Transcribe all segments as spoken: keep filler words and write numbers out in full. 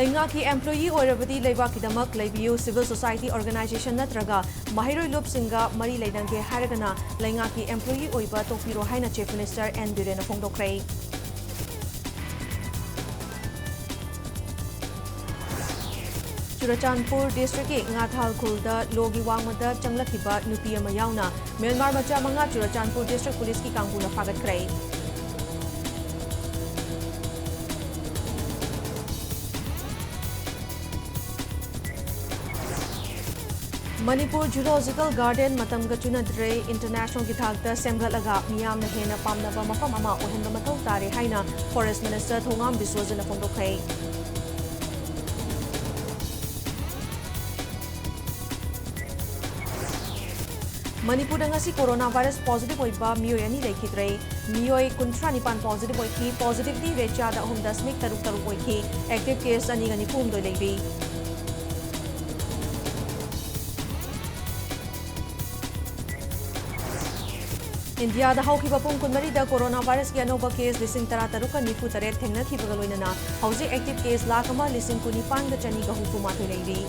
ꯂꯩꯉꯥꯛꯀꯤ employee ꯑꯣꯏꯔꯕꯗꯤ ꯂꯩꯕꯥꯛꯀꯤꯗꯃꯛ ꯂꯩꯕꯤꯌꯨ, civil society organization ꯅꯠꯇ꯭ꯔꯒ ꯃꯍꯩꯔꯣꯏ ꯂꯨꯞꯁꯤꯡꯒ ꯃꯔꯤ ꯂꯩꯅꯒꯦ ꯍꯥꯏꯔꯒꯅ ꯂꯩꯉꯥꯛꯀꯤ employee ꯑꯣꯏꯕ ꯇꯣꯛꯄꯤꯔꯣ ꯍꯥꯏꯅ Chief Minister N ꯕꯤꯔꯦꯟꯅ ꯐꯣꯡꯗꯣꯛꯈ꯭ꯔꯦ꯫ ꯆꯨꯔꯆꯥꯟꯄꯨꯔ districtꯀꯤ ꯉꯥꯊꯥꯜ ꯈꯨꯜꯗ ꯂꯣꯒꯤ ꯋꯥꯡꯃꯗ ꯆꯪꯂꯛꯈꯤꯕ ꯅꯨꯄꯤ ꯑꯃ ꯌꯥꯎꯅ ꯃ꯭ꯌꯥꯟꯃꯥꯔ ꯃꯆꯥ ꯃꯉꯥ ꯆꯨꯔꯆꯥꯟꯄꯨꯔ district policeꯀꯤ ꯀꯥꯡꯕꯨꯅ ꯐꯥꯒꯠꯈ꯭ꯔꯦ꯫ ꯃꯅꯤꯄꯨꯔ Zoological Garden ꯃꯇꯝꯒ ꯆꯨꯅꯗ꯭ꯔꯦ, internationalꯒꯤ ꯊꯥꯛꯇ ꯁꯦꯝꯒꯠꯂꯒ ꯃꯤꯌꯥꯝꯅ ꯍꯦꯟꯅ ꯄꯥꯝꯅꯕ ꯃꯐꯝ ꯑꯃ ꯑꯣꯏꯍꯟꯕ ꯃꯊꯧ ꯇꯥꯔꯦ ꯍꯥꯏꯅ Forest Minister ꯊꯣꯉꯥꯝ ꯕꯤꯁ꯭ꯋꯖꯤꯠꯅ ꯐꯣꯡꯗꯣꯛꯈ꯭ꯔꯦ꯫ ꯃꯅꯤꯄꯨꯔꯗ ꯉꯁꯤ corona virus positive ꯑꯣꯏꯕ ꯃꯤꯑꯣꯏ ꯑꯅꯤ ꯂꯩꯈꯤꯗ꯭ꯔꯦ꯫ ꯃꯤꯑꯣꯏ ꯀꯨꯟꯊ꯭ꯔꯥ ꯅꯤꯄꯥꯟ positive ꯑꯣꯏꯈꯤ꯫ Positivity rate ꯆꯥꯗ ꯑꯍꯨꯝ ꯗꯁꯃꯤꯛ ꯇꯔꯨꯛ ꯇꯔꯨꯛ ꯑꯣꯏꯈꯤ꯫ Active case ꯑꯅꯤꯒ ꯅꯤꯐꯨ ꯍꯨꯝꯗꯣꯏ ꯂꯩꯔꯤ꯫ ꯏꯟꯗꯤꯌꯥꯗ ꯍꯧꯈꯤꯕ ꯄꯨꯡ ꯀꯨꯟꯃꯔꯤꯗ corona virusꯀꯤ ꯑꯅꯧꯕ case ꯂꯤꯁꯤꯡ ꯇꯔꯥ ꯇꯔꯨꯛꯀ ꯅꯤꯐꯨ ꯇꯔꯦꯠ ꯊꯦꯡꯅꯈꯤꯕꯒ ꯂꯣꯏꯅꯅ ꯍꯧꯖꯤꯛ active case ꯂꯥꯈ ꯑꯃ ꯂꯤꯁꯤꯡ ꯀꯨꯟ ꯅꯤꯄꯥꯟꯒ ꯆꯅꯤꯒ ꯍꯨꯝꯐꯨ ꯃꯥꯊꯣꯏ ꯂꯩꯔꯤ꯫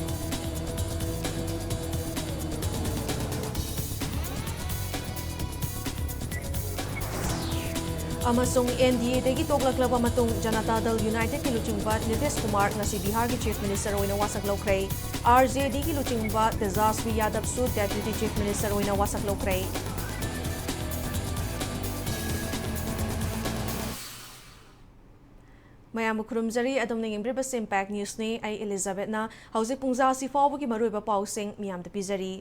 ꯑꯃꯁꯨꯡ NDAꯗꯒꯤ ꯇꯣꯛꯂꯛꯂꯕ ꯃꯇꯨꯡ ꯖꯅꯇꯥ ꯗꯜ ꯌꯨꯅꯥꯏꯇꯦꯗꯀꯤ ꯂꯨꯆꯤꯡꯕ ꯅꯤꯇꯤꯁ ꯀꯨꯃꯥꯔ ꯉꯁꯤ ꯕꯤꯍꯥꯔꯒꯤ Chief Minister ꯑꯣꯏꯅ ꯋꯥꯁꯛ ꯂꯧꯈ꯭ꯔꯦ꯫ RJDꯒꯤ ꯂꯨꯆꯤꯡꯕ ꯇꯦꯖꯥꯁ꯭ꯋꯤ ꯌꯥꯗꯕꯁꯨ Deputy Chief Minister ꯑꯣꯏꯅ ꯋꯥꯁꯛ ꯂꯧꯈ꯭ꯔꯦ꯫ ꯃꯌꯥꯝꯕꯨ ꯈꯨꯔꯨꯝꯖꯔꯤ꯫ ꯑꯗꯣꯝꯅ ꯌꯦꯡꯕꯤꯔꯤꯕꯁꯤ Impact Newsꯅꯤ꯫ ꯑꯩ ꯏꯂꯤꯖꯥꯕꯦꯠꯅ ꯍꯧꯖꯤꯛ ꯄꯨꯡꯖꯥ ꯑꯁꯤ ꯐꯥꯎꯕꯒꯤ ꯃꯔꯨꯑꯣꯏꯕ ꯄꯥꯎꯁꯤꯡ ꯃꯤꯌꯥꯝꯗ ꯄꯤꯖꯔꯤ꯫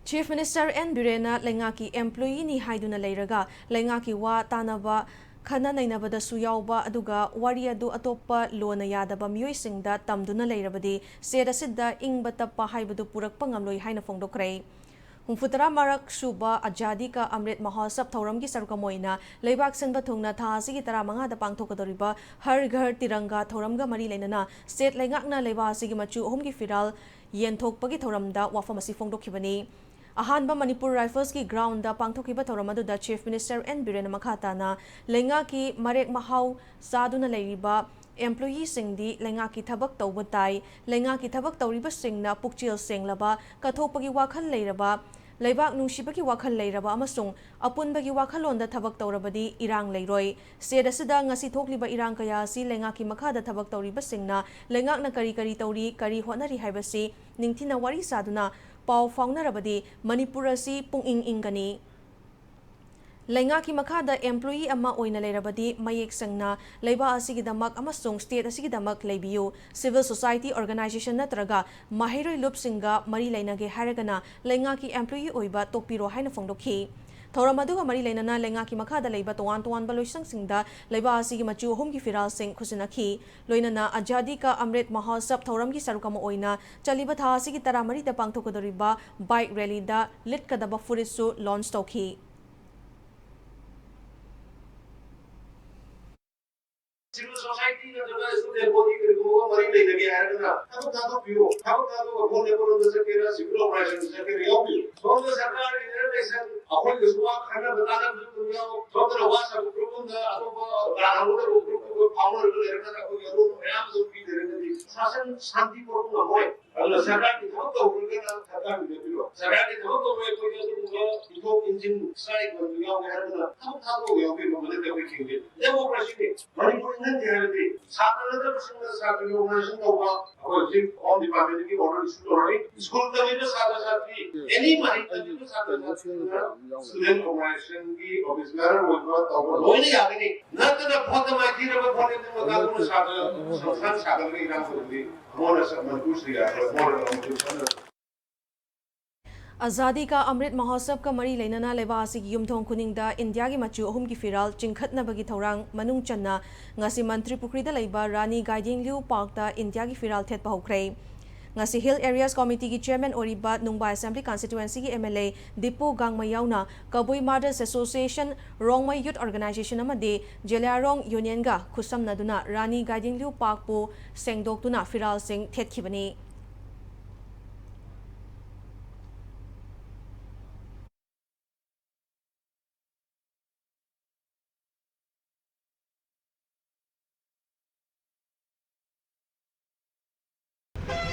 Chief Minister N ꯕꯤꯔꯦꯟꯅ ꯂꯩꯉꯥꯛꯀꯤ employeeꯅꯤ ꯍꯥꯏꯗꯨꯅ ꯂꯩꯔꯒ ꯂꯩꯉꯥꯛꯀꯤ ꯋꯥ ꯇꯥꯅꯕ, ꯈꯟꯅ ꯅꯩꯅꯕꯗꯁꯨ ꯌꯥꯎꯕ, ꯑꯗꯨꯒ ꯋꯥꯔꯤ ꯑꯗꯨ ꯑꯇꯣꯞꯄ ꯂꯣꯅ ꯌꯥꯗꯕ ꯃꯤꯑꯣꯏꯁꯤꯡꯗ ꯇꯝꯗꯨꯅ ꯂꯩꯔꯕꯗꯤ state ꯑꯁꯤꯗ ꯏꯪꯕ ꯇꯞꯄ ꯍꯥꯏꯕꯗꯨ ꯄꯨꯔꯛꯄ ꯉꯝꯂꯣꯏ ꯍꯥꯏꯅ ꯐꯣꯡꯗꯣꯛꯈ꯭ꯔꯦ꯫ ꯍꯨꯝꯐꯨꯇꯔꯥ ꯃꯔꯛ ꯁꯨꯕ ꯑꯖꯥꯗꯤ ꯀꯥ ꯑꯃ꯭ꯔꯤꯠ ꯃꯍꯣꯠꯁꯕ ꯊꯧꯔꯝꯒꯤ ꯁꯔꯨꯛ ꯑꯃ ꯑꯣꯏꯅ ꯂꯩꯕꯥꯛ ꯁꯤꯟꯕ ꯊꯨꯡꯅ ꯊꯥ ꯑꯁꯤꯒꯤ ꯇꯔꯥꯃꯉꯥꯗ ꯄꯥꯡꯊꯣꯛꯀꯗꯧꯔꯤꯕ ꯍꯔ ꯘꯔ ꯇꯤꯔꯪꯒꯥ ꯊꯧꯔꯝꯒ ꯃꯔꯤ ꯂꯩꯅꯅ state ꯂꯩꯉꯥꯛꯅ ꯂꯩꯕꯥꯛ ꯑꯁꯤꯒꯤ ꯃꯆꯨ ꯑꯍꯨꯝꯒꯤ ꯐꯤꯔꯥꯜ ꯌꯦꯟꯊꯣꯛꯄꯒꯤ ꯊꯧꯔꯝꯗ ꯋꯥꯐꯝ ꯑꯁꯤ ꯐꯣꯡꯗꯣꯛꯈꯤꯕꯅꯤ꯫ ꯑꯍꯥꯟꯕ ꯃꯅꯤꯄꯨꯔ Riflesꯀꯤ groundꯗ ꯄꯥꯡꯊꯣꯛꯈꯤꯕ ꯊꯧꯔꯝ ꯑꯗꯨꯗ Chief Minister N ꯕꯤꯔꯦꯟꯅ ꯃꯈꯥ ꯇꯥꯅ ꯂꯩꯉꯥꯛꯀꯤ ꯃꯔꯦꯛ ꯃꯍꯥꯎ ꯆꯥꯗꯨꯅ ꯂꯩꯔꯤꯕ ꯑꯦꯝꯄ꯭ꯂꯣꯌꯤꯁꯤꯡꯗꯤ ꯂꯩꯉꯥꯛꯀꯤ ꯊꯕꯛ ꯇꯧꯕ ꯇꯥꯏ꯫ ꯂꯩꯉꯥꯛꯀꯤ ꯊꯕꯛ ꯇꯧꯔꯤꯕꯁꯤꯡꯅ ꯄꯨꯛꯆꯦꯜ ꯁꯦꯡꯂꯕ, ꯀꯠꯊꯣꯛꯄꯒꯤ ꯋꯥꯈꯜ ꯂꯩꯔꯕ, ꯂꯩꯕꯥꯛ ꯅꯨꯡꯁꯤꯕꯒꯤ ꯋꯥꯈꯜ ꯂꯩꯔꯕ ꯑꯃꯁꯨꯡ ꯑꯄꯨꯟꯕꯒꯤ ꯋꯥꯈꯜꯂꯣꯟꯗ ꯊꯕꯛ ꯇꯧꯔꯕꯗꯤ ꯏꯔꯥꯡ ꯂꯩꯔꯣꯏ꯫ ꯁ꯭ꯇꯦꯠ ꯑꯁꯤꯗ ꯉꯁꯤ ꯊꯣꯛꯂꯤꯕ ꯏꯔꯥꯡ ꯀꯌꯥ ꯑꯁꯤ ꯂꯩꯉꯥꯛꯀꯤ ꯃꯈꯥꯗ ꯊꯕꯛ ꯇꯧꯔꯤꯕꯁꯤꯡꯅ ꯂꯩꯉꯥꯛꯅ ꯀꯔꯤ ꯀꯔꯤ ꯇꯧꯔꯤ, ꯀꯔꯤ ꯍꯣꯠꯅꯔꯤ ꯍꯥꯏꯕꯁꯤ ꯅꯤꯡꯊꯤꯅ ꯋꯥꯔꯤ ꯁꯥꯗꯨꯅ ꯄꯥꯎ ꯐꯥꯎꯅꯔꯕꯗꯤ ꯃꯅꯤꯄꯨꯔ ꯑꯁꯤ ꯄꯨꯡꯏꯪ ꯏꯪꯒꯅꯤ꯫ ꯂꯩꯉꯥꯛꯀꯤ ꯃꯈꯥꯗ ꯑꯦꯝꯄ꯭ꯂꯣꯌꯤ ꯑꯃ ꯑꯣꯏꯅ ꯂꯩꯔꯕꯗꯤ ꯃꯌꯦꯛ ꯁꯦꯡꯅ ꯂꯩꯕꯥꯛ ꯑꯁꯤꯒꯤꯗꯃꯛ ꯑꯃꯁꯨꯡ ꯁ꯭ꯇꯦꯠ ꯑꯁꯤꯒꯤꯗꯃꯛ ꯂꯩꯕꯤꯌꯨ꯫ ꯁꯤꯚꯤꯜ ꯁꯣꯁꯥꯏꯇꯤ ꯑꯣꯔꯒꯅꯥꯏꯖꯦꯁꯟ ꯅꯠꯇ꯭ꯔꯒ ꯃꯍꯩꯔꯣꯏ ꯂꯨꯞꯁꯤꯡꯒ ꯃꯔꯤ ꯂꯩꯅꯒꯦ ꯍꯥꯏꯔꯒꯅ ꯂꯩꯉꯥꯛꯀꯤ ꯑꯦꯝꯄ꯭ꯂꯣꯌꯤ ꯑꯣꯏꯕ ꯇꯣꯛꯄꯤꯔꯣ ꯍꯥꯏꯅ ꯐꯣꯡꯗꯣꯛꯈꯤ꯫ ꯊꯧꯔꯝ ꯑꯗꯨꯒ ꯃꯔꯤ ꯂꯩꯅꯅ ꯂꯩꯉꯥꯛꯀꯤ ꯃꯈꯥꯗ ꯂꯩꯕ ꯇꯣꯉꯥꯟ ꯇꯣꯉꯥꯟꯕ ꯂꯣꯏꯁꯪꯁꯤꯡꯗ ꯂꯩꯕꯥꯛ ꯑꯁꯤꯒꯤ ꯃꯆꯨ ꯑꯍꯨꯝꯒꯤ ꯐꯤꯔꯥꯜꯁꯤꯡ ꯈꯨꯠꯁꯤꯟꯅꯈꯤ꯫ ꯂꯣꯏꯅꯅ ꯑꯖꯥꯗꯤ ꯀꯥ ꯑꯃ꯭ꯔꯤꯠ ꯃꯍꯣꯠꯁꯕ ꯊꯧꯔꯝꯒꯤ ꯁꯔꯨꯛ ꯑꯃ ꯑꯣꯏꯅ ꯆꯠꯂꯤꯕ ꯊꯥ ꯑꯁꯤꯒꯤ ꯇꯔꯥꯃꯔꯤꯗ ꯄꯥꯡꯊꯣꯛꯀꯗꯧꯔꯤꯕ ꯕꯥꯏꯛ ꯔꯦꯂꯤꯗ ꯂꯤꯠꯀꯗꯕ ꯐꯨꯔꯤꯠꯁꯨ ꯂꯣꯟꯆ ꯇꯧꯈꯤ꯫ ꯁꯤꯚꯤꯜ ꯁꯣꯁꯥꯏꯇꯤ ꯅꯠꯇ꯭ꯔꯒ ꯁ꯭ꯇꯨꯗꯦꯟꯠ ꯕꯣꯗꯤ ꯀꯔꯤꯒꯨꯝꯕ ꯑꯃ ꯃꯔꯤ ꯂꯩꯅꯒꯦ ꯍꯥꯏꯔꯒꯅ ꯊꯕꯛ ꯊꯥꯗꯣꯛꯄꯤꯌꯨ꯫ ꯊꯕꯛ ꯊꯥꯗꯣꯛꯑꯒ ꯐꯣꯟ ꯂꯦꯞꯄꯔꯣꯝꯗ ꯆꯠꯀꯦꯔꯥ, ꯁꯤꯚꯤꯜ ꯑꯣꯄꯔꯦꯁꯟꯗ ꯆꯠꯀꯦꯔꯥ ꯌꯥꯎꯕꯤꯌꯨ꯫ ꯁꯣꯝꯗ ꯁꯔꯀꯥꯔꯒꯤ ꯔꯤꯖꯔꯕꯦꯁꯟ ꯑꯩꯈꯣꯏꯒꯁꯨ ꯋꯥ ꯈꯟꯅꯕ ꯇꯥꯟꯅꯕꯁꯨ ꯑꯗꯨꯝ ꯌꯥꯎ꯫ ꯁꯣꯝꯗꯅ ꯋꯥ ꯁꯥꯕ ꯒ꯭ꯔꯨꯞ ꯑꯃꯗ ꯑꯇꯣꯞꯄ ꯂꯥꯟꯍꯧꯒꯗꯕ ꯒ꯭ꯔꯨꯞꯇꯨꯒ ꯐꯥꯎꯅꯔꯒ ꯂꯩꯔꯒꯅ ꯑꯩꯈꯣꯏꯒꯤ ꯑꯔꯣꯟꯕ ꯃꯌꯥꯝ ꯑꯗꯨꯝ ꯄꯤꯗꯔꯒꯗꯤ ꯁꯥꯁꯟ ꯁꯥꯟꯇꯤ ꯄꯨꯔꯛꯄ ꯉꯝꯃꯣꯏ꯫ ꯑꯗꯨꯅ ꯁꯔꯀꯥꯔꯒꯤ ꯊꯕꯛ ꯇꯧꯔꯒꯅ ꯁꯔꯀꯥꯔꯒꯤ ꯂꯦꯞꯄꯤꯔꯣ꯫ ꯁꯔꯀꯥꯔꯒꯤ ꯊꯕꯛ ꯇꯧꯔꯣꯏ ꯑꯩꯈꯣꯏꯗꯤ ꯑꯗꯨꯒꯨꯝꯕ ꯏꯟꯊꯣꯛ ꯏꯟꯁꯤꯟ ꯁ꯭ꯇ꯭ꯔꯥꯏꯛ ꯑꯣꯏꯕ ꯌꯥꯎꯒꯦ ꯍꯥꯏꯔꯒꯅ ꯊꯕꯛ ꯊꯥꯗꯣꯛꯑꯒ ꯌꯥꯎꯕꯤꯔꯣ꯫ ꯃꯗꯨ ꯑꯩꯈꯣꯏ ꯊꯤꯡꯗꯦ꯫ ꯗꯦꯃꯣꯀ꯭ꯔꯦꯁꯤꯅꯤ꯫ ꯃꯅꯤꯄꯨꯔ ꯏꯪꯍꯟꯒꯦ ꯍꯥꯏꯔꯗꯤ ꯁꯥꯇ꯭ꯔ ꯅꯠꯇꯕꯁꯤꯡꯅ ꯁꯥꯇ꯭ꯔꯒꯤ ꯑꯣꯔꯒꯅꯥꯏꯖꯦꯁꯟ ꯇꯧꯕ ꯑꯩꯈꯣꯏ ꯍꯧꯖꯤꯛ ꯍꯣꯝ ꯗꯤꯄꯥꯔꯠꯃꯦꯟꯗꯒꯤ ꯑꯣꯔꯗꯔ ꯏꯁꯨ ꯇꯧꯔꯅꯤ꯫ ꯁ꯭ꯀꯨꯜ ꯇꯝꯃꯤꯕ ꯁꯥꯇ꯭ꯔ ꯁꯥꯇ꯭ꯔꯤ, ꯑꯦꯅꯤ ꯃꯍꯩ ꯇꯝꯃꯤꯕ ꯁꯥꯇ꯭ꯔ ꯁꯥꯇ꯭ꯔꯤꯁꯤꯡꯅ ꯁ꯭ꯇꯨꯗꯦꯟꯠ ꯑꯣꯔꯒꯅꯥꯏꯖꯦꯁꯟꯒꯤ ꯑꯣꯐꯤꯁ ꯕꯦꯔꯔ ꯑꯣꯏꯕ ꯇꯧꯕ ꯂꯣꯏꯅ ꯌꯥꯒꯅꯤ꯫ ꯅꯠꯇꯅ ꯐꯣꯟꯗ ꯃꯥꯏꯊꯤꯔꯕ ꯐꯣꯟ ꯂꯦꯞꯇꯨꯅ ꯀꯥꯡꯕꯨꯅ ꯁꯥꯇ꯭ꯔ ꯁꯪꯁꯥꯟ ꯁꯥꯒꯠꯂꯒ ꯏꯔꯥꯡ ꯇꯧꯕꯗꯤ ꯑꯃꯣꯟ ꯑꯁꯛ ꯃꯅꯤꯄꯨꯔꯁꯤꯗ ꯌꯥꯔꯔꯣꯏ꯫ ꯑꯃꯣꯟ ꯑꯁꯛ ꯃꯅꯤꯄꯨꯔ ꯁꯪꯅ ꯑꯖꯥꯗꯤ ꯀꯥ ꯑꯃ꯭ꯔꯤꯠ ꯃꯍꯣꯠꯁꯕꯀ ꯃꯔꯤ ꯂꯩꯅꯅ ꯂꯩꯕꯥꯛ ꯑꯁꯤꯒꯤ ꯌꯨꯝꯊꯣꯡ ꯈꯨꯗꯤꯡꯗ ꯏꯟꯗꯤꯌꯥꯒꯤ ꯃꯆꯨ ꯑꯍꯨꯝꯒꯤ ꯐꯤꯔꯥꯜ ꯆꯤꯡꯈꯠꯅꯕꯒꯤ ꯊꯧꯔꯥꯡ ꯃꯅꯨꯡ ꯆꯟꯅ ꯉꯁꯤ ꯃꯟꯇ꯭ꯔꯤ ꯄꯨꯈ꯭ꯔꯤꯗ ꯂꯩꯕ ꯔꯥꯅꯤ ꯒꯥꯏꯗꯤꯡꯂꯤꯎ ꯄꯥꯔꯛꯇ ꯏꯟꯗꯤꯌꯥꯒꯤ ꯐꯤꯔꯥꯜ ꯊꯦꯠꯄ ꯍꯧꯈ꯭ꯔꯦ꯫ ꯉꯁꯤ ꯍꯤꯜ ꯑꯦꯔꯤꯌꯥꯁ ꯀꯣꯃꯤꯇꯤꯒꯤ ꯆꯤꯌꯔꯃꯦꯟ ꯑꯣꯏꯔꯤꯕ ꯅꯨꯡꯕꯥ ꯑꯦꯁꯦꯝꯕ꯭ꯂꯤ ꯀꯟꯁꯇꯤꯇ꯭ꯋꯦꯟꯁꯤꯒꯤ M L A Dipu Gangmei ꯌꯥꯎꯅ Kabui mothers association, Rongmei youth organisation ꯑꯃꯗꯤ ꯖꯦꯂꯤꯌꯥꯔꯣꯡ ꯌꯨꯅꯤꯌꯟꯒ ꯈꯨꯠꯁꯝꯅꯗꯨꯅ ꯔꯥꯅꯤ ꯒꯥꯏꯗꯤꯡꯂꯤꯎ ꯄꯥꯔꯛꯄꯨ ꯁꯦꯡꯗꯣꯛꯇꯨꯅ ꯐꯤꯔꯥꯜꯁꯤꯡ ꯊꯦꯠꯈꯤꯕꯅꯤ꯫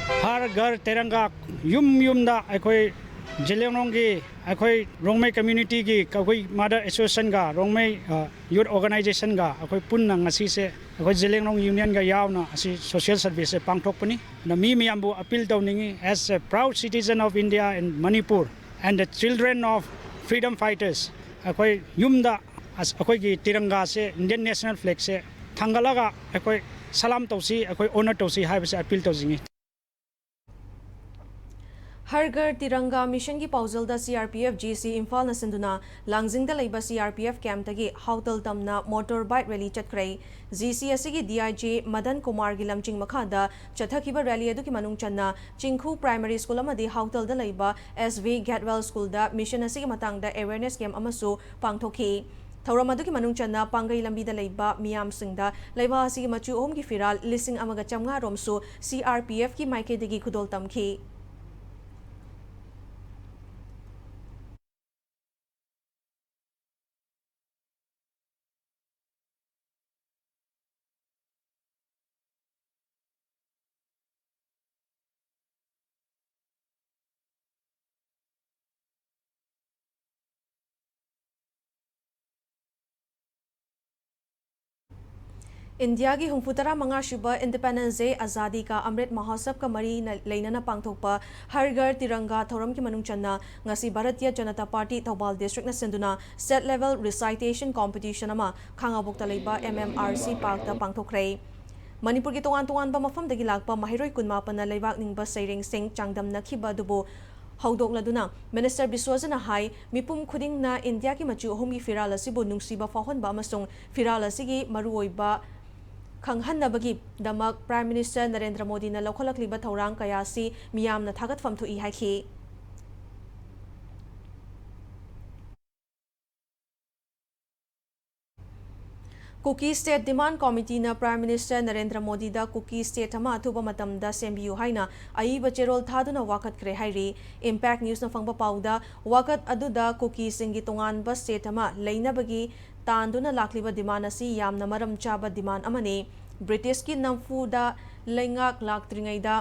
ꯍꯔ ꯘꯔ ꯇꯤꯔꯪꯒꯥ, ꯌꯨꯝ ꯌꯨꯝꯗ ꯑꯩꯈꯣꯏ ꯖꯤꯂꯤꯌꯥꯡꯔꯣꯡꯒꯤ, ꯑꯩꯈꯣꯏ ꯔꯣꯡꯃꯩ ꯀꯝꯃ꯭ꯌꯨꯅꯤꯇꯤꯒꯤ, ꯑꯩꯈꯣꯏ ꯃꯥꯗꯔ ꯑꯦꯁꯣꯁꯤꯌꯦꯁꯟꯒ, ꯔꯣꯡꯃꯩ, ꯑ, ꯌꯨꯊ ꯑꯣꯔꯒꯅꯥꯏꯖꯦꯁꯟꯒ ꯑꯩꯈꯣꯏ ꯄꯨꯟꯅ ꯉꯁꯤꯁꯦ ꯑꯩꯈꯣꯏ ꯖꯤꯂꯤꯌꯥꯡꯔꯣꯡ ꯌꯨꯅꯤꯌꯟꯒ ꯌꯥꯎꯅ ꯑꯁꯤ ꯁꯣꯁꯤꯌꯦꯜ ꯁꯔꯚꯤꯁꯁꯦ ꯄꯥꯡꯊꯣꯛꯄꯅꯤ꯫ ꯑꯗ ꯃꯤ ꯃꯌꯥꯝꯕꯨ ꯑꯄꯤꯜ ꯇꯧꯅꯤꯡꯉꯤ, as a proud citizen of India and Manipur and the children of freedom fighters, ꯑꯩꯈꯣꯏ ꯌꯨꯝꯗ ꯑꯁ-, ꯑꯩꯈꯣꯏꯒꯤ ꯇꯤꯔꯪꯒꯥꯁꯦ, ꯏꯟꯗꯤꯌꯟ ꯅꯦꯁꯅꯦꯜ ꯐ꯭ꯂꯦꯒꯁꯦ ꯊꯥꯡꯒꯠꯂꯒ ꯑꯩꯈꯣꯏ ꯁꯂꯥꯝ ꯇꯧꯁꯤ, ꯑꯩꯈꯣꯏ ꯑꯣꯅꯔ ꯇꯧꯁꯤ ꯍꯥꯏꯕꯁꯦ ꯑꯄꯤꯜ ꯇꯧꯖꯅꯤꯡꯉꯤ꯫ ꯍꯔ ꯘꯔ ꯇꯤꯔꯪꯒꯥ ꯃꯤꯁꯟꯒꯤ ꯄꯥꯎꯖꯦꯜꯗ C R P F G C ꯏꯝꯐꯥꯜꯅ ꯁꯤꯟꯗꯨꯅ ꯂꯥꯡꯖꯤꯡꯗ ꯂꯩꯕ ꯁꯤ ꯑꯥꯔ ꯄꯤ ꯑꯦꯐ ꯀꯦꯝꯞꯇꯒꯤ ꯍꯥꯎꯇꯜ ꯇꯝꯅ ꯃꯣꯇꯣꯔ ꯕꯥꯏꯛ ꯔꯦꯂꯤ ꯆꯠꯈ꯭ꯔꯦ꯫ ꯖꯤ ꯁꯤ ꯑꯁꯤꯒꯤ ꯗꯤ ꯑꯥꯏ ꯖꯤ ꯃꯗꯟ ꯀꯨꯃꯥꯔꯒꯤ ꯂꯝꯖꯤꯡ ꯃꯈꯥꯗ ꯆꯠꯊꯈꯤꯕ ꯔꯦꯂꯤ ꯑꯗꯨꯒꯤ ꯃꯅꯨꯡ ꯆꯟꯅ ꯆꯤꯡꯈꯨ ꯄ꯭ꯔꯥꯏꯃꯔꯤ ꯁ꯭ꯀꯨꯜ ꯑꯃꯗꯤ ꯍꯥꯎꯇꯜꯗ ꯂꯩꯕ ꯑꯦꯁ ꯚꯤ ꯒꯦꯠꯋꯦꯜ ꯁ꯭ꯀꯨꯜꯗ ꯃꯤꯁꯟ ꯑꯁꯤꯒꯤ ꯃꯇꯥꯡꯗ ꯑꯦꯋꯦꯔꯅꯦꯁ ꯀꯦꯝꯞ ꯑꯃꯁꯨ ꯄꯥꯡꯊꯣꯛꯈꯤ꯫ ꯊꯧꯔꯝ ꯑꯗꯨꯒꯤ ꯃꯅꯨꯡ ꯆꯟꯅ ꯄꯥꯡꯒꯩ ꯂꯝꯕꯤꯗ ꯂꯩꯕ ꯃꯤꯌꯥꯝꯁꯤꯡꯗ ꯂꯩꯕꯥꯛ ꯑꯁꯤꯒꯤ ꯃꯆꯨ ꯑꯍꯨꯝꯒꯤ ꯐꯤꯔꯥꯜ ꯂꯤꯁꯤꯡ ꯑꯃꯒ ꯆꯥꯝꯃꯉꯥ ꯔꯣꯝꯁꯨ ꯁꯤ ꯑꯥꯔ ꯄꯤ ꯑꯦꯐꯀꯤ ꯃꯥꯏꯀꯩꯗꯒꯤ ꯈꯨꯗꯣꯜ ꯇꯝꯈꯤ꯫ ꯏꯟꯗꯤꯌꯥꯒꯤ ꯍꯨꯝꯐꯨ ꯇꯔꯥ ꯃꯉꯥ ꯁꯨꯕ ꯏꯟꯗꯤꯄꯦꯟꯗꯦꯟꯁ ꯗꯦ, ꯑꯖꯥꯗꯤ ꯀꯥ ꯑꯃ꯭ꯔꯤꯠ ꯃꯍꯣꯠꯁꯕꯀ ꯃꯔꯤ ꯂꯩꯅꯅ ꯄꯥꯡꯊꯣꯛꯄ ꯍꯔ ꯘꯔ ꯇꯤꯔꯪꯒꯥ ꯊꯧꯔꯝꯒꯤ ꯃꯅꯨꯡ ꯆꯟꯅ ꯉꯁꯤ ꯚꯥꯔꯇꯤꯌ ꯖꯅꯇꯥ ꯄꯥꯔꯇꯤ ꯊꯧꯕꯥꯜ ꯗꯤꯁꯇ꯭ꯔꯤꯛꯅ ꯁꯤꯟꯗꯨꯅ ꯁ꯭ꯇꯦꯠ ꯂꯦꯚꯦꯜ ꯔꯤꯁꯥꯏꯇꯦꯁꯟ ꯀꯣꯝꯄꯤꯇꯤꯁꯟ ꯑꯃ ꯈꯥꯉꯕꯣꯛꯇ ꯂꯩꯕ ꯑꯦꯝ ꯑꯦꯝ ꯑꯥꯔ ꯁꯤ ꯄꯥꯔꯛꯇ ꯄꯥꯡꯊꯣꯛꯈ꯭ꯔꯦ꯫ ꯃꯅꯤꯄꯨꯔꯒꯤ ꯇꯣꯉꯥꯟ ꯇꯣꯉꯥꯟꯕ ꯃꯐꯝꯗꯒꯤ ꯂꯥꯛꯄ ꯃꯍꯩꯔꯣꯏ ꯀꯨꯟꯃꯥꯄꯟꯅ ꯂꯩꯕꯥꯛ ꯅꯤꯡꯕ ꯁꯩꯔꯦꯡꯁꯤꯡ ꯆꯥꯡꯗꯝꯅꯈꯤꯕ ꯑꯗꯨꯕꯨ ꯍꯧꯗꯣꯛꯂꯗꯨꯅ ꯃꯤꯅꯤꯁꯇꯔ ꯕꯤꯁ꯭ꯋꯖꯟꯅ ꯍꯥꯏ, ꯃꯤꯄꯨꯝ ꯈꯨꯗꯤꯡꯅ ꯏꯟꯗꯤꯌꯥꯒꯤ ꯃꯆꯨ ꯑꯍꯨꯝꯒꯤ ꯐꯤꯔꯥꯜ ꯑꯁꯤꯕꯨ ꯅꯨꯡꯁꯤꯕ ꯐꯥꯎꯍꯟꯕ ꯑꯃꯁꯨꯡ ꯐꯤꯔꯥꯜ ꯑꯁꯤꯒꯤ ꯃꯔꯨꯑꯣꯏꯕ ꯈꯪꯍꯟꯅꯕꯒꯤꯗꯃꯛ ꯄ꯭ꯔꯥꯏꯝ ꯃꯤꯅꯤꯁꯇꯔ ꯅꯔꯦꯟꯗ꯭ꯔ ꯃꯣꯗꯤꯅ ꯂꯧꯈꯠꯂꯛꯂꯤꯕ ꯊꯧꯔꯥꯡ ꯀꯌꯥ ꯑꯁꯤ ꯃꯤꯌꯥꯝꯅ ꯊꯥꯒꯠꯐꯝ ꯊꯣꯛꯏ ꯍꯥꯏꯈꯤ꯫ ꯀꯨꯀꯤ ꯁ꯭ꯇꯦꯠ ꯗꯤꯃꯥꯟ ꯀꯣꯃꯤꯇꯤꯅ ꯄ꯭ꯔꯥꯏꯝ ꯃꯤꯅꯤꯁꯇꯔ ꯅꯔꯦꯟꯗ꯭ꯔ ꯃꯣꯗꯤꯗ ꯀꯨꯀꯤ ꯁ꯭ꯇꯦꯠ ꯑꯃ ꯑꯊꯨꯕ ꯃꯇꯝꯗ ꯁꯦꯝꯕꯤꯌꯨ ꯍꯥꯏꯅ ꯑꯏꯕ ꯆꯦꯔꯣꯜ ꯊꯥꯗꯨꯅ ꯋꯥꯀꯠꯈ꯭ꯔꯦ ꯍꯥꯏꯔꯤ꯫ ꯏꯝꯄꯦꯛ ꯅ꯭ꯌꯨꯁꯅ ꯐꯪꯕ ꯄꯥꯎꯗ, ꯋꯥꯀꯠ ꯑꯗꯨꯗ ꯀꯨꯀꯤꯁꯤꯡꯒꯤ ꯇꯣꯉꯥꯟꯕ ꯁ꯭ꯇꯦꯠ ꯑꯃ ꯂꯩꯅꯕꯒꯤ ꯇꯥꯟꯗꯨꯅ ꯂꯥꯛꯂꯤꯕ ꯗꯤꯃꯥꯟ ꯑꯁꯤ ꯌꯥꯝꯅ ꯃꯔꯝ ꯆꯥꯕ ꯗꯤꯃꯥꯟ ꯑꯃꯅꯤ꯫ ꯕ꯭ꯔꯤꯇꯤꯁꯀꯤ ꯅꯝꯐꯨꯗ ꯂꯩꯉꯥꯛ ꯂꯥꯛꯇ꯭ꯔꯤꯉꯩꯗ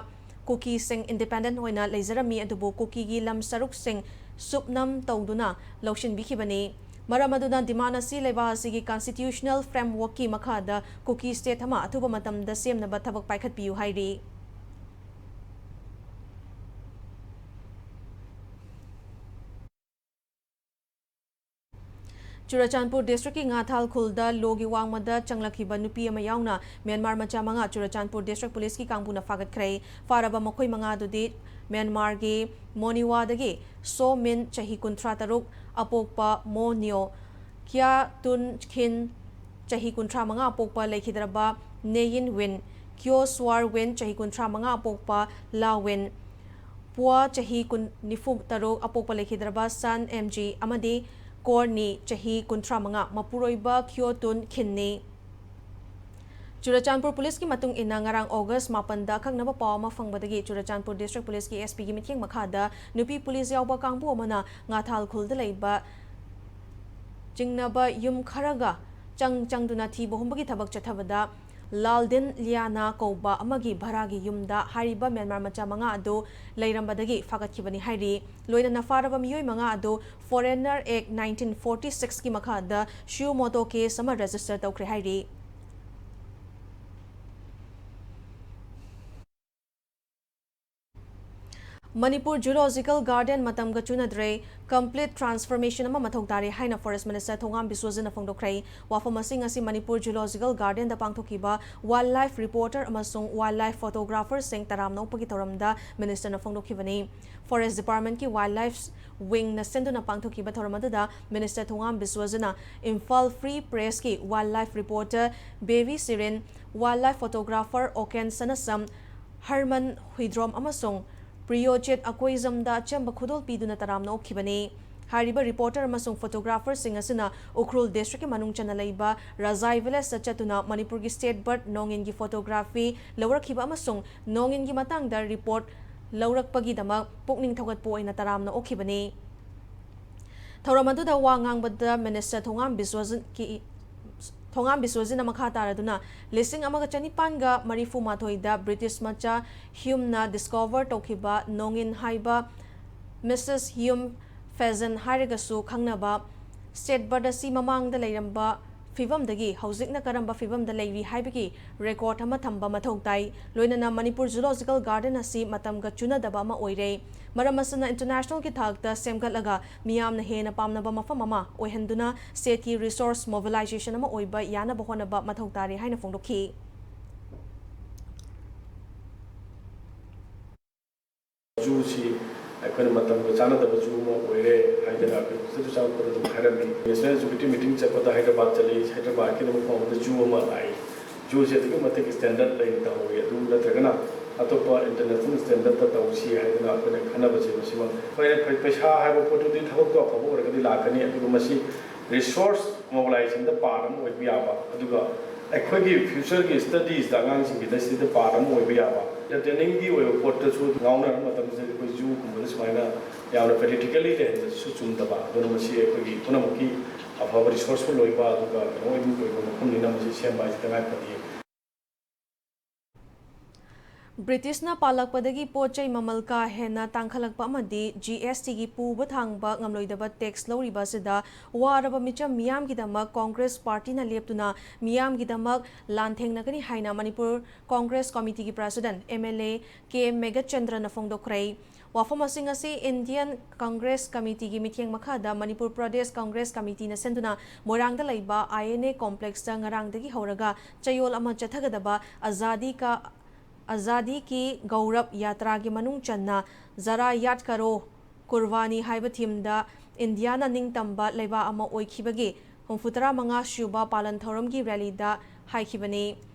ꯀꯨꯀꯤꯁꯤꯡ ꯏꯟꯗꯤꯄꯦꯟꯗꯦꯟ ꯑꯣꯏꯅ ꯂꯩꯖꯔꯝꯃꯤ, ꯑꯗꯨꯕꯨ ꯀꯨꯀꯤꯒꯤ ꯂꯝ ꯁꯔꯨꯛꯁꯤꯡ ꯁꯨꯞꯅꯝ ꯇꯧꯗꯨꯅ ꯂꯧꯁꯤꯟꯕꯤꯈꯤꯕꯅꯤ꯫ ꯃꯔꯝ ꯑꯗꯨꯅ ꯗꯤꯃꯥꯟ ꯑꯁꯤ ꯂꯩꯕꯥꯛ ꯑꯁꯤꯒꯤ ꯀꯟꯁꯇꯤꯇ꯭ꯌꯨꯁꯅꯦꯜ ꯐ꯭ꯔꯦꯝꯋꯔꯛꯀꯤ ꯃꯈꯥꯗ ꯀꯨꯀꯤ ꯁ꯭ꯇꯦꯠ ꯑꯃ ꯑꯊꯨꯕ ꯃꯇꯝꯗ ꯁꯦꯝꯅꯕ ꯊꯕꯛ ꯄꯥꯏꯈꯠꯄꯤꯌꯨ ꯍꯥꯏꯔꯤ꯫ ꯆꯨꯔꯆꯥꯟꯄꯨꯔ ꯗꯤꯁꯇ꯭ꯔꯤꯛꯀꯤ ꯉꯥꯊꯥꯜ ꯈꯨꯜꯗ ꯂꯣꯒꯤ ꯋꯥꯡꯃꯗ ꯆꯪꯂꯛꯈꯤꯕ ꯅꯨꯄꯤ ꯑꯃ ꯌꯥꯎꯅ ꯃ꯭ꯌꯥꯟꯃꯥꯔ ꯃꯆꯥ ꯃꯉꯥ ꯆꯨꯔꯆꯥꯟꯄꯨꯔ ꯗꯤꯁꯇ꯭ꯔꯤꯛ ꯄꯨꯂꯤꯁꯀꯤ ꯀꯥꯡꯕꯨꯅ ꯐꯥꯒꯠꯈ꯭ꯔꯦ꯫ ꯐꯥꯔꯕ ꯃꯈꯣꯏ ꯃꯉꯥꯗꯨꯗꯤ ꯃ꯭ꯌꯥꯟꯃꯥꯔꯒꯤ ꯃꯣꯅꯤꯋꯥꯗꯒꯤ ꯁꯣ ꯃꯤꯟ, ꯆꯍꯤ ꯀꯨꯟꯊ꯭ꯔꯥ ꯇꯔꯨꯛ, ꯑꯄꯣꯛꯄ ꯃꯣ ꯅꯤꯌꯣ, ꯀ꯭ꯌꯥ ꯇꯨꯟ ꯈꯤꯟ, ꯆꯍꯤ ꯀꯨꯟꯊ꯭ꯔꯥ ꯃꯉꯥ ꯑꯄꯣꯛꯄ ꯂꯩꯈꯤꯗ꯭ꯔꯕ ꯅꯦꯌꯤꯟ ꯋꯤꯟ, ꯀ꯭ꯌꯣ ꯁ꯭ꯋꯥꯔ ꯋꯤꯟ, ꯆꯍꯤ ꯀꯨꯟꯊ꯭ꯔꯥ ꯃꯉꯥ ꯑꯄꯣꯛꯄ ꯂꯥ ꯋꯤꯟ, ꯄꯨꯋꯥ, ꯆꯍꯤ ꯀꯨꯟ, ꯅꯤꯐꯨ ꯇꯔꯨꯛ ꯑꯄꯣꯛꯄ ꯂꯩꯈꯤꯗ꯭ꯔꯕ ꯁꯟ ꯑꯦꯝ ꯖꯤ ꯑꯃꯗꯤ ꯀꯣꯔꯅꯤ, ꯆꯍꯤ ꯀꯨꯟꯊ꯭ꯔꯥ ꯃꯉꯥ, ꯃꯄꯨꯔꯣꯏꯕ ꯈ꯭ꯌꯣ ꯇꯨꯟ ꯈꯤꯟꯅꯤ꯫ ꯆꯨꯔꯆꯥꯟꯄꯨꯔ ꯄꯨꯂꯤꯁꯀꯤ ꯃꯇꯨꯡ ꯏꯟꯅ, ꯉꯔꯥꯡ ꯑꯣꯒꯁ ꯃꯥꯄꯟꯗ ꯑꯀꯛꯅꯕ ꯄꯥꯎ ꯑꯃ ꯐꯪꯕꯗꯒꯤ ꯆꯨꯔꯆꯥꯟꯄꯨꯔ ꯗꯤꯁꯇ꯭ꯔꯤꯛ ꯄꯨꯂꯤꯁꯀꯤ ꯑꯦꯁ ꯄꯤꯒꯤ ꯃꯤꯠꯌꯦꯡ ꯃꯈꯥꯗ ꯅꯨꯄꯤ ꯄꯨꯂꯤꯁ ꯌꯥꯎꯕ ꯀꯥꯡꯕꯨ ꯑꯃꯅ ꯉꯥꯊꯥꯜ ꯈꯨꯜꯗ ꯂꯩꯕ ꯆꯤꯡꯅꯕ ꯌꯨꯝ ꯈꯔꯒ ꯆꯪ ꯆꯪꯗꯨꯅ ꯊꯤꯕ ꯍꯨꯝꯕꯒꯤ ꯊꯕꯛ ꯆꯠꯊꯕꯗ ꯂꯥꯜꯗꯤꯟ ꯂꯤꯌꯥꯅꯥ ꯀꯧꯕ ꯑꯃꯒꯤ ꯚꯔꯥꯒꯤ ꯌꯨꯝꯗ ꯍꯥꯏꯔꯤꯕ ꯃ꯭ꯌꯥꯟꯃꯥꯔ ꯃꯆꯥ ꯃꯉꯥ ꯑꯗꯨ ꯂꯩꯔꯝꯕꯗꯒꯤ ꯐꯥꯒꯠꯈꯤꯕꯅꯤ ꯍꯥꯏꯔꯤ꯫ ꯂꯣꯏꯅꯅ ꯐꯥꯔꯕ ꯃꯤꯑꯣꯏ ꯃꯉꯥ ꯑꯗꯨ Foreigner Act nineteen forty six ꯀꯤ ꯃꯈꯥꯗ suo motu case ꯑꯃ register ꯇꯧꯈ꯭ꯔꯦ ꯍꯥꯏꯔꯤ꯫ ꯃꯅꯤꯄꯨꯔ ꯖꯨꯂꯣꯖꯤꯀꯦꯜ ꯒꯥꯔꯗꯦꯟ ꯃꯇꯝꯒ ꯆꯨꯅꯗ꯭ꯔꯦ, complete transformation ꯑꯃ ꯃꯊꯧ ꯇꯥꯔꯦ ꯍꯥꯏꯅ ꯐꯣꯔꯦꯁ ꯃꯤꯅꯤꯁꯇꯔ ꯊꯣꯉꯥꯝ ꯕꯤꯁ꯭ꯋꯖꯤꯠꯅ ꯐꯣꯡꯗꯣꯛꯈ꯭ꯔꯦ꯫ ꯋꯥꯐꯝ ꯑꯁꯤ ꯉꯁꯤ ꯃꯅꯤꯄꯨꯔ ꯖꯨꯂꯣꯖꯤꯀꯦꯜ ꯒꯥꯔꯗꯦꯟꯗ ꯄꯥꯡꯊꯣꯛꯈꯤꯕ ꯋꯥꯏꯜꯗ ꯂꯥꯏꯐ ꯔꯤꯄꯣꯔꯇꯔ ꯑꯃꯁꯨꯡ ꯋꯥꯏꯜꯗ ꯂꯥꯏꯐ ꯐꯣꯇꯣꯒ꯭ꯔꯥꯐꯔꯁꯤꯡ ꯇꯔꯥꯝꯅ ꯑꯣꯛꯄꯒꯤ ꯊꯧꯔꯝꯗ ꯃꯤꯅꯤꯁꯇꯔꯅ ꯐꯣꯡꯗꯣꯛꯈꯤꯕꯅꯤ꯫ ꯐꯣꯔꯦꯁ ꯗꯤꯄꯥꯔꯠꯃꯦꯟꯠꯀꯤ ꯋꯥꯏꯜꯗ ꯂꯥꯏꯐ ꯋꯤꯡꯅ ꯁꯤꯟꯗꯨꯅ ꯄꯥꯡꯊꯣꯛꯈꯤꯕ ꯊꯧꯔꯝ ꯑꯗꯨꯗ ꯃꯤꯅꯤꯁꯇꯔ ꯊꯣꯉꯥꯝ ꯕꯤꯁ꯭ꯋꯖꯤꯠꯅ ꯏꯝꯐꯥꯜ ꯐ꯭ꯔꯤ ꯄ꯭ꯔꯦꯁꯀꯤ wild life reporter Bebi Sirin, wild life photographer Oken Sanasam, Harman Huidrom ꯑꯃꯁꯨꯡ ꯄ꯭ꯔꯤꯌꯣꯖꯤꯠ ꯑꯀꯣꯏꯖꯝꯗ ꯑꯆꯝꯕ ꯈꯨꯗꯣꯜ ꯄꯤꯗꯨꯅ ꯇꯔꯥꯝꯅ ꯑꯣꯛꯈꯤꯕꯅꯤ꯫ ꯍꯥꯏꯔꯤꯕ ꯔꯤꯄꯣꯔꯇꯔ ꯑꯃꯁꯨꯡ ꯐꯣꯇꯣꯒ꯭ꯔꯥꯐꯔꯁꯤꯡ ꯑꯁꯤꯅ ꯎꯈ꯭ꯔꯨꯜ ꯗꯤꯁꯇ꯭ꯔꯤꯛꯀꯤ ꯃꯅꯨꯡ ꯆꯟꯅ ꯂꯩꯕ ꯔꯖꯥꯏ ꯚꯤꯂꯦꯖꯇ ꯆꯠꯇꯨꯅ ꯃꯅꯤꯄꯨꯔꯒꯤ ꯁ꯭ꯇꯦꯠ ꯕꯥꯔꯗ ꯅꯣꯡꯏꯟꯒꯤ ꯐꯣꯇꯣꯒ꯭ꯔꯥꯐꯤ ꯂꯧꯔꯛꯈꯤꯕ ꯑꯃꯁꯨꯡ ꯅꯣꯡꯏꯟꯒꯤ ꯃꯇꯥꯡꯗ ꯔꯤꯄꯣꯔꯠ ꯂꯧꯔꯛꯄꯒꯤꯗꯃꯛ ꯄꯨꯛꯅꯤꯡ ꯊꯧꯒꯠꯄ ꯑꯣꯏꯅ ꯇꯔꯥꯝꯅ ꯑꯣꯛꯈꯤꯕꯅꯤ꯫ ꯊꯧꯔꯝ ꯑꯗꯨꯗ ꯋꯥ ꯉꯥꯡꯕꯗ ꯃꯤꯅꯤꯁꯇꯔ ꯊꯣꯉꯥꯝ ꯕꯤꯁ꯭ꯋꯖꯤꯠꯀꯤ, ꯊꯣꯉꯥꯝ ꯕꯤꯁ꯭ꯋꯖꯤꯠꯅ ꯃꯈꯥ ꯇꯥꯔꯗꯨꯅ ꯂꯤꯁꯤꯡ ꯑꯃꯒ ꯆꯅꯤꯄꯥꯟꯒ ꯃꯔꯤꯐꯨ ꯃꯥꯊꯣꯏꯗ ꯕ꯭ꯔꯤꯇꯤꯁ ꯃꯆꯥ ꯍ꯭ꯌꯨꯝꯅ ꯗꯤꯁꯀꯣꯚꯔ ꯇꯧꯈꯤꯕ ꯅꯣꯡꯏꯟ ꯍꯥꯏꯕ ꯃꯤꯁꯦꯁ ꯍ꯭ꯌꯨꯝ ꯐꯦꯖꯟ ꯍꯥꯏꯔꯒꯁꯨ ꯈꯪꯅꯕ ꯁ꯭ꯇꯦꯠ ꯕꯔꯗ ꯑꯁꯤ ꯃꯃꯥꯡꯗ ꯂꯩꯔꯝꯕ ꯐꯤꯕꯝꯗꯒꯤ ꯍꯧꯖꯤꯛꯅ ꯀꯔꯝꯕ ꯐꯤꯕꯝꯗ ꯂꯩꯔꯤ ꯍꯥꯏꯕꯒꯤ ꯔꯦꯀꯣꯔꯗ ꯑꯃ ꯊꯝꯕ ꯃꯊꯧ ꯇꯥꯏ꯫ ꯂꯣꯏꯅꯅ ꯃꯅꯤꯄꯨꯔ ꯖꯨꯂꯣꯖꯤꯀꯦꯜ ꯒꯥꯔꯗꯦꯟ ꯑꯁꯤ ꯃꯇꯝꯒ ꯆꯨꯅꯗꯕ ꯑꯃ ꯑꯣꯏꯔꯦ꯫ ꯃꯔꯝ ꯑꯁꯤꯅ ꯏꯟꯇꯔꯅꯦꯁꯅꯦꯜꯒꯤ ꯊꯥꯛꯇ ꯁꯦꯝꯒꯠꯂꯒ ꯃꯤꯌꯥꯝꯅ ꯍꯦꯟꯅ ꯄꯥꯝꯅꯕ ꯃꯐꯝ ꯑꯃ ꯑꯣꯏꯍꯟꯗꯨꯅ ꯁ꯭ꯇꯦꯠꯀꯤ ꯔꯤꯁꯣꯔꯁ ꯃꯣꯕꯤꯂꯥꯏꯖꯦꯁꯟ ꯑꯃ ꯑꯣꯏꯕ ꯌꯥꯅꯕ ꯍꯣꯠꯅꯕ ꯃꯊꯧ ꯇꯥꯔꯤ ꯍꯥꯏꯅ ꯐꯣꯡꯗꯣꯛꯈꯤ꯫ ꯖꯨꯁꯤ ꯑꯩꯈꯣꯏꯅ ꯃꯇꯝꯒ ꯆꯥꯟꯅꯗꯕ ꯖꯨ ꯑꯃ ꯑꯣꯏꯔꯦ ꯍꯥꯏꯗꯅ ꯑꯩꯈꯣꯏ ꯆꯨꯔꯆꯥꯟꯄꯨꯔꯗ ꯑꯗꯨꯝ ꯍꯥꯏꯔꯝꯃꯤ꯫ ꯅꯦꯁꯅꯦꯜ ꯑꯦꯛꯖꯤꯀ꯭ꯌꯨꯇꯤꯚ ꯃꯤꯇꯤꯡ ꯆꯠꯄꯗ ꯍꯥꯏꯗ꯭ꯔꯕꯥꯗ ꯆꯠꯂꯤ, ꯍꯥꯏꯗ꯭ꯔꯕꯥꯗꯀꯤ ꯑꯗꯨꯝ ꯃꯐꯝ ꯑꯃꯗ ꯖꯨ ꯑꯃ ꯂꯥꯛꯏ꯫ ꯖꯨꯁꯦ ꯑꯗꯨꯛꯀꯤ ꯃꯇꯤꯛ ꯁ꯭ꯇꯦꯟꯗꯔꯗ ꯂꯩꯅ ꯇꯧꯍꯧꯋꯤ꯫ ꯑꯗꯨ ꯅꯠꯇ꯭ꯔꯒꯅ ꯑꯇꯣꯞꯄ ꯏꯟꯇꯔꯅꯦꯁꯅꯦꯜ ꯁ꯭ꯇꯦꯟꯗꯔꯗ ꯇꯧꯁꯤ ꯍꯥꯏꯗꯅ ꯑꯩꯈꯣꯏꯅ ꯈꯟꯅꯕꯁꯦ ꯃꯁꯤꯃꯛ꯫ ꯑꯩꯈꯣꯏꯅ ꯄꯩꯁꯥ ꯍꯥꯏꯕ ꯄꯣꯠꯇꯨꯗꯤ ꯊꯕꯛꯇꯣ ꯑꯐꯕ ꯑꯣꯏꯔꯒꯗꯤ ꯂꯥꯛꯀꯅꯤ, ꯑꯗꯨꯒ ꯃꯁꯤ ꯔꯤꯁꯣꯔꯁ ꯃꯣꯕꯤꯂꯥꯏꯖꯦꯁꯟꯗ ꯄꯥꯔꯠ ꯑꯃ ꯑꯣꯏꯕ ꯌꯥꯕ, ꯑꯗꯨꯒ ꯑꯩꯈꯣꯏꯒꯤ ꯐ꯭ꯌꯨꯆꯔꯒꯤ ꯁ꯭ꯇꯗꯤꯁꯇ ꯑꯉꯥꯡꯁꯤꯡꯒꯤꯗ ꯁꯤꯗ ꯄꯥꯔꯠ ꯑꯃ ꯑꯣꯏꯕ ꯌꯥꯕ, ꯑꯦꯟꯇꯔꯇꯦꯅꯤꯡꯒꯤ ꯑꯣꯏꯕ ꯄꯣꯠꯇꯁꯨ ꯉꯥꯎꯅꯔꯕ ꯃꯇꯝꯁꯤꯗ ꯑꯩꯈꯣꯏ ꯖꯨꯒꯨꯝꯕꯗ ꯁꯨꯃꯥꯏꯅ ꯌꯥꯝꯅ ꯄ꯭ꯔꯦꯛꯇꯤꯀꯦꯂꯤ ꯂꯩꯍꯟꯕꯁꯤꯁꯨ ꯆꯨꯝꯗꯕ꯫ ꯑꯗꯨꯅ ꯃꯁꯤ ꯑꯩꯈꯣꯏꯒꯤ ꯄꯨꯝꯅꯃꯛꯀꯤ ꯑꯐꯕ ꯔꯤꯁꯣꯔꯁꯐꯨꯜ ꯑꯣꯏꯕ ꯑꯗꯨꯒ ꯀꯩꯅꯣ ꯑꯣꯏꯕ ꯃꯐꯝꯅꯤꯅ ꯃꯁꯤ ꯁꯦꯝꯕ ꯍꯥꯏꯁꯤ ꯇꯉꯥꯏ ꯐꯗꯦ꯫ ꯕ꯭ꯔꯤꯇꯤꯁꯅ ꯄꯥꯜꯂꯛꯄꯗꯒꯤ ꯄꯣꯠ ꯆꯩ ꯃꯃꯜ ꯀꯥ ꯍꯦꯟꯅ ꯇꯥꯡꯈꯠꯂꯛꯄ ꯑꯃꯗꯤ ꯖꯤ ꯑꯦꯁ ꯇꯤꯒꯤ ꯄꯨꯕ ꯊꯥꯡꯕ ꯉꯝꯂꯣꯏꯗꯕ ꯇꯦꯛꯁ ꯂꯧꯔꯤꯕ ꯑꯁꯤꯗ ꯋꯥꯔꯕ ꯃꯤꯆꯝ ꯃꯤꯌꯥꯝꯒꯤꯗꯃꯛ ꯀꯣꯡꯒ꯭ꯔꯦꯁ ꯄꯥꯔꯇꯤꯅ ꯂꯦꯞꯇꯨꯅ ꯃꯤꯌꯥꯝꯒꯤꯗꯃꯛ ꯂꯥꯟꯊꯦꯡꯅꯒꯅꯤ ꯍꯥꯏꯅ ꯃꯅꯤꯄꯨꯔ ꯀꯣꯡꯒ꯭ꯔꯦꯁ ꯀꯃꯤꯇꯤꯒꯤ president M L A K ꯃꯦꯘꯆꯟꯗ꯭ꯔꯅ ꯐꯣꯡꯗꯣꯛꯈ꯭ꯔꯦ꯫ ꯋꯥꯐꯝ ꯑꯁꯤꯡ ꯑꯁꯤ ꯏꯟꯗꯤꯌꯟ ꯀꯪꯒ꯭ꯔꯦꯁ ꯀꯃꯤꯇꯤꯒꯤ ꯃꯤꯠꯌꯦꯡ ꯃꯈꯥꯗ ꯃꯅꯤꯄꯨꯔ ꯄ꯭ꯔꯗꯦꯁ ꯀꯪꯒ꯭ꯔꯦꯁ ꯀꯃꯤꯇꯤꯅ ꯁꯤꯟꯗꯨꯅ ꯃꯣꯏꯔꯥꯡꯗ ꯂꯩꯕ ꯑꯥꯏ ꯑꯦꯟ ꯑꯦ ꯀꯣꯝꯄ꯭ꯂꯦꯛꯁꯇ ꯉꯔꯥꯡꯗꯒꯤ ꯍꯧꯔꯒ ꯆꯌꯣꯜ ꯑꯃ ꯆꯠꯊꯒꯗꯕ ꯑꯖꯥꯗꯤ ꯀꯥ ꯑꯖꯥꯗꯤ ꯀꯤ ꯒꯧꯔꯕ ꯌꯥꯇ꯭ꯔꯥꯒꯤ ꯃꯅꯨꯡ ꯆꯟꯅ ꯖꯔꯥ ꯌꯥꯗ ꯀꯔꯣ ꯀꯨꯔꯕꯥꯅꯤ ꯍꯥꯏꯕ ꯊꯤꯝꯗ ꯏꯟꯗꯤꯌꯥꯅ ꯅꯤꯡꯇꯝꯕ ꯂꯩꯕꯥꯛ ꯑꯃ ꯑꯣꯏꯈꯤꯕꯒꯤ ꯍꯨꯝꯐꯨꯇꯔꯥ ꯃꯉꯥ ꯁꯨꯕ ꯄꯥꯂꯟ ꯊꯧꯔꯝꯒꯤ ꯔꯦꯂꯤꯗ ꯍꯥꯏꯈꯤꯕꯅꯤ꯫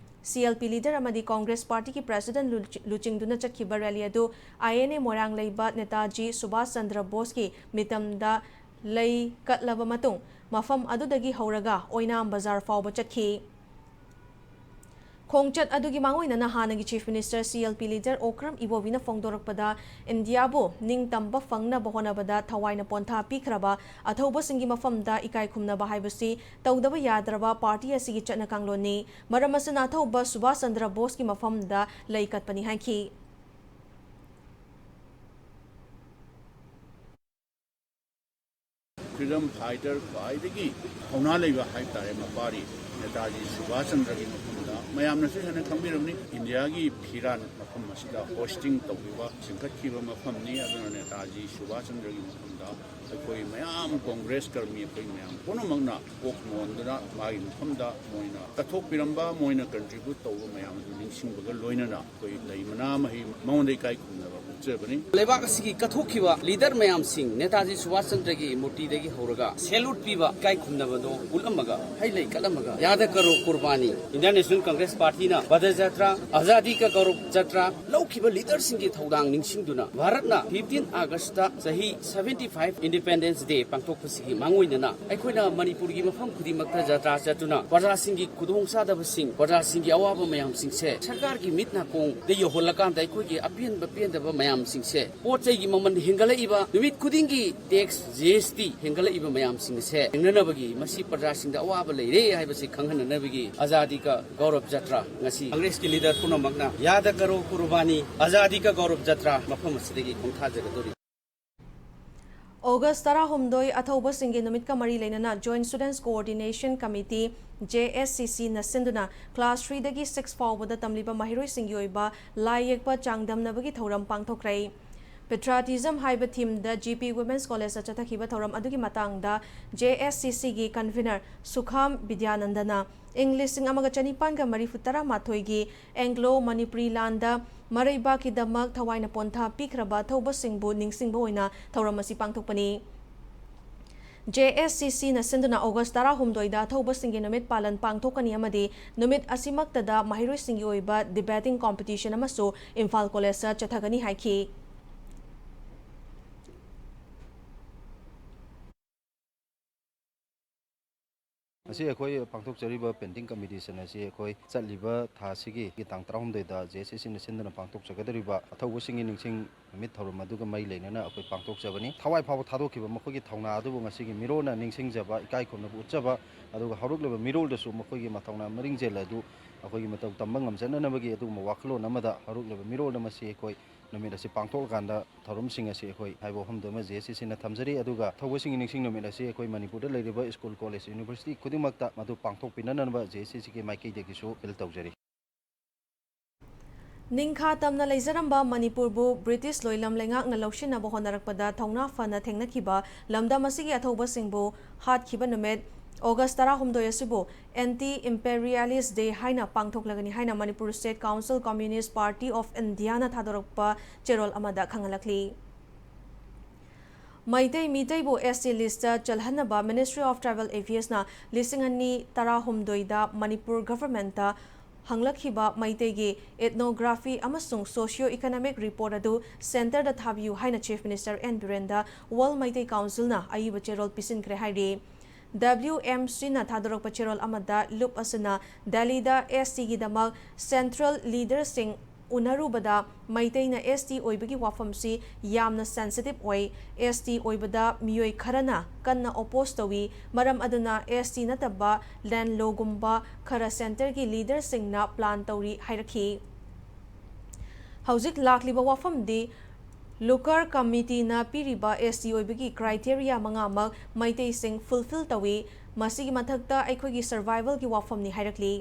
ꯁꯤ ꯑꯦꯜ ꯄꯤ ꯂꯤꯗꯔ ꯑꯃꯗꯤ ꯀꯣꯡꯒ꯭ꯔꯦꯁ ꯄꯥꯔꯇꯤꯒꯤ ꯄ꯭ꯔꯁꯤꯗꯦꯟꯠ ꯂꯨ-, ꯂꯨꯆꯤꯡꯗꯨꯅ ꯆꯠꯈꯤꯕ ꯔꯦꯂꯤ ꯑꯗꯨ ꯑꯥꯏ ꯑꯦꯟ ꯑꯦ ꯃꯣꯏꯔꯥꯡ ꯂꯩꯕ ꯅꯦꯇꯥꯖꯤ ꯁꯨꯚꯥꯁ ꯆꯟꯗ꯭ꯔ ꯕꯣꯁꯀꯤ ꯃꯤꯇꯝꯗ ꯂꯩ ꯀꯠꯂꯕ ꯃꯇꯨꯡ ꯃꯐꯝ ꯑꯗꯨꯗꯒꯤ ꯍꯧꯔꯒ ꯑꯣꯏꯅꯥꯝ ꯕꯖꯥꯔ ꯐꯥꯎꯕ ꯆꯠꯈꯤ꯫ ꯈꯣꯡꯆꯠ ꯑꯗꯨꯒꯤ ꯃꯥꯡꯑꯣꯏꯅꯅ ꯍꯥꯟꯅꯒꯤ Chief Minister, C L P leader Okram ꯏꯕꯣꯕꯤꯅ ꯐꯣꯡꯗꯣꯔꯛꯄꯗ, ꯏꯟꯗꯤꯌꯥꯕꯨ ꯅꯤꯡꯇꯝꯕ ꯐꯪꯅꯕ ꯍꯣꯠꯅꯕꯗ ꯊꯋꯥꯏꯅ ꯄꯣꯟꯊꯥ ꯄꯤꯈ꯭ꯔꯕ ꯑꯊꯧꯕꯁꯤꯡꯒꯤ ꯃꯐꯝꯗ ꯏꯀꯥꯏ ꯈꯨꯝꯅꯕ ꯍꯥꯏꯕꯁꯤ ꯇꯧꯗꯕ ꯌꯥꯗ꯭ꯔꯕ ꯄꯥꯔꯇꯤ ꯑꯁꯤꯒꯤ ꯆꯠꯅ ꯀꯥꯡꯂꯣꯟꯅꯤ꯫ ꯃꯔꯝ ꯑꯁꯤꯅ ꯑꯊꯧꯕ ꯁꯨꯚꯥꯁ ꯆꯟꯗ꯭ꯔ ꯕꯣꯁꯀꯤ ꯃꯐꯝꯗ ꯂꯩ ꯀꯠꯄꯅꯤ ꯍꯥꯏꯈꯤ꯫ Freedom fighter ꯈ꯭ꯋꯥꯏꯗꯒꯤ ꯊꯧꯅꯥ ꯂꯩꯕ ꯍꯥꯏꯕ ꯇꯥꯔꯦ, ꯃꯄꯥꯔꯤ ꯅꯦꯇꯥꯖꯤ ꯁꯨꯚꯥꯁ ꯆꯟꯗ꯭ꯔꯒꯤ ꯃꯐꯝꯗ ꯃꯌꯥꯝꯅꯁꯨ ꯍꯦꯟꯅ ꯈꯪꯕꯤꯔꯝꯅꯤ꯫ ꯏꯟꯗꯤꯌꯥꯒꯤ ꯐꯤꯔꯥꯟ ꯃꯐꯝ ꯑꯁꯤꯗ hosting ꯇꯧꯈꯤꯕ, ꯆꯤꯡꯈꯠꯈꯤꯕ ꯃꯐꯝꯅꯤ꯫ ꯑꯗꯨꯅ ꯅꯦꯇꯥꯖꯤ ꯁꯨꯚꯥꯁ ꯆꯟꯗ꯭ꯔꯒꯤ ꯃꯐꯝꯗ ꯑꯩꯈꯣꯏ ꯃꯌꯥꯝ, ꯀꯣꯡꯒ꯭ꯔꯦꯁ ꯀꯔꯃꯤ ꯑꯩꯈꯣꯏ ꯃꯌꯥꯝ ꯄꯨꯝꯅꯃꯛꯅ ꯀꯣꯛ ꯅꯣꯟꯗꯨꯅ ꯃꯥꯒꯤ ꯃꯐꯝꯗ ꯃꯣꯏꯅ ꯀꯠꯊꯣꯛꯄꯤꯔꯝꯕ, ꯃꯣꯏꯅ contribute ꯇꯧꯕ ꯃꯌꯥꯝ ꯑꯗꯨ ꯅꯤꯡꯁꯤꯡꯕꯒ ꯂꯣꯏꯅꯅ ꯑꯩꯈꯣꯏ ꯂꯩ ꯃꯅꯥ ꯃꯍꯩ ꯃꯉꯣꯟꯗ ꯏꯀꯥꯏ ꯈꯨꯝꯅꯕ ꯎꯠꯆꯕꯅꯤ꯫ ꯂꯩꯕꯥꯛ ꯑꯁꯤꯒꯤ ꯀꯠꯊꯣꯛꯈꯤꯕ leader ꯃꯌꯥꯝꯁꯤꯡ, ꯅꯦꯇꯥꯖꯤ ꯁꯨꯚꯥꯁ ꯆꯟꯗ꯭ꯔꯒꯤ ꯃꯨꯔꯇꯤꯗꯒꯤ ꯍꯧꯔꯒ salute ꯄꯤꯕ, ꯏꯀꯥꯏ ꯈꯨꯝꯅꯕꯗꯣ ꯎꯠꯂꯝꯃꯒ ꯍꯩ ꯂꯩ ꯀꯠꯂꯝꯃꯒ, ꯌꯥꯗ ꯀꯔꯣ ꯀꯨꯔꯕꯥꯅꯤ, Indian National Congress Partyꯅ ꯄꯗ ꯖꯇ꯭ꯔꯥ, ꯑꯖꯥꯗꯤ ꯀ ꯒꯧꯔꯕ ꯖꯇ꯭ꯔꯥ ꯂꯧꯈꯤꯕ leaderꯁꯤꯡꯒꯤ ꯊꯧꯗꯥꯡ ꯅꯤꯡꯁꯤꯡꯗꯨꯅ ꯚꯥꯔꯠꯅ fifteen Augustꯇ ꯆꯍꯤ seventy five Independence Day ꯄꯥꯡꯊꯣꯛꯄꯁꯤꯒꯤ ꯃꯥꯡꯑꯣꯏꯅꯅ ꯑꯩꯈꯣꯏꯅ ꯃꯅꯤꯄꯨꯔꯒꯤ ꯃꯐꯝ ꯈꯨꯗꯤꯡꯃꯛꯇ ꯖꯇ꯭ꯔꯥ ꯆꯠꯇꯨꯅ ꯄ꯭ꯔꯖꯥꯁꯤꯡꯒꯤ ꯈꯨꯗꯣꯡꯆꯥꯗꯕꯁꯤꯡ, ꯄ꯭ꯔꯖꯥꯁꯤꯡꯒꯤ ꯑꯋꯥꯕ ꯃꯌꯥꯝꯁꯤꯡꯁꯦ ꯁꯔꯀꯥꯔꯒꯤ ꯃꯤꯠ ꯅꯥꯀꯣꯡꯗ ꯌꯧꯍꯜꯂꯀꯥꯟꯗ ꯑꯩꯈꯣꯏꯒꯤ ꯑꯄꯦꯟꯕ ꯄꯦꯟꯗꯕ ꯃꯌꯥꯝꯁꯤꯡꯁꯦ, ꯄꯣꯠ ꯆꯩꯒꯤ ꯃꯃꯜ ꯍꯦꯟꯒꯠꯂꯛꯏꯕ, ꯅꯨꯃꯤꯠ ꯈꯨꯗꯤꯡꯒꯤ tax, G S T ꯍꯦꯟꯒꯠꯂꯛꯏꯕ ꯃꯌꯥꯝꯁꯤꯡꯁꯦ ꯊꯦꯡꯅꯅꯕꯒꯤ, ꯃꯁꯤ ꯄ꯭ꯔꯖꯥꯁꯤꯡꯗ ꯑꯋꯥꯕ ꯂꯩꯔꯦ ꯍꯥꯏꯕꯁꯤ ꯈꯪꯍꯟꯅꯅꯕꯒꯤ ꯑꯖꯥꯗꯤ ꯀ ꯒꯧꯔꯕ ꯖꯇ꯭ꯔꯥ ꯉꯁꯤ ꯀꯪꯒ꯭ꯔꯦꯁꯀꯤ leader ꯄꯨꯝꯅꯃꯛꯅ ꯌꯥꯗ ꯀꯔꯣ ꯀꯨꯔꯕꯥꯅꯤ, ꯑꯖꯥꯗꯤ ꯀ ꯒꯧꯔꯕ ꯖꯇ꯭ꯔꯥ ꯃꯐꯝ ꯑꯁꯤꯗꯒꯤ ꯈꯣꯡꯊꯥꯖꯒꯗꯧꯔꯤ꯫ ꯑꯣꯒꯁ ꯇꯔꯥꯍꯨꯝꯗꯣꯏ, ꯑꯊꯧꯕꯁꯤꯡꯒꯤ ꯅꯨꯃꯤꯠꯀ ꯃꯔꯤ ꯂꯩꯅꯅ Joint Students Coordination Committee, J S C Cꯅ ꯁꯤꯟꯗꯨꯅ class threeꯗꯒꯤ six ꯐꯥꯎꯕꯗ ꯇꯝꯂꯤꯕ ꯃꯍꯩꯔꯣꯏꯁꯤꯡꯒꯤ ꯑꯣꯏꯕ ꯂꯥꯏ ꯌꯦꯛꯄ ꯆꯥꯡꯗꯝꯅꯕꯒꯤ ꯊꯧꯔꯝ ꯄꯥꯡꯊꯣꯛꯈ꯭ꯔꯦ꯫ Patriotism ꯍꯥꯏꯕ themeꯗ G P Women's Collegeꯇ ꯆꯠꯊꯈꯤꯕ ꯊꯧꯔꯝ ꯑꯗꯨꯒꯤ ꯃꯇꯥꯡꯗ J S C Cꯒꯤ convener ꯁꯨꯈꯥꯝ ꯕꯤꯗ꯭ꯌꯥꯅꯟꯗꯅ ꯏꯪ ꯂꯤꯁꯤꯡ ꯑꯃꯒ ꯆꯅꯤꯄꯥꯟꯒ ꯃꯔꯤꯐꯨ ꯇꯔꯥꯃꯥꯊꯣꯏꯒꯤ Anglo Manipuri ꯂꯥꯟꯗ ꯃꯔꯩꯕꯥꯛꯀꯤꯗꯃꯛ ꯊꯋꯥꯏꯅ ꯄꯣꯟꯊꯥ ꯄꯤꯈ꯭ꯔꯕ ꯑꯊꯧꯕꯁꯤꯡꯕꯨ ꯅꯤꯡꯁꯤꯡꯕ ꯑꯣꯏꯅ ꯊꯧꯔꯝ ꯑꯁꯤ ꯄꯥꯡꯊꯣꯛꯄꯅꯤ꯫ J S C Cꯅ ꯁꯤꯟꯗꯨꯅ ꯑꯣꯒꯁ ꯇꯔꯥꯍꯨꯝꯗꯣꯏꯗ ꯑꯊꯧꯕꯁꯤꯡꯒꯤ ꯅꯨꯃꯤꯠ ꯄꯥꯂꯟ ꯄꯥꯡꯊꯣꯛꯀꯅꯤ ꯑꯃꯗꯤ ꯅꯨꯃꯤꯠ ꯑꯁꯤꯃꯛꯇꯗ ꯃꯍꯩꯔꯣꯏꯁꯤꯡꯒꯤ ꯑꯣꯏꯕ debating competition ꯑꯃꯁꯨ ꯏꯝꯐꯥꯜ Collegeꯇ ꯆꯠꯊꯒꯅꯤ ꯍꯥꯏꯈꯤ꯫ ꯉꯁꯤ ꯑꯩꯈꯣꯏ ꯄꯥꯡꯊꯣꯛꯆꯔꯤꯕ painting competition ꯑꯁꯤ ꯑꯩꯈꯣꯏ ꯆꯠꯂꯤꯕ ꯊꯥ ꯑꯁꯤꯒꯤ ꯇꯥꯡ ꯇꯔꯥꯍꯨꯝꯗꯣꯏꯗ J S S C ꯅ ꯁꯤꯟꯗꯨꯅ ꯄꯥꯡꯊꯣꯛꯆꯒꯗꯧꯔꯤꯕ ꯑꯊꯧꯕꯁꯤꯡꯒꯤ ꯅꯤꯡꯁꯤꯡ ꯅꯨꯃꯤꯠ ꯊꯧꯔꯝ ꯑꯗꯨꯒ ꯃꯔꯤ ꯂꯩꯅꯅ ꯑꯩꯈꯣꯏ ꯄꯥꯡꯊꯣꯛꯆꯕꯅꯤ꯫ ꯊꯋꯥꯏ ꯐꯥꯎꯕ ꯊꯥꯗꯣꯛꯈꯤꯕ ꯃꯈꯣꯏꯒꯤ ꯊꯧꯅꯥ ꯑꯗꯨꯕꯨ ꯉꯁꯤꯒꯤ ꯃꯤꯔꯣꯟꯅ ꯅꯤꯡꯁꯤꯡꯖꯕ, ꯏꯀꯥꯏ ꯈꯨꯝꯅꯕ ꯎꯠꯆꯕ, ꯑꯗꯨꯒ ꯍꯧꯔꯛꯂꯤꯕ ꯃꯤꯔꯣꯜꯗꯁꯨ ꯃꯈꯣꯏꯒꯤ ꯃꯊꯧꯅꯥ ꯃꯔꯤꯡ ꯆꯦꯜꯂ ꯑꯗꯨ ꯑꯩꯈꯣꯏꯒꯤ ꯃꯇꯧ ꯇꯝꯕ ꯉꯝꯖꯅꯅꯕꯒꯤ ꯑꯗꯨꯒꯨꯝꯕ ꯋꯥꯈꯜꯂꯣꯟ ꯑꯃꯗ ꯍꯧꯔꯛꯂꯤꯕ ꯃꯤꯔꯣꯜ ꯑꯃꯁꯤ ꯑꯩꯈꯣꯏ ꯅꯨꯃꯤꯠ ꯑꯁꯤ ꯄꯥꯡꯊꯣꯛꯂꯀꯥꯟꯗ ꯊꯧꯔꯝꯁꯤꯡ ꯑꯁꯤ ꯑꯩꯈꯣꯏ ꯍꯥꯏꯕ ꯋꯥꯐꯝꯗꯨꯃ J S S C ꯅ ꯊꯝꯖꯔꯤ꯫ ꯑꯗꯨꯒ ꯊꯧꯕꯁꯤꯡꯒꯤ ꯅꯤꯡꯁꯤꯡ ꯅꯨꯃꯤꯠ ꯑꯁꯤ ꯑꯩꯈꯣꯏ ꯃꯅꯤꯄꯨꯔꯗ ꯂꯩꯔꯤꯕ school, college, university ꯈꯨꯗꯤꯡꯃꯛꯇ ꯃꯗꯨ ꯄꯥꯡꯊꯣꯛꯄꯤꯅꯅꯕ J S S C ꯒꯤ ꯃꯥꯏꯀꯩꯗꯒꯤꯁꯨ ꯑꯄꯤꯜ ꯇꯧꯖꯔꯤ꯫ ꯅꯤꯡꯈꯥ ꯇꯝꯅ ꯂꯩꯖꯔꯝꯕ ꯃꯅꯤꯄꯨꯔꯕꯨ ꯕ꯭ꯔꯤꯇꯤꯁ ꯂꯣꯏꯂꯝ ꯂꯩꯉꯥꯛꯅ ꯂꯧꯁꯤꯟꯅꯕ ꯍꯣꯠꯅꯔꯛꯄꯗ ꯊꯧꯅꯥ ꯐꯅ ꯊꯦꯡꯅꯈꯤꯕ ꯂꯝꯗꯝ ꯑꯁꯤꯒꯤ ꯑꯊꯧꯕꯁꯤꯡꯕꯨ ꯍꯥꯠꯈꯤꯕ ꯅꯨꯃꯤꯠ August ꯇꯔꯥꯍꯨꯝꯗꯣꯏ ꯑꯁꯤꯕꯨ Anti Imperialist Day ꯍꯥꯏꯅ ꯄꯥꯡꯊꯣꯛꯂꯒꯅꯤ ꯍꯥꯏꯅ Manipur State Council Communist Party of India ꯅ ꯊꯥꯗꯣꯔꯛꯄ ꯆꯦꯔꯣꯜ ꯑꯃꯗ ꯈꯪꯍꯜꯂꯛꯂꯤ꯫ ꯃꯩꯇꯩ ꯃꯤꯇꯩꯕꯨ S T list ꯇ ꯆꯜꯍꯟꯅꯕ Ministry of Tribal Affairs ꯅ ꯂꯤꯁꯤꯡ ꯑꯅꯤ ꯇꯔꯥꯍꯨꯝꯗꯣꯏꯗ ꯃꯅꯤꯄꯨꯔ government ꯇ ꯍꯪꯂꯛꯈꯤꯕ ꯃꯩꯇꯩꯒꯤ ethnography ꯑꯃꯁꯨꯡ socio economic report ꯑꯗꯨ centre ꯗ ꯊꯥꯕꯤꯌꯨ ꯍꯥꯏꯅ Chief Minister N ꯕꯤꯔꯦꯟꯗ World Meitei Council ꯅ ꯑꯏꯕ ꯆꯦꯔꯣꯜ ꯄꯤꯁꯤꯟꯈ꯭ꯔꯦ ꯍꯥꯏꯔꯤ꯫ W M C ꯅ ꯊꯥꯗꯣꯔꯛꯄ ꯆꯦꯔꯣꯜ ꯑꯃꯗ ꯂꯨꯞ ꯑꯁꯤꯅ ꯗꯦꯜꯂꯤꯗ S T ꯒꯤꯗꯃꯛ central leader ꯁꯤꯡ ꯎꯅꯔꯨꯕꯗ ꯃꯩꯇꯩꯅ S T ꯑꯣꯏꯕꯒꯤ ꯋꯥꯐꯝꯁꯤ ꯌꯥꯝꯅ sensitive ꯑꯣꯏ꯫ S T ꯑꯣꯏꯕꯗ ꯃꯤꯑꯣꯏ ꯈꯔꯅ ꯀꯟꯅ oppose ꯇꯧꯏ꯫ ꯃꯔꯝ ꯑꯗꯨꯅ S T ꯅꯠꯇꯕ land law ꯒꯨꯝꯕ ꯈꯔ centre ꯒꯤ leader ꯁꯤꯡꯅ plan ꯇꯧꯔꯤ ꯍꯥꯏꯔꯛꯈꯤ꯫ ꯍꯧꯖꯤꯛ ꯂꯥꯛꯂꯤꯕ ꯋꯥꯐꯝꯗꯤ Local Committee ꯅ ꯄꯤꯔꯤꯕ S T ꯑꯣꯏꯕꯒꯤ criteria ꯃꯉꯥꯃꯛ ꯃꯩꯇꯩꯁꯤꯡ fulfil ꯇꯧꯏ꯫ ꯃꯁꯤꯒꯤ ꯃꯊꯛꯇ ꯑꯩꯈꯣꯏꯒꯤ survival ꯒꯤ ꯋꯥꯐꯝꯅꯤ ꯍꯥꯏꯔꯛꯂꯤ꯫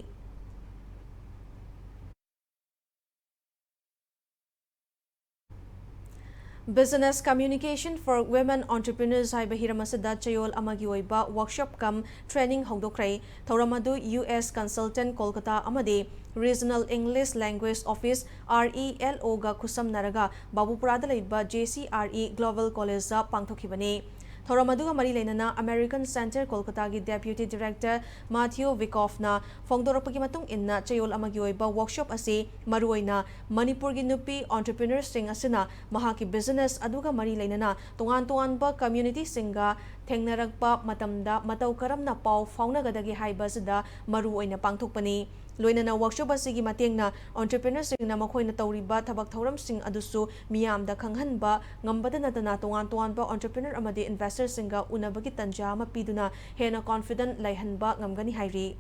Business Communication for Women Entrepreneurs ꯍꯥꯏꯕ ꯍꯤꯔꯝ ꯑꯁꯤꯗ ꯆꯌꯣꯜ ꯑꯃꯒꯤ ꯑꯣꯏꯕ workshop cum training ꯍꯧꯗꯣꯛꯈ꯭ꯔꯦ꯫ ꯊꯧꯔꯝ ꯑꯗꯨ U S Consultant Kolkata ꯑꯃꯗꯤ Regional English Language Office, R E L O ꯒ ꯈꯨꯠꯁꯝꯅꯔꯒ ꯕꯥꯕꯨꯄꯨꯔꯥꯗ ꯂꯩꯕ J C R E Global College ꯇ ꯄꯥꯡꯊꯣꯛꯈꯤꯕꯅꯤ꯫ ꯊꯧꯔꯝ ꯑꯗꯨꯒ ꯃꯔꯤ ꯂꯩꯅꯅ American Center ꯀꯣꯜꯀꯇꯥꯒꯤ Deputy Director Matthew Wyckoffꯅ ꯐꯣꯡꯗꯣꯔꯛꯄꯒꯤ ꯃꯇꯨꯡ ꯏꯟꯅ, ꯆꯌꯣꯜ ꯑꯃꯒꯤ ꯑꯣꯏꯕ workshop ꯑꯁꯤ ꯃꯔꯨꯑꯣꯏꯅ ꯃꯅꯤꯄꯨꯔꯒꯤ ꯅꯨꯄꯤ entrepreneurꯁꯤꯡ ꯑꯁꯤꯅ ꯃꯍꯥꯛꯀꯤ business ꯑꯗꯨꯒ ꯃꯔꯤ ꯂꯩꯅꯅ ꯇꯣꯉꯥꯟ ꯇꯣꯉꯥꯟꯕ communityꯁꯤꯡꯒ ꯊꯦꯡꯅꯔꯛꯄ ꯃꯇꯝꯗ ꯃꯇꯧ ꯀꯔꯝꯅ ꯄꯥꯎ ꯐꯥꯎꯅꯒꯗꯒꯦ ꯍꯥꯏꯕ ꯑꯁꯤꯗ ꯃꯔꯨ ꯑꯣꯏꯅ ꯄꯥꯡꯊꯣꯛꯄꯅꯤ꯫ ꯂꯣꯏꯅꯅ workshop ꯑꯁꯤꯒꯤ ꯃꯇꯦꯡꯅ entrepreneurꯁꯤꯡꯅ ꯃꯈꯣꯏꯅ ꯇꯧꯔꯤꯕ ꯊꯕꯛ ꯊꯧꯔꯝꯁꯤꯡ ꯑꯗꯨꯁꯨ ꯃꯤꯌꯥꯝꯗ ꯈꯪꯍꯟꯕ ꯉꯝꯕꯗ ꯅꯠꯇꯅ, ꯇꯣꯉꯥꯟ ꯇꯣꯉꯥꯟꯕ entrepreneur ꯑꯃꯗꯤ investorꯁꯤꯡꯒ ꯎꯅꯕꯒꯤ ꯇꯟꯖꯥ ꯑꯃ ꯄꯤꯗꯨꯅ ꯍꯦꯟꯅ confident ꯂꯩꯍꯟꯕ ꯉꯝꯒꯅꯤ ꯍꯥꯏꯔꯤ꯫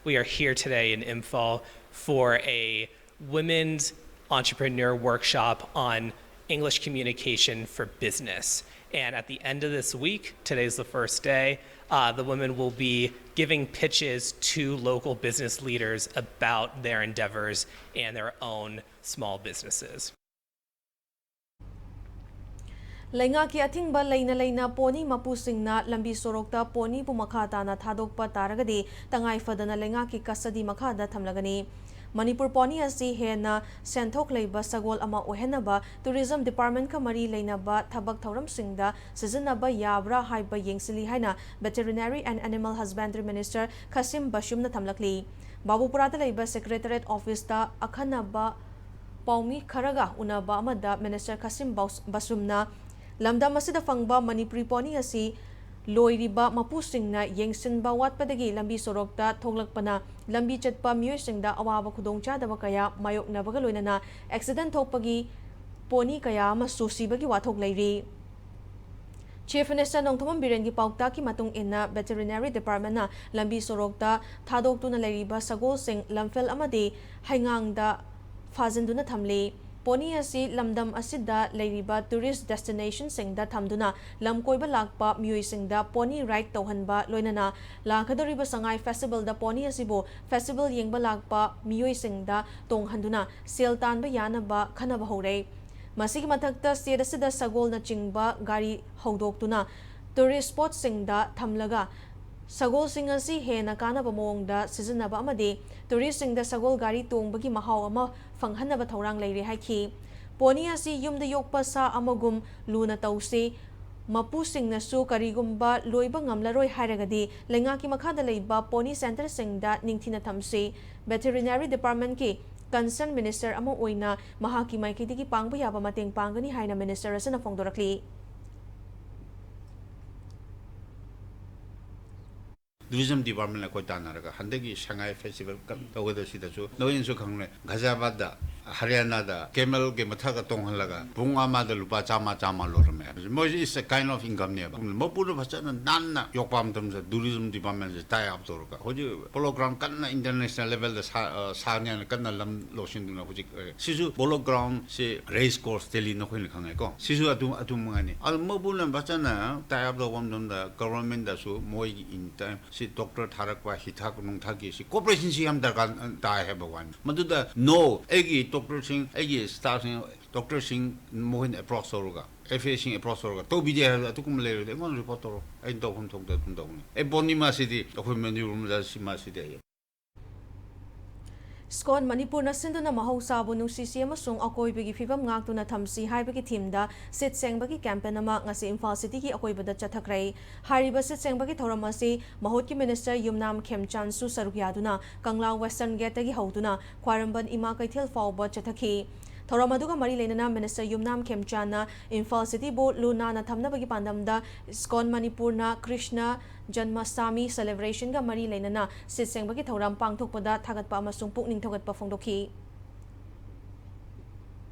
We are here today in Imphal for a women's entrepreneur workshop on English communication for business. And at the end of this week, today's the first day, uh, the women will be giving pitches to local business leaders about their endeavors and their own small businesses. ꯂꯩꯉꯥꯛꯀꯤ ꯑꯊꯤꯡꯕ ꯂꯩꯅ ꯂꯩꯅ pony ꯃꯄꯨꯁꯤꯡꯅ ꯂꯝꯕꯤ ꯁꯣꯔꯣꯛꯇ ponyꯕꯨ ꯃꯈꯥ ꯇꯥꯅ ꯊꯥꯗꯣꯛꯄ ꯇꯥꯔꯒꯗꯤ ꯇꯉꯥꯏ ꯐꯗꯅ ꯂꯩꯉꯥꯛꯀꯤ custody ꯃꯈꯥꯗ ꯊꯝꯂꯒꯅꯤ꯫ ꯃꯅꯤꯄꯨꯔ pony ꯑꯁꯤ ꯍꯦꯟꯅ ꯁꯦꯟꯊꯣꯛ ꯂꯩꯕ ꯁꯒꯣꯜ ꯑꯃ ꯑꯣꯏꯍꯟꯅꯕ tourism departmentꯀ ꯃꯔꯤ ꯂꯩꯅꯕ ꯊꯕꯛ ꯊꯧꯔꯝꯁꯤꯡꯗ ꯁꯤꯖꯤꯟꯅꯕ ꯌꯥꯕ꯭ꯔꯥ ꯍꯥꯏꯕ ꯌꯦꯡꯁꯤꯜꯂꯤ ꯍꯥꯏꯅ Veterinary and Animal Husbandry Minister ꯈꯥꯁꯤꯝ ꯕꯁꯨꯝꯅ ꯊꯝꯂꯛꯂꯤ꯫ ꯕꯥꯕꯨꯄꯨꯔꯥꯗ ꯂꯩꯕ Secretariat officeꯇ ꯑꯈꯟꯅꯕ ꯄꯥꯎꯃꯤ ꯈꯔꯒ ꯎꯅꯕ ꯑꯃꯗ Minister ꯈꯥꯁꯤꯝ ꯕꯥꯎꯁ-, ꯕꯁꯨꯝꯅ ꯂꯝꯗꯝ ꯑꯁꯤꯗ ꯐꯪꯕ ꯃꯅꯤꯄꯨꯔꯤ pony ꯑꯁꯤ ꯂꯣꯏꯔꯤꯕ ꯃꯄꯨꯁꯤꯡꯅ ꯌꯦꯡꯁꯤꯟꯕ ꯋꯥꯠꯄꯗꯒꯤ ꯂꯝꯕꯤ ꯁꯣꯔꯣꯛꯇ ꯊꯣꯛꯂꯛꯄꯅ ꯂꯝꯕꯤ ꯆꯠꯄ ꯃꯤꯑꯣꯏꯁꯤꯡꯗ ꯑꯋꯥꯕ ꯈꯨꯗꯣꯡꯆꯥꯗꯕ ꯀꯌꯥ ꯃꯥꯌꯣꯛꯅꯕꯒ ꯂꯣꯏꯅꯅ accident ꯊꯣꯛꯄꯒꯤ pony ꯀꯌꯥ ꯑꯃꯁꯨ ꯁꯤꯕꯒꯤ ꯋꯥꯊꯣꯛ ꯂꯩꯔꯤ꯫ Chief Minister ꯅꯣꯡꯊꯣꯝꯕꯝ ꯕꯤꯔꯦꯟꯒꯤ ꯄꯥꯎꯇꯥꯛꯀꯤ ꯃꯇꯨꯡ ꯏꯟꯅ Veterinary Departmentꯅ ꯂꯝꯕꯤ ꯁꯣꯔꯣꯛꯇ ꯊꯥꯗꯣꯛꯇꯨꯅ ꯂꯩꯔꯤꯕ ꯁꯒꯣꯜꯁꯤꯡ ꯂꯝꯐꯦꯜ ꯑꯃꯗꯤ ꯍꯩꯉꯥꯡꯗ ꯐꯥꯖꯤꯟꯗꯨꯅ ꯊꯝꯂꯤ꯫ Pony ꯑꯁꯤ ꯂꯝꯗꯝ ꯑꯁꯤꯗ ꯂꯩꯔꯤꯕ tourist destinationꯁꯤꯡꯗ ꯊꯝꯗꯨꯅ ꯂꯝ ꯀꯣꯏꯕ ꯂꯥꯛꯄ ꯃꯤꯑꯣꯏꯁꯤꯡꯗ pony ride ꯇꯧꯍꯟꯕ, ꯂꯣꯏꯅꯅ ꯂꯥꯛꯀꯗꯧꯔꯤꯕ ꯁꯉꯥꯏ festivalꯗ pony ꯑꯁꯤꯕꯨ festival ꯌꯦꯡꯕ ꯂꯥꯛꯄ ꯃꯤꯑꯣꯏꯁꯤꯡꯗ ꯇꯣꯡꯍꯟꯗꯨꯅ ꯁꯦꯜ ꯇꯥꯟꯕ ꯌꯥꯅꯕ ꯈꯟꯅꯕ ꯍꯧꯔꯦ꯫ ꯃꯁꯤꯒꯤ ꯃꯊꯛꯇ state ꯑꯁꯤꯗ ꯁꯒꯣꯜꯅꯆꯤꯡꯕ ꯒꯥꯔꯤ ꯍꯧꯗꯣꯛꯇꯨꯅ tourist spotꯁꯤꯡꯗ ꯊꯝꯂꯒ ꯁꯒꯣꯜꯁꯤꯡ ꯑꯁꯤ ꯍꯦꯟꯅ ꯀꯥꯟꯅꯕ ꯃꯑꯣꯡꯗ ꯁꯤꯖꯤꯟꯅꯕ ꯑꯃꯗꯤ ꯇꯨꯔꯤꯁꯁꯤꯡꯗ ꯁꯒꯣꯜ ꯒꯥꯔꯤ ꯇꯣꯡꯕꯒꯤ ꯃꯍꯥꯎ ꯑꯃ ꯐꯪꯍꯟꯅꯕ ꯊꯧꯔꯥꯡ ꯂꯩꯔꯤ ꯍꯥꯏꯈꯤ꯫ ꯄꯣꯅꯤ ꯑꯁꯤ ꯌꯨꯝꯗ ꯌꯣꯛꯄ ꯁꯥ ꯑꯃꯒꯨꯝ ꯂꯨꯅ ꯇꯧꯁꯤ꯫ ꯃꯄꯨꯁꯤꯡꯅꯁꯨ ꯀꯔꯤꯒꯨꯝꯕ ꯂꯣꯏꯕ ꯉꯝꯂꯔꯣꯏ ꯍꯥꯏꯔꯒꯗꯤ ꯂꯩꯉꯥꯛꯀꯤ ꯃꯈꯥꯗ ꯂꯩꯕ ꯄꯣꯅꯤ ꯁꯦꯟꯇꯔꯁꯤꯡꯗ ꯅꯤꯡꯊꯤꯅ ꯊꯝꯁꯤ꯫ ꯚꯦꯇꯦꯔꯤꯅꯔꯤ ꯗꯤꯄꯥꯔꯠꯃꯦꯟꯠꯀꯤ ꯀꯟꯁꯔꯟ ꯃꯤꯅꯤꯁꯇꯔ ꯑꯃ ꯑꯣꯏꯅ ꯃꯍꯥꯛꯀꯤ ꯃꯥꯏꯀꯩꯗꯒꯤ ꯄꯥꯡꯕ ꯌꯥꯕ ꯃꯇꯦꯡ ꯄꯥꯡꯒꯅꯤ ꯍꯥꯏꯅ ꯃꯤꯅꯤꯁꯇꯔ ꯑꯁꯤꯅ ꯐꯣꯡꯗꯣꯔꯛꯂꯤ꯫ ꯇꯨꯔꯤꯖꯝ ꯗꯤꯄꯥꯔꯠꯃꯦꯟ ꯑꯩꯈꯣꯏ ꯇꯥꯟꯅꯔꯒ ꯍꯟꯗꯛꯀꯤ ꯁꯉꯥꯏ ꯐꯦꯁꯇꯤꯚꯦꯜ ꯀ-, ꯇꯧꯒꯗꯕꯁꯤꯗꯁꯨ ꯅꯣꯏꯅꯁꯨ ꯈꯪꯅꯩ, ꯘꯖꯤꯌꯥꯕꯥꯗ ꯍꯔꯤꯌꯥꯅꯥꯗ ꯀꯦꯃꯦꯜꯒꯤ ꯃꯊꯛꯇ ꯇꯣꯡꯍꯜꯂꯒ ꯄꯨꯡ ꯑꯃꯗ ꯂꯨꯄꯥ ꯆꯥꯝꯃ, ꯆꯥꯝꯃ ꯂꯧꯔꯝꯃꯦ ꯍꯥꯏꯕꯁꯦ꯫ ꯃꯣꯏꯁꯦ is a kind of income ꯅꯦꯕ꯫ ꯃꯄꯨꯗꯣ ꯐꯖꯅ ꯅꯥꯟꯅ ꯌꯣꯛꯄ ꯃꯇꯝꯗ ꯇꯨꯔꯤꯖꯝ ꯗꯤꯄꯥꯔꯠꯃꯦꯟꯁꯦ tie up ꯇꯧꯔꯒ ꯍꯧꯖꯤꯛ ꯄꯣꯂꯣ ꯒ꯭ꯔꯥꯎꯟ ꯀꯟꯅ ꯏꯟꯇꯔꯅꯦꯁꯅꯦꯜ ꯂꯦꯚꯦꯜꯗ ꯁꯥ-, ꯑ, ꯁꯥꯅꯤ ꯍꯥꯏꯅ ꯀꯟꯅ ꯂꯝ ꯂꯧꯁꯤꯟꯗꯨꯅ ꯍꯧꯖꯤꯛ, ꯑ, ꯁꯤꯁꯨ ꯄꯣꯂꯣ ꯒ꯭ꯔꯥꯎꯟꯁꯦ ꯔꯦꯁ ꯀꯣꯔꯁ ꯗꯦꯜꯂꯤ ꯅꯈꯣꯏꯅ ꯈꯪꯉꯦꯀꯣ꯫ ꯁꯤꯁꯨ ꯑꯗꯨ, ꯑꯗꯨ ꯃꯉꯥꯏꯅꯤ꯫ ꯑꯗꯨ ꯃꯄꯨꯅ ꯐꯖꯅ tie up ꯇꯧꯕ ꯃꯇꯝꯗ ꯒꯚꯔꯟꯃꯦꯟꯗꯁꯨ ꯃꯣꯏꯒꯤ in time ꯁꯤ ꯗꯣꯛꯇꯔ ꯊꯥꯔꯛꯄ, ꯍꯤꯊꯥꯛ ꯅꯨꯡꯊꯥꯛꯀꯤ ꯁꯤ ꯀꯣꯑꯣꯄꯔꯦꯁꯟꯁꯤ ꯌꯥꯝ ꯗꯔꯀꯥꯔ ꯇꯥꯏ ꯍꯥꯏꯕ ꯋꯥꯅꯤ꯫ ꯃꯗꯨꯗ no, ꯑꯩꯒꯤ ꯗꯣꯛꯇꯔꯁꯤꯡ, ꯑꯩꯒꯤ ꯁ꯭ꯇꯥꯐꯁꯤꯡ, ꯗꯣꯛꯇꯔꯁꯤꯡ ꯃꯈꯣꯏꯅ ꯑꯦꯄ꯭ꯔꯣꯆ ꯇꯧꯔꯒ, ꯑꯦꯐ ꯑꯦꯁꯤꯡ ꯑꯦꯄ꯭ꯔꯣꯆ ꯇꯧꯔꯒ ꯇꯧꯕꯤꯗꯦ ꯍꯥꯏꯕꯗ ꯑꯗꯨꯒꯨꯝꯕ ꯂꯩꯔꯗꯤ ꯑꯩꯉꯣꯟꯗ ꯔꯤꯄꯣꯔꯠ ꯇꯧꯔꯣ, ꯑꯩꯅ ꯇꯧꯐꯝ ꯊꯣꯛꯇ ꯑꯗꯨꯝ ꯇꯧꯒꯅꯤ꯫ ꯑꯩ ꯄꯣꯔꯅꯤꯃꯥꯁꯤꯗꯤ ꯑꯩꯈꯣꯏ ꯃꯅꯤꯄꯨꯔ ꯃꯆꯥꯁꯤ ꯃꯥꯁꯤꯗꯤ ꯑꯩ ꯁ꯭ꯀꯣꯟ ꯃꯅꯤꯄꯨꯔꯅ ꯁꯤꯟꯗꯨꯅ ꯃꯍꯧꯁꯥꯕꯨ ꯅꯨꯡꯁꯤꯁꯤ ꯑꯃꯁꯨꯡ ꯑꯀꯣꯏꯕꯒꯤ ꯐꯤꯕꯝ ꯉꯥꯛꯇꯨꯅ ꯊꯝꯁꯤ ꯍꯥꯏꯕꯒꯤ ꯊꯤꯝꯗ ꯁꯤꯠ ꯁꯦꯡꯕꯒꯤ ꯀꯦꯝꯄꯦꯟ ꯑꯃ ꯉꯁꯤ ꯏꯝꯐꯥꯜ ꯁꯤꯇꯤꯒꯤ ꯑꯀꯣꯏꯕꯗ ꯆꯠꯊꯈ꯭ꯔꯦ꯫ ꯍꯥꯏꯔꯤꯕ ꯁꯤꯠ ꯁꯦꯡꯕꯒꯤ ꯊꯧꯔꯝ ꯑꯁꯤ ꯃꯍꯨꯠꯀꯤ ꯃꯤꯅꯤꯁꯇꯔ ꯌꯨꯝꯅꯥꯝ ꯈꯦꯝꯆꯥꯟꯁꯨ ꯁꯔꯨꯛ ꯌꯥꯗꯨꯅ ꯀꯪꯂꯥ ꯋꯦꯁꯇꯔꯟ ꯒꯦꯠꯇꯒꯤ ꯍꯧꯗꯨꯅ ꯈ꯭ꯋꯥꯏꯔꯝꯕꯟ ꯏꯃꯥ ꯀꯩꯊꯦꯜ ꯐꯥꯎꯕ ꯆꯠꯊꯈꯤ꯫ ꯊꯧꯔꯝ ꯑꯗꯨꯒ ꯃꯔꯤ ꯂꯩꯅꯅ ꯃꯤꯅꯤꯁꯇꯔ ꯌꯨꯝꯅꯥꯝ ꯈꯦꯝꯆꯥꯟꯅ ꯏꯝꯐꯥꯜ ꯁꯤꯇꯤꯕꯨ ꯂꯨ ꯅꯥꯟꯅ ꯊꯝꯅꯕꯒꯤ ꯄꯥꯟꯗꯝꯗ ꯁ꯭ꯀꯣꯟ ꯃꯅꯤꯄꯨꯔꯅ ꯀ꯭ꯔꯤꯁꯅ ꯖꯟꯃꯥꯁꯇꯥꯃꯤ ꯁꯦꯂꯦꯕ꯭ꯔꯦꯁꯟꯒ ꯃꯔꯤ ꯂꯩꯅꯅ ꯁꯤꯠ ꯁꯦꯡꯕꯒꯤ ꯊꯧꯔꯝ ꯄꯥꯡꯊꯣꯛꯄꯗ ꯊꯥꯒꯠꯄ ꯑꯃꯁꯨꯡ ꯄꯨꯛꯅꯤꯡ ꯊꯧꯒꯠꯄ ꯐꯣꯡꯗꯣꯛꯈꯤ꯫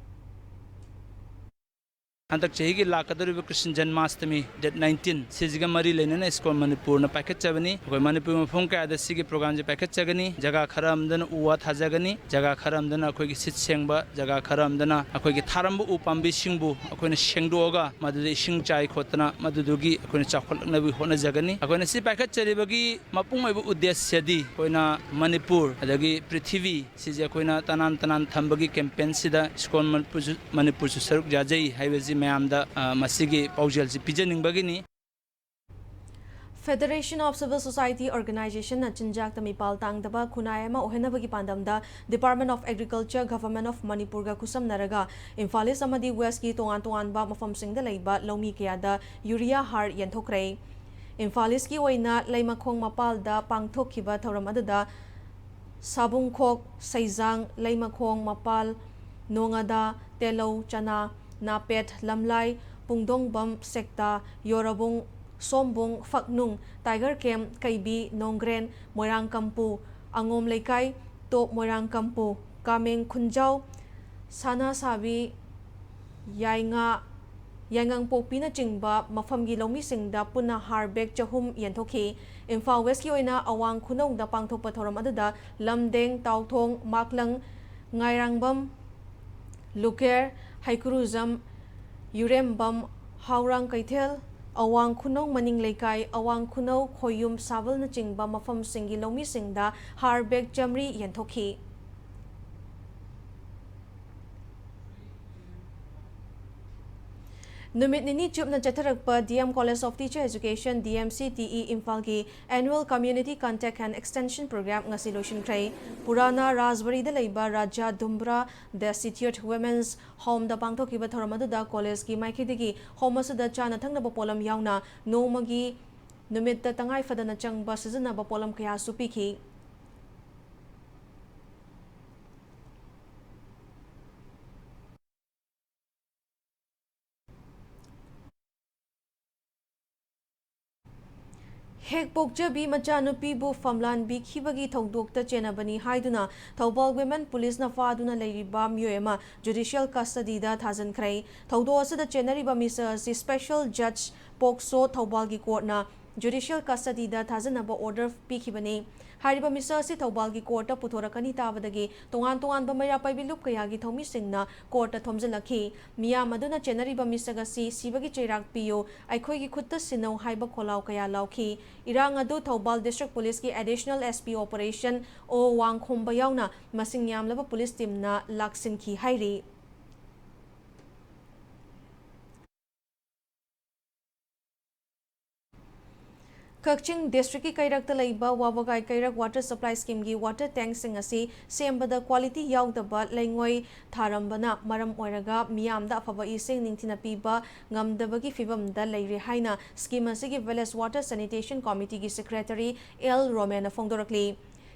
ꯍꯟꯗꯛ ꯆꯍꯤꯒꯤ ꯂꯥꯛꯀꯗꯧꯔꯤꯕ ꯀ꯭ꯔꯤꯁꯅ ꯖꯟꯃꯥꯁꯇꯃꯤ, date nineteen, ꯁꯤꯁꯤꯒ ꯃꯔꯤ ꯂꯩꯅꯅ ꯏꯁꯀꯣꯟ ꯃꯅꯤꯄꯨꯔꯅ ꯄꯥꯏꯈꯠꯆꯕꯅꯤ꯫ ꯑꯩꯈꯣꯏ ꯃꯅꯤꯄꯨꯔ ꯃꯐꯝ ꯀꯌꯥꯗ ꯁꯤꯒꯤ ꯄ꯭ꯔꯣꯒ꯭ꯔꯥꯝꯁꯦ ꯄꯥꯏꯈꯠꯆꯒꯅꯤ꯫ ꯖꯒꯥ ꯈꯔ ꯑꯃꯗꯅ ꯎ ꯋꯥ ꯊꯥꯖꯒꯅꯤ, ꯖꯒꯥ ꯈꯔ ꯑꯃꯗꯅ ꯑꯩꯈꯣꯏꯒꯤ ꯁꯤꯠ ꯁꯦꯡꯕ, ꯖꯒꯥ ꯈꯔ ꯑꯃꯗꯅ ꯑꯩꯈꯣꯏꯒꯤ ꯊꯥꯔꯝꯕ ꯎ ꯄꯥꯝꯕꯤꯁꯤꯡꯕꯨ ꯑꯩꯈꯣꯏꯅ ꯁꯦꯡꯗꯣꯛꯑꯒ ꯃꯗꯨꯗ ꯏꯁꯤꯡ ꯆꯥꯏ ꯈꯣꯠꯇꯅ ꯃꯗꯨꯗꯨꯒꯤ ꯑꯩꯈꯣꯏꯅ ꯆꯥꯎꯈꯠꯂꯛꯅꯕꯒꯤ ꯍꯣꯠꯅꯖꯒꯅꯤ꯫ ꯑꯩꯈꯣꯏꯅ ꯁꯤ ꯄꯥꯏꯈꯠꯆꯔꯤꯕꯒꯤ ꯃꯄꯨꯡ ꯑꯣꯏꯕ ꯎꯗꯦꯁ꯭ꯌꯗꯤ ꯑꯩꯈꯣꯏꯅ ꯃꯅꯤꯄꯨꯔ ꯑꯗꯒꯤ ꯄ꯭ꯔꯤꯊꯤꯕꯤ ꯁꯤꯁꯦ ꯑꯩꯈꯣꯏꯅ ꯇꯅꯥꯟ ꯇꯅꯥꯟ ꯊꯝꯕꯒꯤ ꯀꯦꯝꯄꯦꯟꯁꯤꯗ ꯏꯁꯀꯣꯟ ꯃꯅꯤꯄꯨꯔꯁꯨ, ꯃꯅꯤꯄꯨꯔꯁꯨ ꯁꯔꯨꯛ ꯌꯥꯖꯩ ꯍꯥꯏꯕꯁꯤ ꯃꯌꯥꯝꯗ, ꯑ, ꯃꯁꯤꯒꯤ ꯄꯥꯎꯖꯦꯜꯁꯤ ꯄꯤꯖꯅꯤꯡꯕꯒꯤꯅꯤ꯫ Federation of Civil Society Organization ꯅ ꯆꯤꯟꯖꯥꯛꯇ ꯃꯤꯄꯥꯜ ꯇꯥꯡꯗꯕ ꯈꯨꯟꯅꯥꯏ ꯑꯃ ꯑꯣꯏꯍꯟꯅꯕꯒꯤ ꯄꯥꯟꯗꯝꯗ Department of Agriculture, Government of ꯃꯅꯤꯄꯨꯔꯒ ꯈꯨꯠꯁꯝꯅꯔꯒ ꯏꯝꯐꯥꯜ ꯏꯁ ꯑꯃꯗꯤ ꯋꯦꯁꯀꯤ ꯇꯣꯉꯥꯟ ꯇꯣꯉꯥꯟꯕ ꯃꯐꯝꯁꯤꯡꯗ ꯂꯩꯕ ꯂꯧꯃꯤ ꯀꯌꯥꯗ ꯌꯨꯔꯤꯌꯥ ꯍꯥꯔ ꯌꯦꯟꯊꯣꯛꯈ꯭ꯔꯦ꯫ ꯏꯝꯐꯥꯜ ꯏꯁꯀꯤ ꯑꯣꯏꯅ ꯂꯩꯃꯈꯣꯡ ꯃꯄꯥꯜꯗ ꯄꯥꯡꯊꯣꯛꯈꯤꯕ ꯊꯧꯔꯝ ꯑꯗꯨꯗ ꯁꯥꯕꯨꯡꯈꯣꯛ, ꯁꯩꯖꯥꯡ, ꯂꯩꯃꯈꯣꯡ ꯃꯄꯥꯜ, ꯅꯣꯉꯥꯗꯥ, ꯇꯦꯂꯧ, ꯆꯅꯥ, ꯅꯥꯄꯦꯠ, ꯂꯝꯂꯥꯏ, ꯄꯨꯡꯗꯣꯡꯕꯝ, ꯁꯦꯛꯇꯥ, ꯌꯣꯔꯕꯨꯡ, ꯁꯣꯝꯕꯨꯡ, ꯐꯛꯅꯨꯡ, ꯇꯥꯏꯒꯔ ꯀꯦꯝ, ꯀꯩꯕꯤ, ꯅꯣꯡꯒ꯭ꯔꯦꯟ, ꯃꯣꯏꯔꯥꯡꯀꯝꯄꯨ, ꯑꯉꯣꯝ ꯂꯩꯀꯥꯏ, ꯇꯣꯞ ꯃꯣꯏꯔꯥꯡꯀꯝꯄꯨ, ꯀꯥꯃꯦꯡ ꯈꯨꯟꯖꯥꯎ, ꯁꯅꯥꯁꯥꯕꯤ, ꯌꯥꯏꯉꯥ, ꯌꯥꯏꯉꯪꯄꯣꯛꯄꯤꯅꯆꯤꯡꯕ ꯃꯐꯝꯒꯤ ꯂꯧꯃꯤꯁꯤꯡꯗ ꯄꯨꯟꯅ ꯍꯥꯔ ꯕꯦꯒ ꯆꯍꯨꯝ ꯌꯦꯟꯊꯣꯛꯈꯤ꯫ ꯏꯝꯐꯥꯜ ꯋꯦꯁꯀꯤ ꯑꯣꯏꯅ ꯑꯋꯥꯡ ꯈꯨꯅꯧꯗ ꯄꯥꯡꯊꯣꯛꯄ ꯊꯧꯔꯝ ꯑꯗꯨꯗ ꯂꯝꯗꯦꯡ, ꯇꯥꯎꯊꯣꯡ, ꯃꯥꯛꯂꯪ, ꯉꯥꯏꯔꯥꯡꯕꯝ, ꯂꯨꯀꯦꯔ, ꯍꯩꯀ꯭ꯔꯨꯖꯝ, ꯌꯨꯔꯦꯝꯕꯝ, ꯍꯥꯎꯔꯥꯡ ꯀꯩꯊꯦꯜ, ꯑꯋꯥꯡ ꯈꯨꯅꯧ ꯃꯅꯤꯡ ꯂꯩꯀꯥꯏ, ꯑꯋꯥꯡ ꯈꯨꯅꯧ, ꯈꯣꯌꯨꯝ, ꯁꯥꯕꯜꯅꯆꯤꯡꯕ ꯃꯐꯝꯁꯤꯡꯒꯤ ꯂꯧꯃꯤꯁꯤꯡꯗ ꯍꯥꯔ ꯕꯦꯒ ꯆꯥꯃꯔꯤ ꯌꯦꯟꯊꯣꯛꯈꯤ꯫ ꯅꯨꯃꯤꯠ ꯅꯤꯅꯤ ꯆꯨꯞꯅ ꯆꯠꯊꯔꯛꯄ D M College of Teacher Education, D M C T E, ꯏꯝꯐꯥꯜꯒꯤ Annual Community Contact and Extension Program ꯉꯁꯤ ꯂꯣꯏꯁꯤꯟꯈ꯭ꯔꯦ꯫ ꯄꯨꯔꯥꯅ ꯔꯥꯖꯕꯔꯤꯗ ꯂꯩꯕ ꯔꯥꯖꯥ ꯗꯨꯝꯕ꯭ꯔꯥ Destitute Women's Homeꯗ ꯄꯥꯡꯊꯣꯛꯈꯤꯕ ꯊꯧꯔꯝ ꯑꯗꯨꯗ ꯀꯣꯂꯦꯖꯀꯤ ꯃꯥꯏꯀꯩꯗꯒꯤ ꯍꯣꯝ ꯑꯁꯤꯗ ꯆꯥꯅ ꯊꯛꯅꯕ ꯄꯣꯠꯂꯝ ꯌꯥꯎꯅ ꯅꯣꯡꯃꯒꯤ ꯅꯨꯃꯤꯠꯇ ꯇꯉꯥꯏ ꯐꯗꯅ ꯆꯪꯕ ꯁꯤꯖꯤꯟꯅꯕ ꯄꯣꯠꯂꯝ ꯀꯌꯥꯁꯨ ꯄꯤꯈꯤ꯫ ꯍꯦꯛ ꯄꯣꯛꯆꯕꯤ ꯃꯆꯥꯅꯨꯄꯤꯕꯨ ꯐꯝꯂꯥꯟꯕꯤꯈꯤꯕꯒꯤ ꯊꯧꯗꯣꯛꯇ ꯆꯦꯟꯅꯕꯅꯤ ꯍꯥꯏꯗꯨꯅ ꯊꯧꯕꯥꯜ ꯋꯤꯃꯦꯟ ꯄꯨꯂꯤꯁꯅ ꯐꯥꯗꯨꯅ ꯂꯩꯔꯤꯕ ꯃꯤꯑꯣꯏ ꯑꯃ ꯖꯨꯗꯤꯁꯤꯌꯦꯜ ꯀꯁꯇꯗꯤꯗ ꯊꯥꯖꯤꯟꯈ꯭ꯔꯦ꯫ ꯊꯧꯗꯣꯛ ꯑꯁꯤꯗ ꯆꯦꯟꯅꯔꯤꯕ ꯃꯤꯁꯛ ꯑꯁꯤ ꯁ꯭ꯄꯦꯁꯦꯜ ꯖꯖ ꯄꯣꯛꯁꯣ ꯊꯧꯕꯥꯜꯒꯤ ꯀꯣꯔꯠꯅ ꯖꯨꯗꯤꯁꯤꯌꯦꯜ ꯀꯁꯇꯗꯤꯗ ꯊꯥꯖꯤꯟꯅꯕ ꯑꯣꯔꯗꯔ ꯄꯤꯈꯤꯕꯅꯤ꯫ ꯍꯥꯏꯔꯤꯕ ꯃꯤꯁꯛ ꯑꯁꯤ ꯊꯧꯕꯥꯜꯒꯤ ꯀꯣꯔꯠꯇ ꯄꯨꯊꯣꯔꯛꯀꯅꯤ ꯇꯥꯕꯗꯒꯤ ꯇꯣꯉꯥꯟ ꯇꯣꯉꯥꯟꯕ ꯃꯩꯔꯥ ꯄꯥꯏꯕꯤ ꯂꯨꯞ ꯀꯌꯥꯒꯤ ꯊꯧꯃꯤꯁꯤꯡꯅ ꯀꯣꯔꯠꯇ ꯊꯣꯝꯖꯤꯜꯂꯛꯈꯤ꯫ ꯃꯤꯌꯥꯝ ꯑꯗꯨꯅ ꯆꯦꯟꯅꯔꯤꯕ ꯃꯤꯁꯛ ꯑꯁꯤ ꯁꯤꯕꯒꯤ ꯆꯩꯔꯥꯛ ꯄꯤꯌꯨ, ꯑꯩꯈꯣꯏꯒꯤ ꯈꯨꯠꯇ ꯁꯤꯟꯅꯧ ꯍꯥꯏꯕ ꯈꯣꯜꯂꯥꯎ ꯀꯌꯥ ꯂꯥꯎꯈꯤ꯫ ꯏꯔꯥꯡ ꯑꯗꯨ ꯊꯧꯕꯥꯜ ꯗꯤꯁꯇ꯭ꯔꯤꯛ ꯄꯨꯂꯤꯁꯀꯤ ꯑꯦꯗꯤꯁꯅꯦꯜ S P ꯑꯣꯄꯔꯦꯁꯟ ꯑꯣ ꯋꯥꯡꯈꯣꯝꯕ ꯌꯥꯎꯅ ꯃꯁꯤꯡ ꯌꯥꯝꯂꯕ ꯄꯨꯂꯤꯁ ꯇꯤꯝꯅ ꯂꯥꯛꯁꯤꯟꯈꯤ ꯍꯥꯏꯔꯤ꯫ ꯀꯛꯆꯤꯡ ꯗꯤꯁꯇ꯭ꯔꯤꯛꯀꯤ ꯀꯩꯔꯛꯇ ꯂꯩꯕ ꯋꯥꯕꯒꯥꯏ ꯀꯩꯔꯛ ꯋꯥꯇꯔ ꯁꯄ꯭ꯂꯥꯏ ꯁ꯭ꯀꯤꯝꯒꯤ ꯋꯥꯇꯔ ꯇꯦꯡꯛꯁꯤꯡ ꯑꯁꯤ ꯁꯦꯝꯕꯗ ꯀ꯭ꯋꯥꯂꯤꯇꯤ ꯌꯥꯎꯗꯕ ꯂꯩꯉꯣꯏ ꯊꯥꯔꯝꯕꯅ ꯃꯔꯝ ꯑꯣꯏꯔꯒ ꯃꯤꯌꯥꯝꯗ ꯑꯐꯕ ꯏꯁꯤꯡ ꯅꯤꯡꯊꯤꯅ ꯄꯤꯕ ꯉꯝꯗꯕꯒꯤ ꯐꯤꯚꯝꯗ ꯂꯩꯔꯦ ꯍꯥꯏꯅ ꯁ꯭ꯀꯤꯝ ꯑꯁꯤꯒꯤ ꯚꯤꯂꯦꯖ ꯋꯥꯇꯔ ꯁꯦꯅꯤꯇꯦꯁꯟ ꯀꯣꯃꯤꯇꯤꯒꯤ ꯁꯦꯀ꯭ꯔꯦꯇꯔꯤ ꯑꯦꯜ ꯔꯣꯃꯦꯟꯅ ꯐꯣꯡꯗꯣꯔꯛꯂꯤ꯫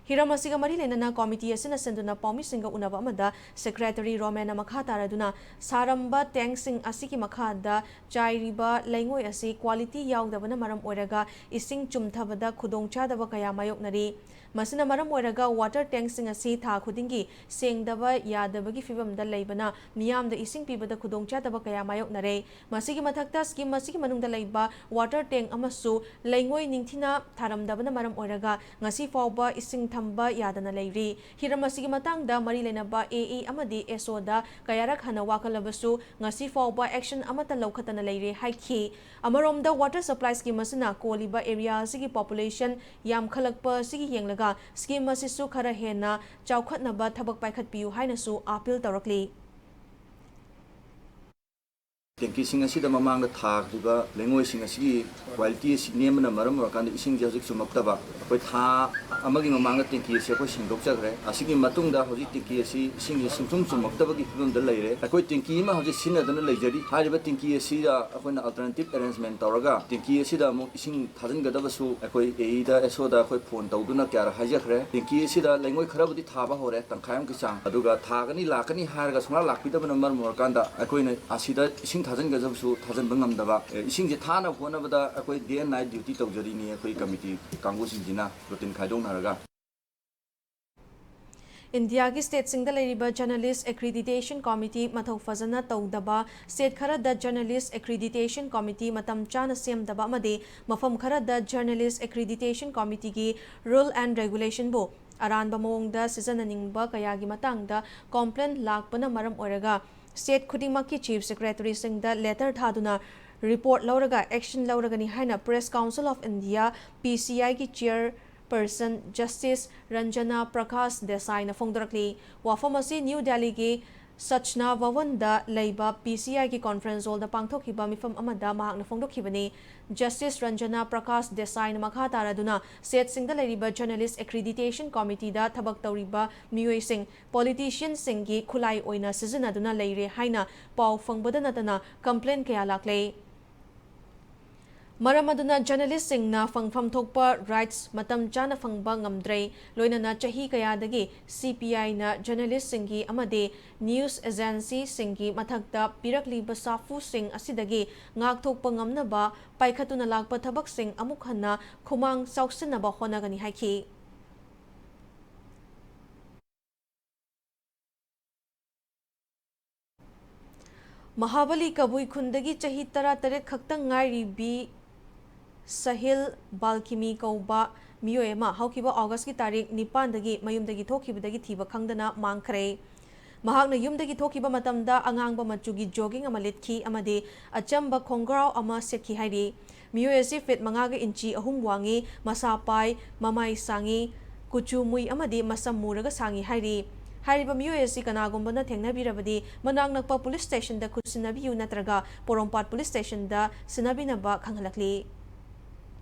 ꯍꯤꯔꯝ ꯑꯁꯤꯒ ꯃꯔꯤ ꯂꯩꯅꯅ ꯀꯣꯃꯤꯇꯤ ꯑꯁꯤꯅ ꯁꯤꯟꯗꯨꯅ ꯄꯥꯎꯃꯤꯁꯤꯡꯒ ꯎꯅꯕ ꯑꯃꯗ ꯁꯦꯀ꯭ꯔꯦꯇꯔꯤ ꯔꯣꯃꯦꯟꯅ ꯃꯈꯥ ꯇꯥꯔꯗꯨꯅ ꯁꯥꯔꯝꯕ ꯇꯦꯡꯛꯁꯤꯡ ꯑꯁꯤꯒꯤ ꯃꯈꯥꯗ ꯆꯥꯏꯔꯤꯕ ꯂꯩꯉꯣꯏ ꯑꯁꯤ ꯀ꯭ꯋꯥꯂꯤꯇꯤ ꯌꯥꯎꯗꯕꯅ ꯃꯔꯝ ꯑꯣꯏꯔꯒ ꯏꯁꯤꯡ ꯆꯨꯝꯊꯕꯗ ꯈꯨꯗꯣꯡꯆꯥꯗꯕ ꯀꯌꯥ ꯃꯥꯌꯣꯛꯅꯔꯤ꯫ ꯃꯁꯤꯅ ꯃꯔꯝ ꯑꯣꯏꯔꯒ ꯋꯥꯇꯔ ꯇꯦꯡꯛꯁꯤꯡ ꯑꯁꯤ ꯊꯥ ꯈꯨꯗꯤꯡꯒꯤ ꯁꯦꯡꯗꯕ ꯌꯥꯗꯕꯒꯤ ꯐꯤꯚꯝꯗ ꯂꯩꯕꯅ ꯃꯤꯌꯥꯝꯗ ꯏꯁꯤꯡ ꯄꯤꯕꯗ ꯈꯨꯗꯣꯡꯆꯥꯗꯕ ꯀꯌꯥ ꯃꯥꯌꯣꯛꯅꯔꯦ꯫ ꯃꯁꯤꯒꯤ ꯃꯊꯛꯇ ꯁ꯭ꯀꯤꯝ ꯑꯁꯤꯒꯤ ꯃꯅꯨꯡꯗ ꯂꯩꯕ ꯋꯥꯇꯔ ꯇꯦꯡꯛ ꯑꯃꯁꯨ ꯂꯩꯉꯣꯏ ꯅꯤꯡꯊꯤꯅ ꯊꯥꯔꯝꯗꯕꯅ ꯃꯔꯝ ꯑꯣꯏꯔꯒ ꯉꯁꯤ ꯐꯥꯎꯕ ꯏꯁꯤꯡ ꯊꯝꯕ ꯌꯥꯗꯅ ꯂꯩꯔꯤ꯫ ꯍꯤꯔꯝ ꯑꯁꯤꯒꯤ ꯃꯇꯥꯡꯗ ꯃꯔꯤ ꯂꯩꯅꯕ ꯑꯦ ꯏ ꯑꯃꯗꯤ ꯑꯦꯁ ꯑꯣꯗ ꯀꯌꯥꯔꯛ ꯍꯟꯅ ꯋꯥꯀꯠꯂꯕꯁꯨ ꯉꯁꯤ ꯐꯥꯎꯕ ꯑꯦꯛꯁꯟ ꯑꯃꯠꯇ ꯂꯧꯈꯠꯇꯅ ꯂꯩꯔꯦ ꯍꯥꯏꯈꯤ꯫ ꯑꯃꯔꯣꯝꯗ ꯋꯥꯇꯔ ꯁꯄ꯭ꯂꯥꯏ ꯁ꯭ꯀꯤꯝ ꯑꯁꯤꯅ ꯀꯣꯜꯂꯤꯕ ꯑꯦꯔꯤꯌꯥ ꯑꯁꯤꯒꯤ ꯄꯣꯄꯨꯂꯦꯁꯟ ꯌꯥꯝꯈꯠꯂꯛꯄ ꯑꯁꯤꯒꯤ ꯌꯦꯡꯂꯒ ꯁ꯭ꯀꯤꯝ ꯑꯁꯤꯁꯨ ꯈꯔ ꯍꯦꯟꯅ ꯆꯥꯎꯈꯠꯅꯕ ꯊꯕꯛ ꯄꯥꯏꯈꯠꯄꯤꯌꯨ ꯍꯥꯏꯅꯁꯨ ꯑꯥꯄꯤꯜ ꯇꯧꯔꯛꯂꯤ꯫ ꯇꯦꯡꯀꯤꯁꯤꯡ ꯑꯁꯤꯗ ꯃꯃꯥꯡꯗ ꯊꯥꯈꯤꯕ ꯂꯩꯉꯣꯏꯁꯤꯡ ꯑꯁꯤꯒꯤ ꯀ꯭ꯋꯥꯂꯤꯇꯤ ꯑꯁꯤ ꯅꯦꯝꯕꯅ ꯃꯔꯝ ꯑꯣꯏꯔꯀꯥꯟꯗ ꯏꯁꯤꯡꯁꯦ ꯍꯧꯖꯤꯛ ꯆꯨꯝꯃꯛꯇꯕ꯫ ꯑꯩꯈꯣꯏ ꯊꯥ ꯑꯃꯒꯤ ꯃꯃꯥꯡꯗ ꯇꯦꯡꯀꯤ ꯑꯁꯤ ꯑꯩꯈꯣꯏ ꯁꯦꯡꯗꯣꯛꯆꯈ꯭ꯔꯦ꯫ ꯑꯁꯤꯒꯤ ꯃꯇꯨꯡꯗ ꯍꯧꯖꯤꯛ ꯇꯦꯡꯀꯤ ꯑꯁꯤ ꯏꯁꯤꯡꯁꯦ ꯁꯨꯡꯆꯨꯝ ꯆꯨꯝꯃꯛꯇꯕꯒꯤ ꯐꯤꯕꯝꯗ ꯂꯩꯔꯦ꯫ ꯑꯩꯈꯣꯏ ꯇꯦꯡꯀꯤ ꯑꯃ ꯍꯧꯖꯤꯛ ꯁꯤꯖꯤꯟꯅꯗꯨꯅ ꯂꯩꯖꯔꯤ꯫ ꯍꯥꯏꯔꯤꯕ ꯇꯦꯡꯀꯤ ꯑꯁꯤꯗ ꯑꯩꯈꯣꯏꯅ ꯑꯜꯇꯔꯅꯦꯇꯤꯞ ꯑꯦꯔꯦꯟꯖꯃꯦꯟ ꯇꯧꯔꯒ ꯇꯦꯡꯀꯤ ꯑꯁꯤꯗ ꯑꯃꯨꯛ ꯏꯁꯤꯡ ꯊꯥꯖꯤꯟꯒꯗꯕꯁꯨ ꯑꯩꯈꯣꯏ ꯑꯦ ꯏꯗ ꯑꯦꯁ ꯑꯣꯗ ꯑꯩꯈꯣꯏ ꯐꯣꯟ ꯇꯧꯗꯨꯅ ꯀꯌꯥꯔꯛ ꯍꯥꯏꯖꯈ꯭ꯔꯦ꯫ ꯇꯦꯡꯀꯤ ꯑꯁꯤꯗ ꯂꯩꯉꯣꯏ ꯈꯔꯕꯨꯗꯤ ꯊꯥꯕ ꯍꯧꯔꯦ, ꯇꯪꯈꯥꯏ ꯑꯃꯒꯤ ꯆꯥꯡ꯫ ꯑꯗꯨꯒ ꯊꯥꯒꯅꯤ ꯂꯥꯛꯀꯅꯤ ꯍꯥꯏꯔꯒ ꯁꯨꯡꯂꯥꯛ ꯂꯥꯛꯄꯤꯗꯕꯅ ꯃꯔꯝ ꯑꯣꯏꯔꯀꯥꯟꯗ ꯑꯩꯈꯣꯏꯅ ꯑꯁꯤꯗ ꯏꯁꯤꯡ ꯊꯥꯖꯤꯟꯒꯗꯕꯁꯨ ꯊꯥꯖꯤꯟꯕ ꯉꯝꯗꯕ꯫ ꯑꯦ, ꯏꯁꯤꯡꯁꯦ ꯊꯥꯅꯕ ꯍꯣꯠꯅꯕꯗ ꯑꯩꯈꯣꯏ ꯗꯦ ꯑꯦꯟ ꯅꯥꯏꯠ ꯗ꯭ꯌꯨꯇꯤ ꯇꯧꯖꯔꯤꯅꯤ ꯑꯩꯈꯣꯏ ꯀꯃꯤꯇꯤ ꯀꯥꯡꯕꯨꯁꯤꯡꯁꯤꯅ ꯔꯨꯇꯤꯟ ꯈꯥꯏꯗꯣꯛꯅꯔꯒ꯫ ꯏꯟꯗꯤꯌꯥꯒꯤ ꯁ꯭ꯇꯦꯠꯁꯤꯡꯗ ꯂꯩꯔꯤꯕ ꯖꯔꯅꯦꯂꯤꯁ ꯑꯦꯀ꯭ꯔꯤꯗꯤꯇꯦꯁꯟ ꯀꯣꯃꯤꯇꯤ ꯃꯊꯧ ꯐꯖꯅ ꯇꯧꯗꯕ, ꯁ꯭ꯇꯦꯠ ꯈꯔꯗ ꯖꯔꯅꯦꯂꯤꯁ ꯑꯦꯀ꯭ꯔꯤꯗꯤꯇꯦꯁꯟ ꯀꯣꯃꯤꯇꯤ ꯃꯇꯝ ꯆꯥꯅ ꯁꯦꯝꯗꯕ ꯑꯃꯗꯤ ꯃꯐꯝ ꯈꯔꯗ ꯖꯔꯅꯦꯂꯤꯁ ꯑꯦꯀ꯭ꯔꯤꯗꯤꯇꯦꯁꯟ ꯀꯣꯃꯤꯇꯤꯒꯤ ꯔꯨꯜ ꯑꯦꯟ ꯔꯦꯒꯨꯂꯦꯁꯟꯕꯨ ꯑꯔꯥꯟꯕ ꯃꯑꯣꯡꯗ ꯁꯤꯖꯤꯟꯅꯅꯤꯡꯕ ꯀꯌꯥꯒꯤ ꯃꯇꯥꯡꯗ ꯀꯣꯝꯄ꯭ꯂꯦꯟ ꯂꯥꯛꯄꯅ ꯃꯔꯝ ꯑꯣꯏꯔꯒ ꯁ꯭ꯇꯦꯠ ꯈꯨꯗꯤꯡꯃꯛꯀꯤ ꯆꯤꯐ ꯁꯦꯀ꯭ꯔꯦꯇꯔꯤꯁꯤꯡꯗ ꯂꯦꯇꯔ ꯊꯥꯗꯨꯅ ꯔꯤꯄꯣꯔꯠ ꯂꯧꯔꯒ ꯑꯦꯛꯁꯟ ꯂꯧꯔꯒꯅꯤ ꯍꯥꯏꯅ ꯄ꯭ꯔꯦꯁ ꯀꯥꯎꯟꯁꯤꯜ ꯑꯣꯐ ꯏꯟꯗꯤꯌꯥ, ꯄꯤ ꯁꯤ ꯑꯥꯏꯒꯤ ꯆꯤꯌꯔ ꯄꯔꯁꯟ ꯖꯁꯇꯤꯁ ꯔꯟꯖꯅꯥ ꯄ꯭ꯔꯀꯥꯁ ꯗꯦꯁꯥꯏꯅ ꯐꯣꯡꯗꯣꯔꯛꯂꯤ꯫ ꯋꯥꯐꯝ ꯑꯁꯤ ꯅ꯭ꯌꯨ ꯗꯦꯜꯂꯤꯒꯤ ꯁꯆꯅꯥ ꯚꯋꯟꯗ ꯂꯩꯕ ꯄꯤ ꯁꯤ ꯑꯥꯏꯒꯤ conference hallꯗ ꯄꯥꯡꯊꯣꯛꯈꯤꯕ ꯃꯤꯐꯝ ꯑꯃꯗ ꯃꯍꯥꯛꯅ ꯐꯣꯡꯗꯣꯛꯈꯤꯕꯅꯤ꯫ Justice ꯔꯟꯖꯅꯥ ꯄ꯭ꯔꯀꯥꯁ ꯗꯦꯁꯥꯏꯅ ꯃꯈꯥ ꯇꯥꯔꯗꯨꯅ ꯁꯦꯠꯁꯤꯡꯗ ꯂꯩꯔꯤꯕ Journalist Accreditation Committeeꯗ ꯊꯕꯛ ꯇꯧꯔꯤꯕ ꯃꯤꯑꯣꯏꯁꯤꯡ politicianꯁꯤꯡꯒꯤ ꯈꯨꯠꯂꯥꯏ ꯑꯣꯏꯅ ꯁꯤꯖꯤꯟꯅꯗꯨꯅ ꯂꯩꯔꯦ ꯍꯥꯏꯅ ꯄꯥꯎ ꯐꯪꯕꯗ ꯅꯠꯇꯅ complaint ꯀꯌꯥ ꯂꯥꯛꯂꯦ꯫ ꯃꯔꯝ ꯑꯗꯨꯅ journalistꯁꯤꯡꯅ ꯐꯪꯐꯝ ꯊꯣꯛꯄ rights ꯃꯇꯝ ꯆꯥꯅ ꯐꯪꯕ ꯉꯝꯗ꯭ꯔꯦ꯫ ꯂꯣꯏꯅꯅ ꯆꯍꯤ ꯀꯌꯥꯗꯒꯤ C P Iꯅ journalistꯁꯤꯡꯒꯤ ꯑꯃꯗꯤ news agencyꯁꯤꯡꯒꯤ ꯃꯊꯛꯇ ꯄꯤꯔꯛꯂꯤꯕ ꯁꯥꯐꯨꯁꯤꯡ ꯑꯁꯤꯗꯒꯤ ꯉꯥꯛꯊꯣꯛꯄ ꯉꯝꯅꯕ ꯄꯥꯏꯈꯠꯇꯨꯅ ꯂꯥꯛꯄ ꯊꯕꯛꯁꯤꯡ ꯑꯃꯨꯛ ꯍꯟꯅ ꯈꯨꯃꯥꯡ ꯆꯥꯎꯁꯤꯟꯅꯕ ꯍꯣꯠꯅꯒꯅꯤ ꯍꯥꯏꯈꯤ꯫ ꯃꯍꯥꯕꯂꯤ ꯀꯕꯨꯏ ꯈꯨꯟꯗꯒꯤ ꯆꯍꯤ ꯇꯔꯥꯇꯔꯦꯠ ꯈꯛꯇꯪ ꯉꯥꯏꯔꯤꯕꯤ ꯁꯍꯤꯜ ꯕꯥꯜꯀꯤꯃꯤ ꯀꯧꯕ ꯃꯤꯑꯣꯏ ꯑꯃ ꯍꯧꯈꯤꯕ ꯑꯣꯒꯁꯀꯤ ꯇꯥꯔꯤꯛ ꯅꯤꯄꯥꯟꯗꯒꯤ ꯃꯌꯨꯝꯗꯒꯤ ꯊꯣꯛꯈꯤꯕꯗꯒꯤ ꯊꯤꯕ ꯈꯪꯗꯅ ꯃꯥꯡꯈ꯭ꯔꯦ꯫ ꯃꯍꯥꯛꯅ ꯌꯨꯝꯗꯒꯤ ꯊꯣꯛꯈꯤꯕ ꯃꯇꯝꯗ ꯑꯉꯥꯡꯕ ꯃꯆꯨꯒꯤ jogging ꯑꯃ ꯂꯤꯠꯈꯤ ꯑꯃꯗꯤ ꯑꯆꯝꯕ ꯈꯣꯡꯒ꯭ꯔꯥꯎ ꯑꯃ ꯁꯦꯠꯈꯤ ꯍꯥꯏꯔꯤ꯫ ꯃꯤꯑꯣꯏ ꯑꯁꯤ feet ꯃꯉꯥꯒ inch ꯑꯍꯨꯝ ꯋꯥꯡꯉꯤ, ꯃꯁꯥ ꯄꯥꯏ, ꯃꯃꯥꯏ ꯁꯥꯡꯉꯤ, ꯀꯨꯆꯨ ꯃꯨꯏ ꯑꯃꯗꯤ ꯃꯁꯝ ꯃꯨꯔꯒ ꯁꯥꯡꯉꯤ ꯍꯥꯏꯔꯤ꯫ ꯍꯥꯏꯔꯤꯕ ꯃꯤꯑꯣꯏ ꯑꯁꯤ ꯀꯅꯥꯒꯨꯝꯕꯅ ꯊꯦꯡꯅꯕꯤꯔꯕꯗꯤ ꯃꯅꯥꯛ ꯅꯛꯄ police stationꯗ ꯈꯨꯠꯁꯤꯟꯅꯕꯤꯌꯨ ꯅꯠꯇ꯭ꯔꯒ ꯄꯣꯔꯣꯝꯄꯥꯠ police stationꯗ ꯁꯤꯟꯅꯕꯤꯅꯕ ꯈꯪꯍꯜꯂꯛꯂꯤ꯫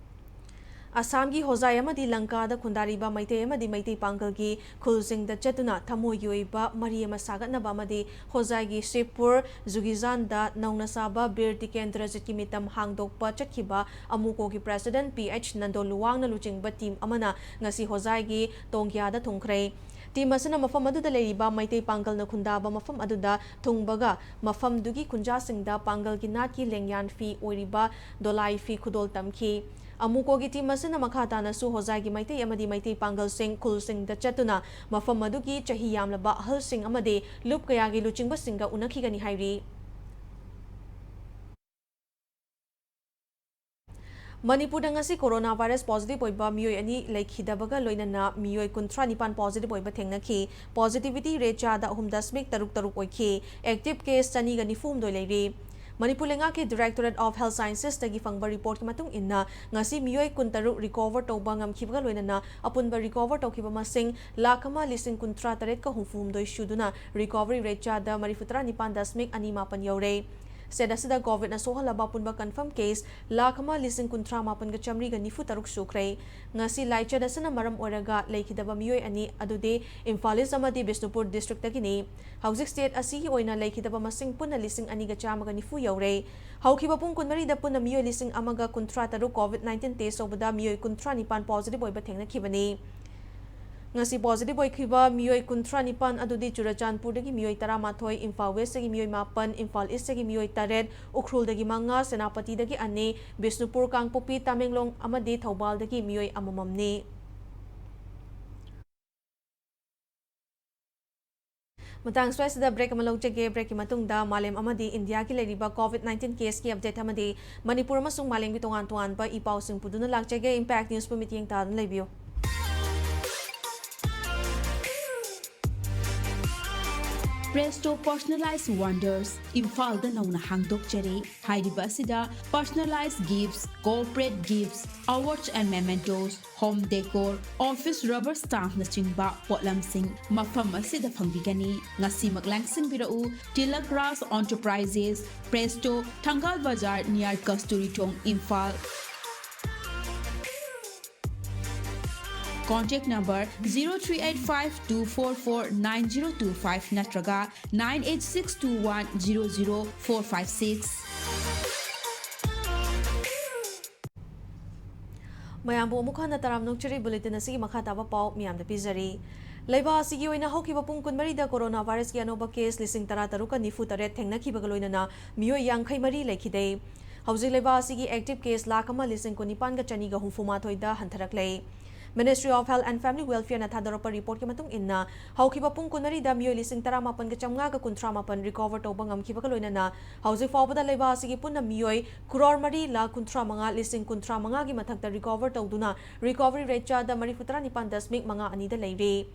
ꯑꯁꯥꯝꯒꯤ ꯍꯣꯖꯥꯏ ꯑꯃꯗꯤ ꯂꯪꯀꯥꯗ ꯈꯨꯟꯗꯥꯔꯤꯕ ꯃꯩꯇꯩ ꯑꯃꯗꯤ ꯃꯩꯇꯩ ꯄꯥꯡꯒꯜꯒꯤ ꯈꯨꯜꯁꯤꯡꯗ ꯆꯠꯇꯨꯅ ꯊꯃꯣꯏꯒꯤ ꯑꯣꯏꯕ ꯃꯔꯤ ꯑꯃ ꯁꯥꯒꯠꯅꯕ ꯑꯃꯗꯤ ꯍꯣꯖꯥꯏꯒꯤ ꯁꯤꯕꯄꯨꯔ ꯖꯨꯒꯤꯖꯥꯟꯗ ꯅꯧꯅ ꯁꯥꯕ ꯕꯤꯔ ꯇꯤꯀꯦꯟꯗ꯭ꯔꯖꯤꯠꯀꯤ ꯃꯤꯇꯝ ꯍꯥꯡꯗꯣꯛꯄ ꯆꯠꯈꯤꯕ ꯑꯃꯨꯀꯣꯒꯤ president P H ꯅꯟꯗꯣ ꯂꯨꯋꯥꯡꯅ ꯂꯨꯆꯤꯡꯕ team ꯑꯃꯅ ꯉꯁꯤ ꯍꯣꯖꯥꯏꯒꯤ ꯇꯣꯡꯒ꯭ꯌꯥꯗ ꯊꯨꯡꯈ꯭ꯔꯦ꯫ Team ꯑꯁꯤꯅ ꯃꯐꯝ ꯑꯗꯨꯗ ꯂꯩꯔꯤꯕ ꯃꯩꯇꯩ ꯄꯥꯡꯒꯜꯅ ꯈꯨꯟꯗꯥꯕ ꯃꯐꯝ ꯑꯗꯨꯗ ꯊꯨꯡꯕꯒ ꯃꯐꯝꯗꯨꯒꯤ ꯈꯨꯟꯖꯥꯁꯤꯡꯗ ꯄꯥꯡꯒꯜꯒꯤ ꯅꯥꯠꯀꯤ ꯂꯦꯡꯌꯥꯟ ꯐꯤ ꯑꯣꯏꯔꯤꯕ ꯗꯣꯂꯥꯏ ꯐꯤ ꯈꯨꯗꯣꯜ ꯇꯝꯈꯤ꯫ ꯑꯃꯨꯀꯣꯒꯤ team ꯑꯁꯤꯅ ꯃꯈꯥ ꯇꯥꯅꯁꯨ ꯍꯣꯖꯥꯏꯒꯤ ꯃꯩꯇꯩ ꯑꯃꯗꯤ ꯃꯩꯇꯩ ꯄꯥꯡꯒꯜꯁꯤꯡ ꯈꯨꯜꯁꯤꯡꯗ ꯆꯠꯇꯨꯅ ꯃꯐꯝ ꯑꯗꯨꯒꯤ ꯆꯍꯤ ꯌꯥꯝꯂꯕ ꯑꯍꯜꯁꯤꯡ ꯑꯃꯗꯤ ꯂꯨꯞ ꯀꯌꯥꯒꯤ ꯂꯨꯆꯤꯡꯕꯁꯤꯡꯒ ꯎꯅꯈꯤꯒꯅꯤ ꯍꯥꯏꯔꯤ꯫ ꯃꯅꯤꯄꯨꯔꯗ ꯉꯁꯤ corona virus positive ꯑꯣꯏꯕ ꯃꯤꯑꯣꯏ ꯑꯅꯤ ꯂꯩꯈꯤꯗꯕꯒ ꯂꯣꯏꯅꯅ ꯃꯤꯑꯣꯏ ꯀꯨꯟꯊ꯭ꯔꯥ ꯅꯤꯄꯥꯟ positive ꯑꯣꯏꯕ ꯊꯦꯡꯅꯈꯤ꯫ Positivity rate ꯆꯥꯗ ꯑꯍꯨꯝ ꯗꯁꯃꯤꯛ ꯇꯔꯨꯛ ꯇꯔꯨꯛ ꯑꯣꯏꯈꯤ꯫ Active case ꯆꯅꯤꯒ ꯅꯤꯐꯨ ꯍꯨꯝꯗꯣꯏ ꯂꯩꯔꯤ꯫ ꯃꯅꯤꯄꯨꯔ ꯂꯩꯉꯥꯛꯀꯤ Directorate of Health Sciences ꯇꯒꯤ ꯐꯪꯕ report ꯀꯤ ꯃꯇꯨꯡ ꯏꯟꯅ, ꯉꯁꯤ ꯃꯤꯑꯣꯏ ꯀꯨꯟꯇꯔꯨꯛ recover ꯇꯧꯕ ꯉꯝꯈꯤꯕꯒ ꯂꯣꯏꯅꯅ ꯑꯄꯨꯟꯕ recover ꯇꯧꯈꯤꯕ ꯃꯁꯤꯡ ꯂꯥꯈ ꯑꯃ ꯂꯤꯁꯤꯡ ꯀꯨꯟꯊ꯭ꯔꯥ ꯇꯔꯦꯠꯀ ꯍꯨꯝꯐꯨ ꯍꯨꯝꯗꯣꯏ ꯁꯨꯗꯨꯅ recovery rate ꯆꯥꯗ ꯃꯔꯤꯐꯨ ꯇꯔꯥ ꯅꯤꯄꯥꯟ ꯗꯁꯃꯤꯛ ꯑꯅꯤ ꯃꯥꯄꯟ ꯌꯧꯔꯦ꯫ State ꯑꯁꯤꯗ COVID ꯅ ꯁꯣꯛꯍꯜꯂꯕ ꯑꯄꯨꯟꯕ confirm case ꯂꯥꯈ ꯑꯃ ꯂꯤꯁꯤꯡ ꯀꯨꯟꯊ꯭ꯔꯥ ꯃꯥꯄꯟꯒ ꯆꯥꯃꯔꯤꯒ ꯅꯤꯐꯨ ꯇꯔꯨꯛ ꯁꯨꯈ꯭ꯔꯦ꯫ ꯉꯁꯤ ꯂꯥꯏꯆꯠ ꯑꯁꯤꯅ ꯃꯔꯝ ꯑꯣꯏꯔꯒ ꯂꯩꯈꯤꯗꯕ ꯃꯤꯑꯣꯏ ꯑꯅꯤ ꯑꯗꯨꯗꯤ ꯏꯝꯐꯥꯜ East ꯑꯃꯗꯤ ꯕꯤꯁꯅꯨꯄꯨꯔ district ꯇꯒꯤꯅꯤ꯫ ꯍꯧꯖꯤꯛ state ꯑꯁꯤꯒꯤ ꯑꯣꯏꯅ ꯂꯩꯈꯤꯗꯕ ꯃꯁꯤꯡ ꯄꯨꯟꯅ ꯂꯤꯁꯤꯡ ꯑꯅꯤꯒ ꯆꯥꯝꯃꯒ ꯅꯤꯐꯨ ꯌꯧꯔꯦ꯫ ꯍꯧꯈꯤꯕ ꯄꯨꯡ ꯀꯨꯟꯃꯔꯤꯗ ꯄꯨꯟꯅ ꯃꯤꯑꯣꯏ ꯂꯤꯁꯤꯡ ꯑꯃꯒ ꯀꯨꯟꯊ꯭ꯔꯥ ꯇꯔꯨꯛ COVID nineteen test ꯇꯧꯕꯗ ꯃꯤꯑꯣꯏ ꯀꯨꯟꯊ꯭ꯔꯥ ꯅꯤꯄꯥꯟ positive ꯑꯣꯏꯕ ꯊꯦꯡꯅꯈꯤꯕꯅꯤ꯫ ꯉꯁꯤ positive ꯑꯣꯏꯈꯤꯕ ꯃꯤꯑꯣꯏ ꯀꯨꯟꯊ꯭ꯔꯥ ꯅꯤꯄꯥꯟ ꯑꯗꯨꯗꯤ ꯆꯨꯔꯆꯥꯟꯄꯨꯔꯗꯒꯤ ꯃꯤꯑꯣꯏ ꯇꯔꯥꯃꯥꯊꯣꯏ, ꯏꯝꯐꯥꯜ West ꯇꯒꯤ ꯃꯤꯑꯣꯏ ꯃꯥꯄꯟ, ꯏꯝꯐꯥꯜ East ꯇꯒꯤ ꯃꯤꯑꯣꯏ ꯇꯔꯦꯠ, ꯎꯈ꯭ꯔꯨꯜꯗꯒꯤ ꯃꯉꯥ, ꯁꯦꯅꯥꯄꯇꯤꯗꯒꯤ ꯑꯅꯤ, ꯕꯤꯁꯅꯨꯄꯨꯔ, ꯀꯥꯡꯄꯣꯛꯄꯤ, ꯇꯃꯦꯡꯂꯣꯡ ꯑꯃꯗꯤ ꯊꯧꯕꯥꯜꯗꯒꯤ ꯃꯤꯑꯣꯏ ꯑꯃꯃꯝꯅꯤ꯫ ꯃꯇꯥꯡ ꯁ꯭ꯋꯥꯏꯁꯤꯗ break ꯑꯃ ꯂꯧꯖꯒꯦ꯫ Break ꯀꯤ ꯃꯇꯨꯡꯗ ꯃꯥꯂꯦꯝ ꯑꯃꯗꯤ ꯏꯟꯗꯤꯌꯥꯒꯤ ꯂꯩꯔꯤꯕ COVID nineteen case ꯀꯤ update ꯑꯃꯗꯤ ꯃꯅꯤꯄꯨꯔ ꯑꯃꯁꯨꯡ ꯃꯥꯂꯦꯝꯒꯤ ꯇꯣꯉꯥꯟ ꯇꯣꯉꯥꯟꯕ ꯏ ꯄꯥꯎꯁꯤꯡ ꯄꯨꯗꯨꯅ ꯂꯥꯛꯆꯒꯦ꯫ Impact News ꯄꯨ ꯃꯤꯠꯌꯦꯡ ꯇꯥꯗꯨꯅ ꯂꯩꯕꯤꯌꯨ꯫ Presto Personalized Wonders ꯏꯝꯐꯥꯜꯗ ꯅꯧꯅ ꯍꯥꯡꯗꯣꯛꯆꯔꯦ꯫ ꯍꯥꯏꯔꯤꯕ ꯑꯁꯤꯗ personalized gifts, corporate gifts, awards and mementos, home decor, office rubber stamp ꯅꯆꯤꯡꯕ ꯄꯣꯠꯂꯝꯁꯤꯡ ꯃꯐꯝ ꯑꯁꯤꯗ ꯐꯪꯕꯤꯒꯅꯤ꯫ ꯉꯁꯤꯃꯛ ꯂꯥꯡꯁꯤꯟꯕꯤꯔꯛꯎ꯫ Tilak Raj Enterprises, Presto, ꯊꯪꯒꯥꯜ ꯕꯖꯥꯔ, near ꯀꯁꯇꯨꯔꯤ ꯊꯣꯡ, Imphal. Contact number zero three eight five two four four nine zero two five ꯅꯠꯇ꯭ꯔꯒ nine eight six two one zero zero four five six꯫ ꯃꯌꯥꯝꯕꯨ ꯑꯃꯨꯛ ꯍꯟꯅ ꯇꯔꯥꯝꯅ ꯑꯣꯛꯆꯔꯤ꯫ Bulletin ꯑꯁꯤꯒꯤ ꯃꯈꯥ ꯇꯥꯕ ꯄꯥꯎ ꯃꯤꯌꯥꯝꯗ ꯄꯤꯖꯔꯤ꯫ ꯂꯩꯕꯥꯛ ꯑꯁꯤꯒꯤ ꯑꯣꯏꯅ ꯍꯧꯈꯤꯕ ꯄꯨꯡ ꯀꯨꯟꯃꯔꯤꯗ corona virus ꯀꯤ ꯑꯅꯧꯕ case ꯂꯤꯁꯤꯡ ꯇꯔꯥ ꯇꯔꯨꯛꯀ ꯅꯤꯐꯨ ꯇꯔꯦꯠ ꯊꯦꯡꯅꯈꯤꯕꯒ ꯂꯣꯏꯅꯅ ꯃꯤꯑꯣꯏ ꯌꯥꯡꯈꯩ ꯃꯔꯤ ꯂꯩꯈꯤꯗꯦ꯫ ꯍꯧꯖꯤꯛ ꯂꯩꯕꯥꯛ ꯑꯁꯤꯒꯤ active case ꯂꯥꯈ ꯑꯃ ꯂꯤꯁꯤꯡ ꯀꯨꯟꯅꯤꯄꯥꯟꯒ ꯆꯅꯤꯒ ꯍꯨꯝꯐꯨ ꯃꯥꯊꯣꯏꯗ ꯍꯟꯊꯔꯛꯂꯦ꯫ Ministry of Health and Family Welfare ꯅ ꯊꯥꯗꯣꯔꯛꯄ report ꯀꯤ ꯃꯇꯨꯡ ꯏꯟꯅ, ꯍꯧꯈꯤꯕ ꯄꯨꯡ ꯀꯨꯟꯃꯔꯤꯗ ꯃꯤꯑꯣꯏ ꯂꯤꯁꯤꯡ ꯇꯔꯥꯃꯥꯄꯟꯒ ꯆꯥꯝꯃꯉꯥꯒ ꯀꯨꯟꯊ꯭ꯔꯥ ꯃꯥꯄꯟ recover ꯇꯧꯕ ꯉꯝꯈꯤꯕꯒ ꯂꯣꯏꯅꯅ ꯍꯧꯖꯤꯛ ꯐꯥꯎꯕꯗ ꯂꯩꯕꯥꯛ ꯑꯁꯤꯒꯤ ꯄꯨꯟꯅ ꯃꯤꯑꯣꯏ ꯀ꯭ꯔꯣꯔ ꯃꯔꯤ ꯂꯥꯈ ꯀꯨꯟꯊ꯭ꯔꯥ ꯃꯉꯥ ꯂꯤꯁꯤꯡ ꯀꯨꯟꯊ꯭ꯔꯥ ꯃꯉꯥꯒꯤ ꯃꯊꯛꯇ recover ꯇꯧꯗꯨꯅ recovery rate ꯆꯥꯗ ꯃꯔꯤꯐꯨ ꯇꯔꯥ ꯅꯤꯄꯥꯟ ꯗꯁꯃꯤꯛ ꯃꯉꯥ ꯑꯅꯤꯗ ꯂꯩꯔꯦ꯫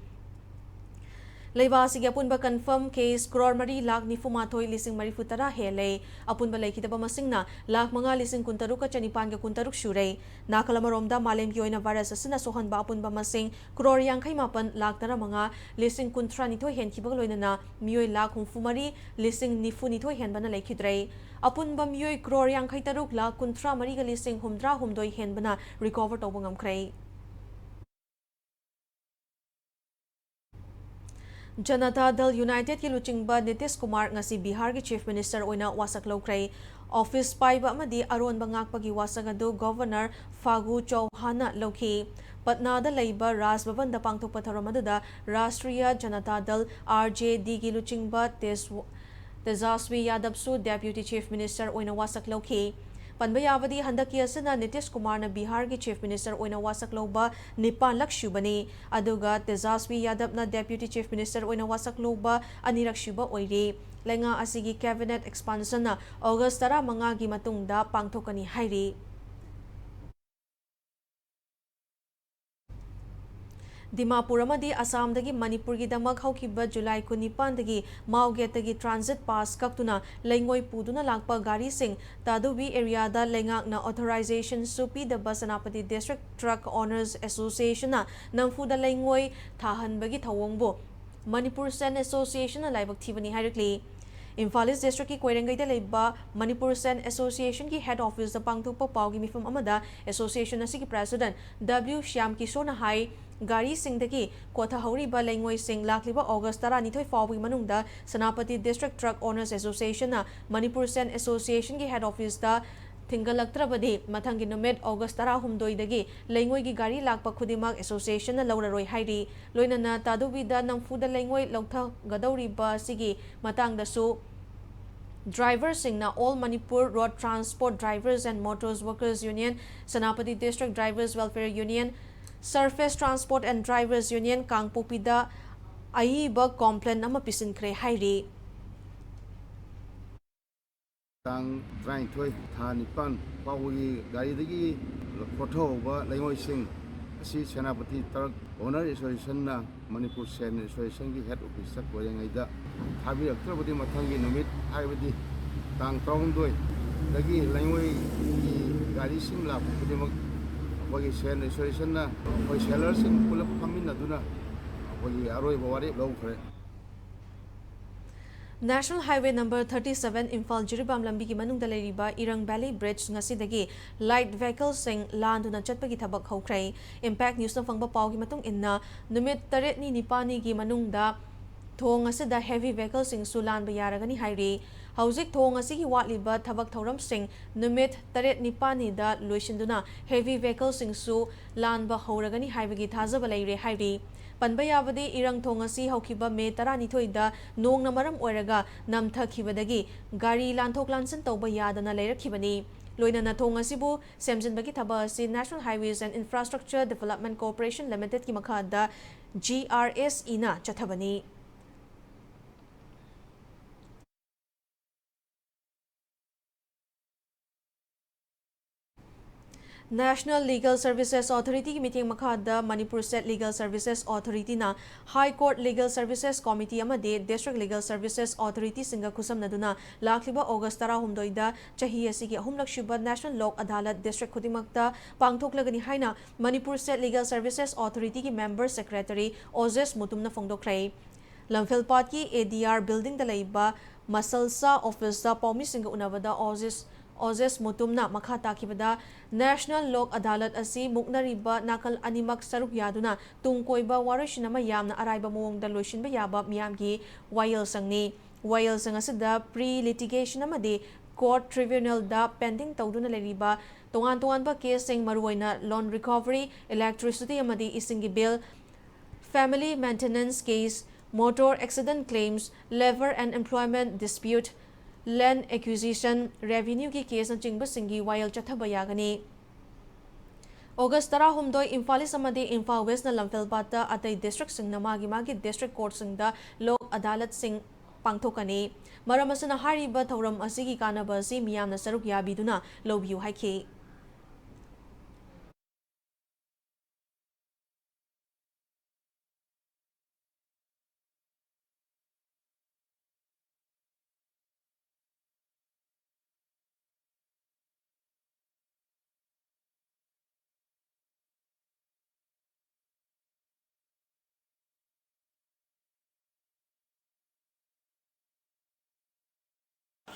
ꯂꯩꯕꯥꯛ ꯑꯁꯤꯒꯤ ꯑꯄꯨꯟꯕ confirm case ꯀ꯭ꯔꯣꯔ ꯃꯔꯤ ꯂꯥꯈ ꯅꯤꯐꯨ ꯃꯥꯊꯣꯏ ꯂꯤꯁꯤꯡ ꯃꯔꯤꯐꯨ ꯇꯔꯥ ꯍꯦꯜꯂꯦ꯫ ꯑꯄꯨꯟꯕ ꯂꯩꯈꯤꯗꯕ ꯃꯁꯤꯡꯅ ꯂꯥꯈ ꯃꯉꯥ ꯂꯤꯁꯤꯡ ꯀꯨꯟꯇꯔꯨꯛꯀ ꯆꯅꯤꯄꯥꯟꯒ ꯀꯨꯟꯇꯔꯨꯛ ꯁꯨꯔꯦ꯫ ꯅꯥꯀꯜ ꯑꯃꯔꯣꯝꯗ, ꯃꯥꯂꯦꯝꯒꯤ ꯑꯣꯏꯅ virus ꯑꯁꯤꯅ ꯁꯣꯛꯍꯟꯕ ꯑꯄꯨꯟꯕ ꯃꯁꯤꯡ ꯀ꯭ꯔꯣꯔ ꯌꯥꯡꯈꯩ ꯃꯥꯄꯟ ꯂꯥꯈ ꯇꯔꯥꯃꯉꯥ ꯂꯤꯁꯤꯡ ꯀꯨꯟꯊ꯭ꯔꯥ ꯅꯤꯊꯣꯏ ꯍꯦꯟꯈꯤꯕꯒ ꯂꯣꯏꯅꯅ ꯃꯤꯑꯣꯏ ꯂꯥꯈ ꯍꯨꯝꯐꯨ ꯃꯔꯤ ꯂꯤꯁꯤꯡ ꯅꯤꯐꯨ ꯅꯤꯊꯣꯏ ꯍꯦꯟꯕꯅ ꯂꯩꯈꯤꯗ꯭ꯔꯦ꯫ ꯑꯄꯨꯟꯕ ꯃꯤꯑꯣꯏ ꯀ꯭ꯔꯣꯔ ꯌꯥꯡꯈꯩ ꯇꯔꯨꯛ ꯂꯥꯈ ꯀꯨꯟꯊ꯭ꯔꯥ ꯃꯔꯤꯒ ꯂꯤꯁꯤꯡ ꯍꯨꯝꯗ꯭ꯔꯥ ꯍꯨꯝꯗꯣꯏ ꯍꯦꯟꯕꯅ recover ꯇꯧꯕ ꯉꯝꯈ꯭ꯔꯦ꯫ ꯖꯅꯇꯥ ꯗꯜ ꯌꯨꯅꯥꯏꯇꯦꯗꯀꯤ ꯂꯨꯆꯤꯡꯕ ꯅꯤꯇꯤꯁ ꯀꯨꯃꯥꯔ ꯉꯁꯤ ꯕꯤꯍꯥꯔꯒꯤ Chief Minister ꯑꯣꯏꯅ ꯋꯥꯁꯛ ꯂꯧꯈ꯭ꯔꯦ꯫ Office ꯄꯥꯏꯕ ꯑꯃꯗꯤ ꯑꯔꯣꯟꯕ ꯉꯥꯛꯄꯒꯤ ꯋꯥꯁꯛ ꯑꯗꯨ Governor ꯐꯥꯒꯨ ꯆꯧꯍꯥꯟꯅ ꯂꯧꯈꯤ꯫ ꯄꯠꯅꯥꯗ ꯂꯩꯕ ꯔꯥꯖ ꯚꯕꯟꯗ ꯄꯥꯡꯊꯣꯛꯄ ꯊꯧꯔꯝ ꯑꯗꯨꯗ ꯔꯥꯁꯇ꯭ꯔꯤꯌ ꯖꯅꯇꯥ ꯗꯜ, RJDꯒꯤ ꯂꯨꯆꯤꯡꯕ ꯇꯦꯖ-, ꯇꯦꯖꯥꯁ꯭ꯋꯤ ꯌꯥꯗꯕꯁꯨ Deputy Chief Minister ꯑꯣꯏꯅ ꯋꯥꯁꯛ ꯂꯧꯈꯤ꯫ ꯄꯟꯕ ꯌꯥꯕꯗꯤ, ꯍꯟꯗꯛꯀꯤ ꯑꯁꯤꯅ ꯅꯤꯇꯤꯁ ꯀꯨꯃꯥꯔꯅ ꯕꯤꯍꯥꯔꯒꯤ Chief Minister ꯑꯣꯏꯅ ꯋꯥꯁꯛ ꯂꯧꯕ ꯅꯤꯄꯥꯟꯂꯛ ꯁꯨꯕꯅꯤ꯫ ꯑꯗꯨꯒ ꯇꯦꯖꯥꯁ꯭ꯋꯤ ꯌꯥꯗꯕꯅ Deputy Chief Minister ꯑꯣꯏꯅ ꯋꯥꯁꯛ ꯂꯧꯕ ꯑꯅꯤꯔꯛ ꯁꯨꯕ ꯑꯣꯏꯔꯤ꯫ ꯂꯩꯉꯥꯛ ꯑꯁꯤꯒꯤ cabinet expansionꯅ August ꯇꯔꯥꯃꯉꯥꯒꯤ ꯃꯇꯨꯡꯗ ꯄꯥꯡꯊꯣꯛꯀꯅꯤ ꯍꯥꯏꯔꯤ꯫ ꯗꯤꯃꯥꯄꯨꯔ ꯑꯃꯗꯤ ꯑꯁꯥꯝꯗꯒꯤ ꯃꯅꯤꯄꯨꯔꯒꯤꯗꯃꯛ ꯍꯧꯈꯤꯕ ꯖꯨꯂꯥꯏ ꯀꯨꯟꯅꯤꯄꯥꯟꯗꯒꯤ ꯃꯥꯎ ꯒꯦꯠꯇꯒꯤ transit pass ꯀꯛꯇꯨꯅ ꯂꯩꯉꯣꯏ ꯄꯨꯗꯨꯅ ꯂꯥꯛꯄ ꯒꯥꯔꯤꯁꯤꯡ ꯇꯥꯗꯨꯕꯤ areaꯗ ꯂꯩꯉꯥꯛꯅ authorizationꯁꯨ ꯄꯤꯗꯕ Senapati District Truck Owners Associationꯅ ꯅꯝꯐꯨꯗ ꯂꯩꯉꯣꯏ ꯊꯥꯍꯟꯕꯒꯤ ꯊꯧꯑꯣꯡꯕꯨ Manipur Sen Associationꯅ ꯂꯥꯏꯕꯛ ꯊꯤꯕꯅꯤ ꯍꯥꯏꯔꯛꯂꯤ꯫ ꯏꯝꯐꯥꯜ East Districtꯀꯤ ꯀꯣꯏꯔꯦꯡꯒꯩꯗ ꯂꯩꯕ Manipur Sen Associationꯒꯤ head officeꯇ ꯄꯥꯡꯊꯣꯛꯄ ꯄꯥꯎꯒꯤ ꯃꯤꯐꯝ ꯑꯃꯗ association ꯑꯁꯤꯒꯤ president W ꯁ꯭ꯌꯥꯝ ꯀꯤꯁꯣꯔꯅ ꯍꯥꯏ, ꯒꯥꯔꯤꯁꯤꯡꯗꯒꯤ ꯀꯣꯊꯍꯧꯔꯤꯕ ꯂꯩꯉꯣꯏꯁꯤꯡ ꯂꯥꯛꯂꯤꯕ August ꯇꯔꯥꯅꯤꯊꯣꯏ ꯐꯥꯎꯕꯒꯤ ꯃꯅꯨꯡꯗ Senapati District Truck Owners Associationꯅ Manipur Sen Associationꯒꯤ head officeꯇ ꯊꯤꯡꯒꯠꯂꯛꯇ꯭ꯔꯕꯗꯤ ꯃꯊꯪꯒꯤ ꯅꯨꯃꯤꯠ August ꯇꯔꯥꯍꯨꯝꯗꯣꯏꯗꯒꯤ ꯂꯩꯉꯣꯏꯒꯤ ꯒꯥꯔꯤ ꯂꯥꯛꯄ ꯈꯨꯗꯤꯡꯃꯛ associationꯅ ꯂꯧꯔꯔꯣꯏ ꯍꯥꯏꯔꯤ꯫ ꯂꯣꯏꯅꯅ ꯇꯥꯗꯨꯕꯤꯗ ꯅꯝꯐꯨꯗ ꯂꯩꯉꯣꯏ ꯂꯧꯊꯒꯗꯧꯔꯤꯕ ꯑꯁꯤꯒꯤ ꯃꯇꯥꯡꯗꯁꯨ driverꯁꯤꯡꯅ All Manipur Road Transport Drivers and Motors Workers Union, Senapati District Drivers Welfare Union, Surface Transport and Drivers Union ꯀꯥꯡꯄꯣꯛꯄꯤꯗ ꯑꯏꯕ complaint ꯑꯃ ꯄꯤꯁꯤꯟꯈ꯭ꯔꯦ ꯍꯥꯏꯔꯤ꯫ ꯇꯥꯡ ꯇꯔꯥꯅꯤꯊꯣꯏ ꯊꯥ ꯅꯤꯄꯥꯟ ꯐꯥꯎꯕꯒꯤ ꯒꯥꯔꯤꯗꯒꯤ ꯀꯣꯊꯍꯧꯕ ꯂꯩꯉꯣꯏꯁꯤꯡ ꯑꯁꯤ ꯁꯦꯅꯥꯄꯇꯤ ꯇ꯭ꯔꯛ ꯑꯣꯅꯔ ꯑꯦꯁꯣꯁꯤꯌꯦꯁꯟꯅ ꯃꯅꯤꯄꯨꯔ ꯁꯦꯟ ꯑꯦꯁꯣꯁꯤꯌꯦꯁꯟꯒꯤ ꯍꯦꯗ ꯑꯣꯐꯤꯁꯇ ꯀꯣꯏꯔꯤꯉꯩꯗ ꯊꯥꯕꯤꯔꯛꯇ꯭ꯔꯕꯗꯤ ꯃꯊꯪꯒꯤ ꯅꯨꯃꯤꯠ, ꯍꯥꯏꯕꯗꯤ ꯇꯥꯡ ꯇꯔꯥꯍꯨꯝꯗꯣꯏꯗꯒꯤ ꯂꯩꯉꯣꯏꯒꯤ ꯒꯥꯔꯤꯁꯤꯡ ꯂꯥꯛꯄ ꯈꯨꯗꯤꯡꯃꯛ ꯑꯩꯈꯣꯏꯒꯤ ꯁꯦꯟ ꯑꯦꯁꯣꯁꯤꯌꯦꯁꯟꯅ ꯑꯩꯈꯣꯏ ꯁꯦꯂꯔꯁꯤꯡ ꯄꯨꯂꯞ ꯐꯝꯃꯤꯟꯅꯗꯨꯅ ꯑꯩꯈꯣꯏꯒꯤ ꯑꯔꯣꯏꯕ ꯋꯥꯔꯦꯞ ꯂꯧꯈ꯭ꯔꯦ꯫ National Highway number thirty seven Imphal Jiribam ꯂꯝꯕꯤꯒꯤ ꯃꯅꯨꯡꯗ ꯂꯩꯔꯤꯕ ꯏꯔꯪ Valley Bridge ꯉꯁꯤꯗꯒꯤ light vehicleꯁꯤꯡ ꯂꯥꯟꯗꯨꯅ ꯆꯠꯄꯒꯤ ꯊꯕꯛ ꯍꯧꯈ꯭ꯔꯦ꯫ Impact Newsꯅ ꯐꯪꯕ ꯄꯥꯎꯒꯤ ꯃꯇꯨꯡ ꯏꯟꯅ, ꯅꯨꯃꯤꯠ ꯇꯔꯦꯠꯅꯤ ꯅꯤꯄꯥꯜꯅꯤꯒꯤ ꯃꯅꯨꯡꯗ ꯊꯣꯡ ꯑꯁꯤꯗ heavy vehicleꯁꯤꯡꯁꯨ ꯂꯥꯟꯕ ꯌꯥꯔꯒꯅꯤ ꯍꯥꯏꯔꯤ꯫ ꯍꯧꯖꯤꯛ ꯊꯣꯡ ꯑꯁꯤꯒꯤ ꯋꯥꯠꯂꯤꯕ ꯊꯕꯛ ꯊꯧꯔꯝꯁꯤꯡ ꯅꯨꯃꯤꯠ ꯇꯔꯦꯠ ꯅꯤꯄꯥꯜꯅꯤꯗ ꯂꯣꯏꯁꯤꯟꯗꯨꯅ heavy vehicleꯁꯤꯡꯁꯨ ꯂꯥꯟꯕ ꯍꯧꯔꯒꯅꯤ ꯍꯥꯏꯕꯒꯤ ꯊꯥꯖꯕ ꯂꯩꯔꯦ ꯍꯥꯏꯔꯤ꯫ ꯄꯟꯕ ꯌꯥꯕꯗꯤ, ꯏꯔꯪ ꯊꯣꯡ ꯑꯁꯤ ꯍꯧꯈꯤꯕ ꯃꯦ ꯇꯔꯥꯅꯤꯊꯣꯏꯗ ꯅꯣꯡꯅ ꯃꯔꯝ ꯑꯣꯏꯔꯒ ꯅꯝꯊꯈꯤꯕꯗꯒꯤ ꯒꯥꯔꯤ ꯂꯥꯟꯊꯣꯛ ꯂꯥꯟꯁꯤꯟ ꯇꯧꯕ ꯌꯥꯗꯅ ꯂꯩꯔꯛꯈꯤꯕꯅꯤ꯫ ꯂꯣꯏꯅꯅ ꯊꯣꯡ ꯑꯁꯤꯕꯨ ꯁꯦꯝꯖꯤꯟꯕꯒꯤ ꯊꯕꯛ ꯑꯁꯤ National Highways and Infrastructure Development Corporation Limitedꯀꯤ ꯃꯈꯥꯗ GRSEꯅ ꯆꯠꯊꯕꯅꯤ꯫ National Legal Services Authorityꯒꯤ ꯃꯤꯠꯌꯦꯡ ꯃꯈꯥꯗ Manipur State Legal Services Authorityꯅ High Court Legal Services Committee ꯑꯃꯗꯤ District Legal Services Authorityꯁꯤꯡꯒ ꯈꯨꯠꯁꯝꯅꯗꯨꯅ ꯂꯥꯛꯂꯤꯕ August ꯇꯔꯥꯍꯨꯝꯗꯣꯏꯗ ꯆꯍꯤ ꯑꯁꯤꯒꯤ ꯑꯍꯨꯝꯂꯛ ꯁꯨꯕ National Lok Adalat district ꯈꯨꯗꯤꯡꯃꯛꯇ ꯄꯥꯡꯊꯣꯛꯂꯒꯅꯤ ꯍꯥꯏꯅ Manipur State Legal Services Authorityꯒꯤ member secretary Ojes Mutumꯅ ꯐꯣꯡꯗꯣꯛꯈ꯭ꯔꯦ꯫ ꯂꯝꯐꯦꯜꯄꯥꯠꯀꯤ ADR buildingꯗ ꯂꯩꯕ ꯃꯁꯜꯁꯥ officeꯇ ꯄꯥꯎꯃꯤꯁꯤꯡꯒ ꯎꯅꯕꯗ Ojes, Ojes Mutumꯅ ꯃꯈꯥ ꯇꯥꯈꯤꯕꯗ, National Lok Adalat ꯑꯁꯤ ꯃꯨꯛꯅꯔꯤꯕ ꯅꯥꯀꯜ ꯑꯅꯤꯃꯛ ꯁꯔꯨꯛ ꯌꯥꯗꯨꯅ ꯇꯨꯡ ꯀꯣꯏꯕ ꯋꯥꯔꯣꯏꯁꯤꯟ ꯑꯃ ꯌꯥꯝꯅ ꯑꯔꯥꯏꯕ ꯃꯑꯣꯡꯗ ꯂꯣꯏꯁꯤꯟꯕ ꯌꯥꯕ ꯃꯤꯌꯥꯝꯒꯤ ꯋꯥꯌꯦꯜꯁꯪꯅꯤ꯫ ꯋꯥꯌꯦꯜꯁꯪ ꯑꯁꯤꯗ pre litigation ꯑꯃꯗꯤ court tribunalꯗ pending ꯇꯧꯗꯨꯅ ꯂꯩꯔꯤꯕ ꯇꯣꯉꯥꯟ ꯇꯣꯉꯥꯟꯕ caseꯁꯤꯡ, ꯃꯔꯨꯑꯣꯏꯅ loan recovery, electricity ꯑꯃꯗꯤ ꯏꯁꯤꯡꯒꯤ bill, family maintenance case, motor accident claims, labour and employment dispute, land acquisition, revenueꯒꯤ caseꯅꯆꯤꯡꯕꯁꯤꯡꯒꯤ ꯋꯥꯌꯦꯜ ꯆꯠꯊꯕ ꯌꯥꯒꯅꯤ꯫ August ꯇꯔꯥꯍꯨꯝꯗꯣꯏ, ꯏꯝꯐꯥꯜ East ꯑꯃꯗꯤ ꯏꯝꯐꯥꯜ Westꯅ ꯂꯝꯐꯦꯜꯄꯥꯠꯇ ꯑꯇꯩ districtꯁꯤꯡꯅ ꯃꯥꯒꯤ ꯃꯥꯒꯤ district courtꯁꯤꯡꯗ Lok Adalatꯁꯤꯡ ꯄꯥꯡꯊꯣꯛꯀꯅꯤ꯫ ꯃꯔꯝ ꯑꯁꯤꯅ, ꯍꯥꯏꯔꯤꯕ ꯊꯧꯔꯝ ꯑꯁꯤꯒꯤ ꯀꯥꯟꯅꯕ ꯑꯁꯤ ꯃꯤꯌꯥꯝꯅ ꯁꯔꯨꯛ ꯌꯥꯕꯤꯗꯨꯅ ꯂꯧꯕꯤꯌꯨ ꯍꯥꯏꯈꯤ꯫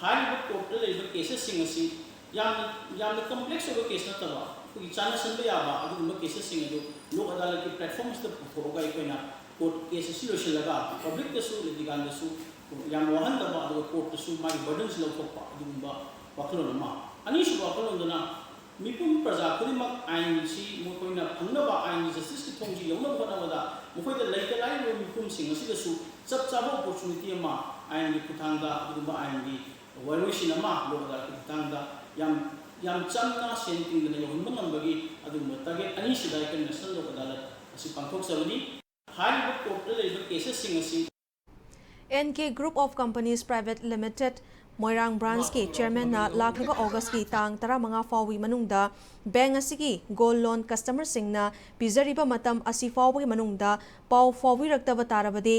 ꯍꯥꯏꯔꯤꯕ ꯀꯣꯔꯠꯇ ꯂꯩꯔꯤꯕ ꯀꯦꯁꯦꯁꯁꯤꯡ ꯑꯁꯤ ꯌꯥꯝꯅ ꯌꯥꯝꯅ ꯀꯝꯄ꯭ꯂꯦꯛꯁ ꯑꯣꯏꯕ ꯀꯦꯁ ꯅꯠꯇꯕ, ꯑꯩꯈꯣꯏꯒꯤ ꯆꯥꯟꯅꯁꯟꯕ ꯌꯥꯕ ꯑꯗꯨꯒꯨꯝꯕ ꯀꯦꯁꯦꯁꯁꯤꯡ ꯑꯗꯨ ꯂꯣꯛ ꯑꯗꯥꯂꯠꯀꯤ ꯄ꯭ꯂꯦꯠꯐꯣꯝꯁꯤꯗ ꯄꯨꯊꯣꯛꯑꯒ ꯑꯩꯈꯣꯏꯅ ꯀꯣꯔꯠ ꯀꯦꯁ ꯑꯁꯤ ꯂꯣꯏꯁꯤꯜꯂꯒ ꯄꯕ꯭ꯂꯤꯛꯇꯁꯨ, ꯂꯤꯇꯤꯒꯥꯟꯗꯁꯨ ꯌꯥꯝ ꯋꯥꯍꯟꯗꯕ, ꯑꯗꯨꯒ ꯀꯣꯔꯠꯇꯁꯨ ꯃꯥꯒꯤ ꯕꯔꯗꯟꯁꯤ ꯂꯧꯊꯣꯛꯄ, ꯑꯗꯨꯒꯨꯝꯕ ꯋꯥꯈꯜꯂꯣꯟ ꯑꯃ꯫ ꯑꯅꯤꯁꯨꯕ ꯋꯥꯈꯜꯂꯣꯟꯗꯨꯅ ꯃꯤꯄꯨꯝ ꯄ꯭ꯔꯖꯥ ꯈꯨꯗꯤꯡꯃꯛ ꯑꯥꯏꯟꯁꯤ ꯃꯈꯣꯏꯅ ꯐꯪꯅꯕ, ꯑꯥꯏꯟꯒꯤ ꯖꯁꯇꯤꯁꯀꯤ ꯊꯣꯡꯁꯤ ꯌꯧꯅꯕ ꯍꯣꯠꯅꯕꯗ ꯃꯈꯣꯏꯗ ꯂꯩꯇ ꯂꯥꯏꯔꯕ ꯃꯤꯄꯨꯝꯁꯤꯡ ꯑꯁꯤꯗꯁꯨ ꯆꯞ ꯆꯥꯕ ꯑꯣꯄꯣꯔꯆꯨꯅꯤꯇꯤ ꯑꯃ ꯑꯥꯏꯟꯒꯤ ꯈꯨꯠꯊꯥꯡꯗ, ꯑꯗꯨꯒꯨꯝꯕ ꯑꯥꯏꯟꯒꯤ ꯋꯥꯔꯣꯏꯁꯤꯟ ꯑꯃ ꯂꯣꯛ ꯑꯗꯥꯂꯠꯀꯤ ꯈꯨꯠꯊꯥꯡꯗ ꯌꯥꯝ, ꯌꯥꯝ ꯆꯝꯅ ꯁꯦꯟ ꯇꯤꯡꯗꯅ ꯌꯧꯍꯟꯕ ꯉꯝꯕꯒꯤ ꯑꯗꯨꯒꯨꯝꯕ ꯇꯥꯔꯒꯦꯠ ꯑꯅꯤꯁꯤꯗ ꯑꯩꯈꯣꯏꯅ ꯅꯦꯁꯅꯦꯜ ꯂꯣꯛ ꯑꯗꯥꯂꯠ ꯑꯁꯤ ꯄꯥꯡꯊꯣꯛꯆꯕꯅꯤ꯫ ꯍꯥꯏꯔꯤꯕ ꯀꯣꯔꯠꯇ ꯂꯩꯔꯤꯕ ꯀꯦꯁꯦꯁꯁꯤꯡ ꯑꯁꯤ N K Group of Companies Private Limited Moirang ꯕ꯭ꯔꯥꯟꯁꯀꯤ ꯆꯤꯌꯔꯃꯦꯟꯅ ꯂꯥꯛꯂꯤꯕ ꯑꯣꯒꯁꯀꯤ ꯇꯥꯡ ꯇꯔꯥꯃꯉꯥ ꯐꯥꯎꯕꯒꯤ ꯃꯅꯨꯡꯗ ꯕꯦꯡ ꯑꯁꯤꯒꯤ ꯒꯣꯜ ꯂꯣꯟ ꯀꯁꯇꯃꯔꯁꯤꯡꯅ ꯄꯤꯖꯔꯤꯕ ꯃꯇꯝ ꯑꯁꯤ ꯐꯥꯎꯕꯒꯤ ꯃꯅꯨꯡꯗ ꯄꯥꯎ ꯐꯥꯎꯕꯤꯔꯛꯇꯕ ꯇꯥꯔꯕꯗꯤ,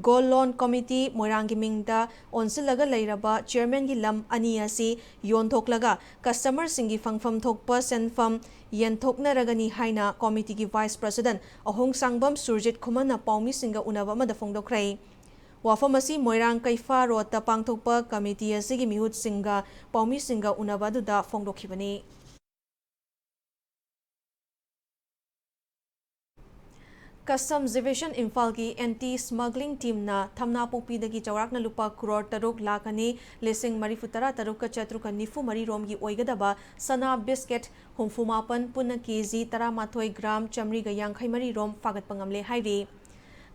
ꯒꯣꯜ ꯂꯣꯟ ꯀꯃꯤꯇꯤ ꯃꯣꯏꯔꯥꯡꯒꯤ ꯃꯤꯡꯗ ꯑꯣꯟꯁꯤꯜꯂꯒ ꯂꯩꯔꯕ ꯆꯤꯌꯔꯃꯦꯟꯒꯤ ꯂꯝ ꯑꯅꯤ ꯑꯁꯤ ꯌꯣꯟꯊꯣꯛꯂꯒ ꯀꯁꯇꯃꯔꯁꯤꯡꯒꯤ ꯐꯪꯐꯝ ꯊꯣꯛꯄ ꯁꯦꯟꯐꯝ ꯌꯦꯟꯊꯣꯛꯅꯔꯒꯅꯤ ꯍꯥꯏꯅ ꯀꯣꯃꯤꯇꯤꯒꯤ ꯚꯥꯏꯁ ꯄ꯭ꯔꯁꯤꯗꯦꯟꯠ ꯑꯍꯣꯡꯁꯥꯡꯕꯝ ꯁꯨꯔꯖꯤꯠ ꯈꯨꯃꯟꯅ ꯄꯥꯎꯃꯤꯁꯤꯡꯒ ꯎꯅꯕ ꯑꯃꯗ ꯐꯣꯡꯗꯣꯛꯈ꯭ꯔꯦ꯫ ꯋꯥꯐꯝ ꯑꯁꯤ ꯃꯣꯏꯔꯥꯡ ꯀꯩꯐꯥ ꯔꯣꯗꯇ ꯄꯥꯡꯊꯣꯛꯄ ꯀꯃꯤꯇꯤ ꯑꯁꯤꯒꯤ ꯃꯤꯍꯨꯠꯁꯤꯡꯒ ꯄꯥꯎꯃꯤꯁꯤꯡꯒ ꯎꯅꯕ ꯑꯗꯨꯗ ꯐꯣꯡꯗꯣꯛꯈꯤꯕꯅꯤ꯫ ꯀꯁꯇꯝꯁ ꯗꯤꯕꯤꯖꯟ ꯏꯝꯐꯥꯜꯒꯤ ꯑꯦꯟꯇꯤ ꯁ꯭ꯃꯒ꯭ꯂꯤꯡ ꯇꯤꯝꯅ ꯊꯝꯅꯥꯄꯣꯛꯄꯤꯗꯒꯤ ꯆꯥꯎꯔꯥꯛꯅ ꯂꯨꯄꯥ ꯀ꯭ꯔꯣꯔ ꯇꯔꯨꯛ ꯂꯥꯈ ꯑꯅꯤ ꯂꯤꯁꯤꯡ ꯃꯔꯤꯐꯨ ꯇꯔꯥ ꯇꯔꯨꯛꯀ ꯆꯥꯇ꯭ꯔꯨꯛꯀ ꯅꯤꯐꯨ ꯃꯔꯤ ꯔꯣꯝꯒꯤ ꯑꯣꯏꯒꯗꯕ ꯁꯅꯥ ꯕꯤꯁꯀꯦꯠ ꯍꯨꯝꯐꯨ ꯃꯥꯄꯟ, ꯄꯨꯟꯅ ꯀꯦ ꯖꯤ ꯇꯔꯥꯃꯥꯊꯣꯏ ꯒ꯭ꯔꯥꯝ ꯆꯥꯃꯔꯤꯒ ꯌꯥꯡꯈꯩ ꯃꯔꯤ ꯔꯣꯝ ꯐꯥꯒꯠꯄ ꯉꯝꯂꯦ ꯍꯥꯏꯔꯤ꯫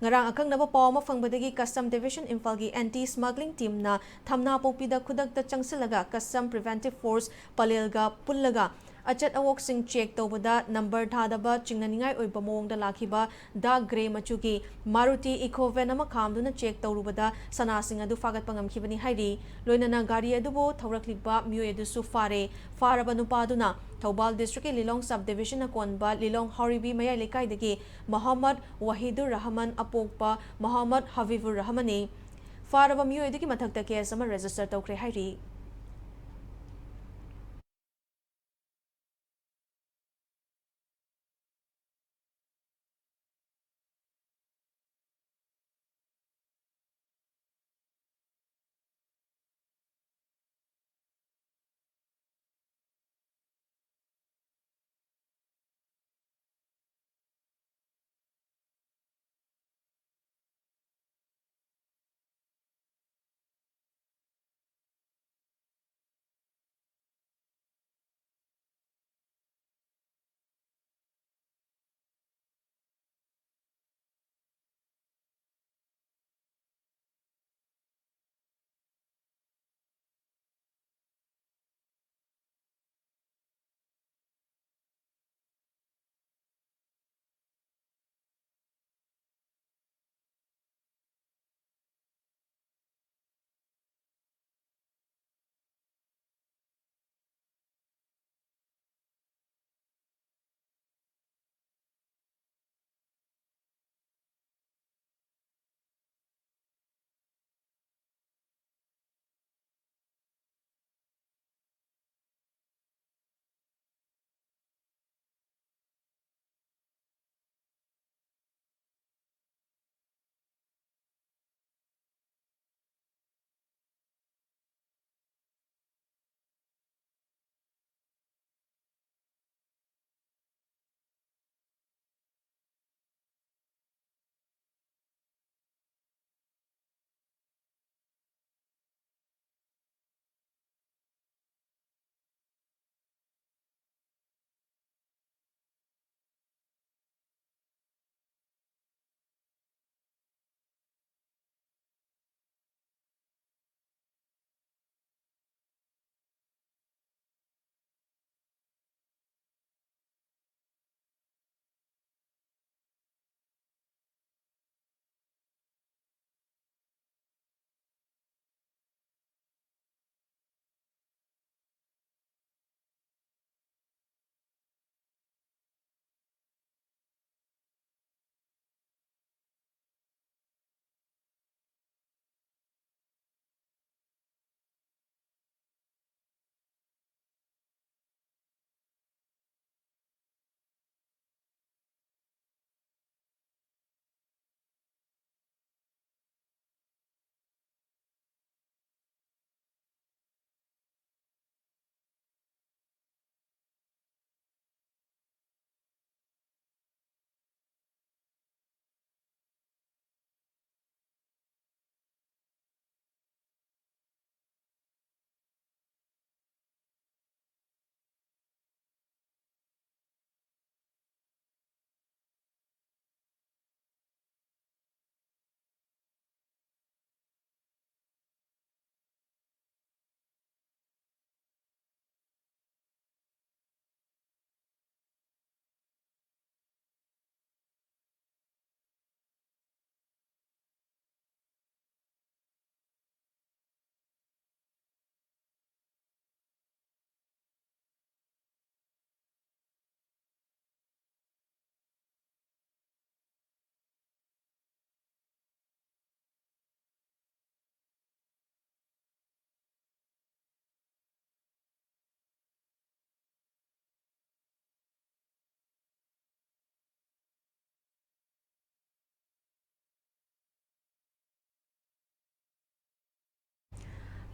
ꯉꯔꯥꯡ ꯑꯀꯛꯅꯕ ꯄꯥꯎ ꯑꯃ ꯐꯪꯕꯗꯒꯤ ꯀꯁꯇꯝ ꯗꯤꯕꯤꯖꯟ ꯏꯝꯐꯥꯜꯒꯤ ꯑꯦꯟꯇꯤ ꯁ꯭ꯃꯒ꯭ꯂꯤꯡ ꯇꯤꯝꯅ ꯊꯝꯅꯥꯄꯣꯛꯄꯤꯗ ꯈꯨꯗꯛꯇ ꯆꯪꯁꯤꯜꯂꯒ ꯀꯁꯇꯝ ꯄ꯭ꯔꯤꯚꯦꯟꯇꯤꯚ ꯐꯣꯔꯁ ꯄꯂꯦꯜꯒ ꯄꯨꯜꯂꯒ ꯑꯆꯠ ꯑꯋꯣꯛꯁꯤꯡ ꯆꯦꯛ ꯇꯧꯕꯗ ꯅꯝꯕꯔ ꯊꯥꯗꯕ ꯆꯤꯡꯅꯅꯤꯡꯉꯥꯏ ꯑꯣꯏꯕ ꯃꯑꯣꯡꯗ ꯂꯥꯛꯈꯤꯕ ꯗꯥꯔꯛ ꯒ꯭ꯔꯦ ꯃꯆꯨꯒꯤ ꯃꯥꯔꯨꯇꯤ ꯏꯀꯣ ꯚꯦꯟ ꯑꯃ ꯈꯥꯝꯗꯨꯅ ꯆꯦꯛ ꯇꯧꯔꯨꯕꯗ ꯁꯅꯥꯁꯤꯡ ꯑꯗꯨ ꯐꯥꯒꯠꯄ ꯉꯝꯈꯤꯕꯅꯤ ꯍꯥꯏꯔꯤ꯫ ꯂꯣꯏꯅꯅ ꯒꯥꯔꯤ ꯑꯗꯨꯕꯨ ꯊꯧꯔꯛꯂꯤꯕ ꯃꯤꯑꯣꯏ ꯑꯗꯨꯁꯨ ꯐꯥꯔꯦ꯫ ꯐꯥꯔꯕ ꯅꯨꯄꯥ ꯑꯗꯨꯅ ꯊꯧꯕꯥꯜ ꯗꯤꯁꯇ꯭ꯔꯤꯛꯀꯤ ꯂꯤꯂꯣꯡ ꯁꯕ ꯗꯤꯕꯤꯖꯟꯅ ꯀꯣꯟꯕ ꯂꯤꯂꯣꯡ ꯍꯥꯎꯔꯤꯕꯤ ꯃꯌꯥꯏ ꯂꯩꯀꯥꯏꯗꯒꯤ ꯃꯣꯍꯝꯃꯗ ꯋꯥꯍꯤꯗꯨꯔ ꯔꯍꯃꯟ ꯑꯄꯣꯛꯄ ꯃꯣꯍꯝꯃꯗ ꯍꯕꯤꯕꯨꯔ ꯔꯍꯃꯟꯅꯤ꯫ ꯐꯥꯔꯕ ꯃꯤꯑꯣꯏ ꯑꯗꯨꯒꯤ ꯃꯊꯛꯇ ꯀꯦꯁ ꯑꯃ ꯔꯦꯖꯤꯁꯇꯔ ꯇꯧꯈ꯭ꯔꯦ ꯍꯥꯏꯔꯤ꯫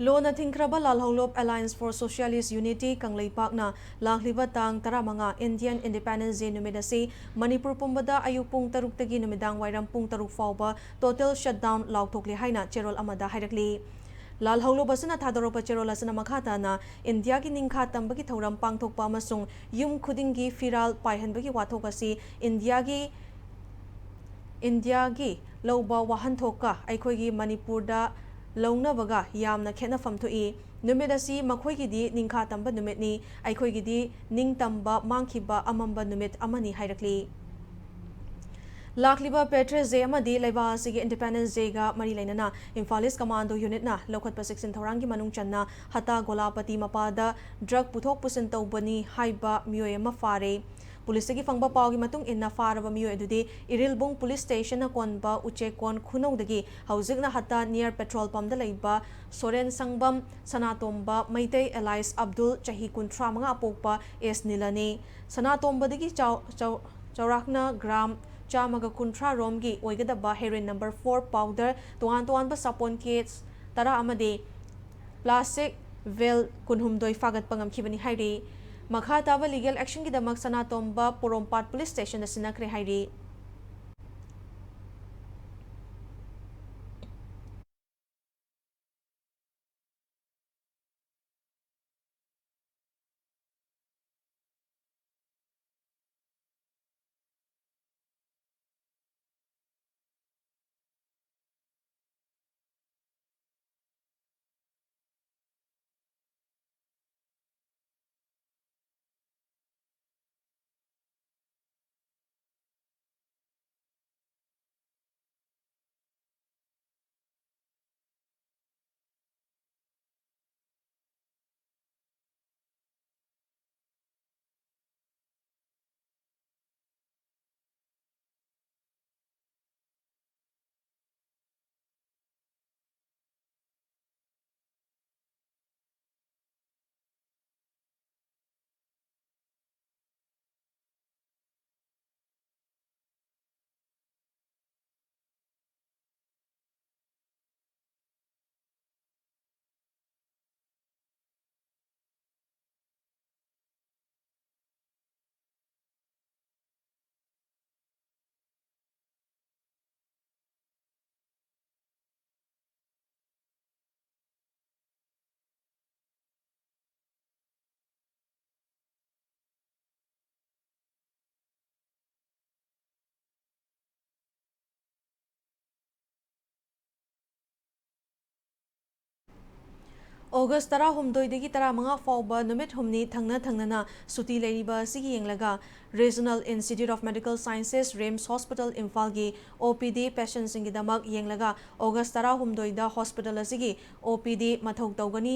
ꯂꯣꯟꯅ ꯊꯤꯡꯈ꯭ꯔꯕ ꯂꯥꯜꯍꯧꯂꯨꯞ Alliance for Socialist Unity ꯀꯪꯂꯩꯄꯥꯛꯅ ꯂꯥꯛꯂꯤꯕ ꯇꯥꯡ ꯇꯔꯥꯃꯉꯥ Indian Independence Day ꯅꯨꯃꯤꯠ ꯑꯁꯤ ꯃꯅꯤꯄꯨꯔ ꯄꯨꯝꯕꯗ ꯑꯌꯨꯛ ꯄꯨꯡ ꯇꯔꯨꯛꯇꯒꯤ ꯅꯨꯃꯤꯗꯥꯡ ꯋꯥꯏꯔꯝ ꯄꯨꯡ ꯇꯔꯨꯛ ꯐꯥꯎꯕ total shutdown ꯂꯥꯎꯊꯣꯛꯂꯦ ꯍꯥꯏꯅ ꯆꯦꯔꯣꯜ ꯑꯃꯗ ꯍꯥꯏꯔꯛꯂꯤ꯫ ꯂꯥꯜꯍꯧꯂꯨꯞ ꯑꯁꯤꯅ ꯊꯥꯗꯣꯔꯛꯄ ꯆꯦꯔꯣꯜ ꯑꯁꯤꯅ ꯃꯈꯥ ꯇꯥꯅ ꯏꯟꯗꯤꯌꯥꯒꯤ ꯅꯤꯡꯈꯥ ꯇꯝꯕꯒꯤ ꯊꯧꯔꯝ ꯄꯥꯡꯊꯣꯛꯄ ꯑꯃꯁꯨꯡ ꯌꯨꯝ ꯈꯨꯗꯤꯡꯒꯤ ꯐꯤꯔꯥꯜ ꯄꯥꯏꯍꯟꯕꯒꯤ ꯋꯥꯊꯣꯛ ꯑꯁꯤ ꯏꯟꯗꯤꯌꯥꯒꯤ ꯏꯟꯗꯤꯌꯥꯒꯤ ꯂꯧꯕ ꯋꯥꯍꯟꯊꯣꯛꯀ ꯑꯩꯈꯣꯏꯒꯤ ꯃꯅꯤꯄꯨꯔꯗ ꯂꯧꯅꯕꯒ ꯌꯥꯝꯅ ꯈꯦꯠꯅꯐꯝ ꯊꯣꯛꯏ꯫ ꯅꯨꯃꯤꯠ ꯑꯁꯤ ꯃꯈꯣꯏꯒꯤꯗꯤ ꯅꯤꯡꯈꯥ ꯇꯝꯕ ꯅꯨꯃꯤꯠꯅꯤ, ꯑꯩꯈꯣꯏꯒꯤꯗꯤ ꯅꯤꯡꯇꯝꯕ ꯃꯥꯡꯈꯤꯕ ꯑꯃꯝꯕ ꯅꯨꯃꯤꯠ ꯑꯃꯅꯤ ꯍꯥꯏꯔꯛꯂꯤ꯫ ꯂꯥꯛꯂꯤꯕ Patriots Day ꯑꯃꯗꯤ ꯂꯩꯕꯥꯛ ꯑꯁꯤꯒꯤ Independence Day ꯒ ꯃꯔꯤ ꯂꯩꯅꯅ ꯏꯝꯐꯥꯂꯤꯁ ꯀꯃꯥꯟꯗꯣ ꯌꯨꯅꯤꯠꯅ ꯂꯧꯈꯠꯄ ꯆꯦꯛꯁꯤꯟ ꯊꯧꯔꯥꯡꯒꯤ ꯃꯅꯨꯡ ꯆꯟꯅ ꯍꯇꯥ ꯒꯣꯂꯥꯄꯇꯤ ꯃꯄꯥꯗ drug ꯄꯨꯊꯣꯛ ꯄꯨꯁꯤꯟ ꯇꯧꯕꯅꯤ ꯍꯥꯏꯕ ꯃꯤꯑꯣꯏ ꯑꯃ ꯐꯥꯔꯦ꯫ ꯄꯨꯂꯤꯁꯇꯒꯤ ꯐꯪꯕ ꯄꯥꯎꯒꯤ ꯃꯇꯨꯡ ꯏꯟꯅ ꯐꯥꯔꯕ ꯃꯤꯑꯣꯏ ꯑꯗꯨꯗꯤ ꯏꯔꯤꯜꯕꯨꯡ ꯄꯨꯂꯤꯁ ꯁ꯭ꯇꯦꯁꯟꯅ ꯀꯣꯟꯕ ꯎꯆꯦꯛꯀꯣꯟ ꯈꯨꯅꯧꯗꯒꯤ ꯍꯧꯖꯤꯛꯅ ꯍꯇꯥ near petrol pump ꯗ ꯂꯩꯕ ꯁꯣꯔꯦꯟ ꯁꯪꯕꯝ ꯁꯅꯥꯇꯣꯝꯕ ꯃꯩꯇꯩ alias ꯑꯕꯗꯨꯜ ꯆꯍꯤ ꯀꯨꯟꯊ꯭ꯔꯥ ꯃꯉꯥ ꯑꯄꯣꯛꯄ ꯑꯦꯁ ꯅꯤꯂꯅꯤ꯫ ꯁꯅꯥꯇꯣꯝꯕꯗꯒꯤ ꯆꯥꯎ-, ꯆꯥꯎ-, ꯆꯥꯎꯔꯥꯛꯅ ꯒ꯭ꯔꯥꯝ ꯆꯥꯝꯃꯒ ꯀꯨꯟꯊ꯭ꯔꯥ ꯔꯣꯝꯒꯤ ꯑꯣꯏꯒꯗꯕ heroin number four powder, ꯇꯣꯉꯥꯟ ꯇꯣꯉꯥꯟꯕ ꯁꯥꯄꯣꯟ case ꯇꯔꯥ ꯑꯃꯗꯤ plastic vial ꯀꯨꯟꯍꯨꯝꯗꯣꯏ ꯐꯥꯒꯠꯄ ꯉꯝꯈꯤꯕꯅꯤ ꯍꯥꯏꯔꯤ꯫ ꯃꯈꯥ ꯇꯥꯕ legal action ꯒꯤꯗꯃꯛ ꯁꯅꯥꯇꯣꯝꯕ ꯄꯣꯔꯣꯝꯄꯥꯠ ꯄꯨꯂꯤꯁ ꯁ꯭ꯇꯦꯁꯟꯗ ꯁꯤꯟꯅꯈ꯭ꯔꯦ ꯍꯥꯏꯔꯤ꯫ ꯑꯣꯒꯁ ꯇꯔꯥꯍꯨꯝꯗꯣꯏꯗꯒꯤ ꯇꯔꯥꯃꯉꯥ ꯐꯥꯎꯕ ꯅꯨꯃꯤꯠ ꯍꯨꯝꯅꯤ ꯊꯪꯅ ꯊꯪꯅꯅ ꯁꯨꯇꯤ ꯂꯩꯔꯤꯕ ꯑꯁꯤꯒꯤ ꯌꯦꯡꯂꯒ, Regional Institute of Medical Sciences, RIMS Hospital, ꯏꯝꯐꯥꯜꯒꯤ ꯑꯣ ꯄꯤ ꯗꯤ ꯄꯦꯁꯦꯟꯁꯤꯡꯒꯤꯗꯃꯛ ꯌꯦꯡꯂꯒ ꯑꯣꯒꯁ ꯇꯔꯥꯍꯨꯝꯗꯣꯏꯗ ꯍꯣꯁꯄꯤꯇꯥꯜ ꯑꯁꯤꯒꯤ ꯑꯣ ꯄꯤ ꯗꯤ ꯃꯊꯧ ꯇꯧꯒꯅꯤ꯫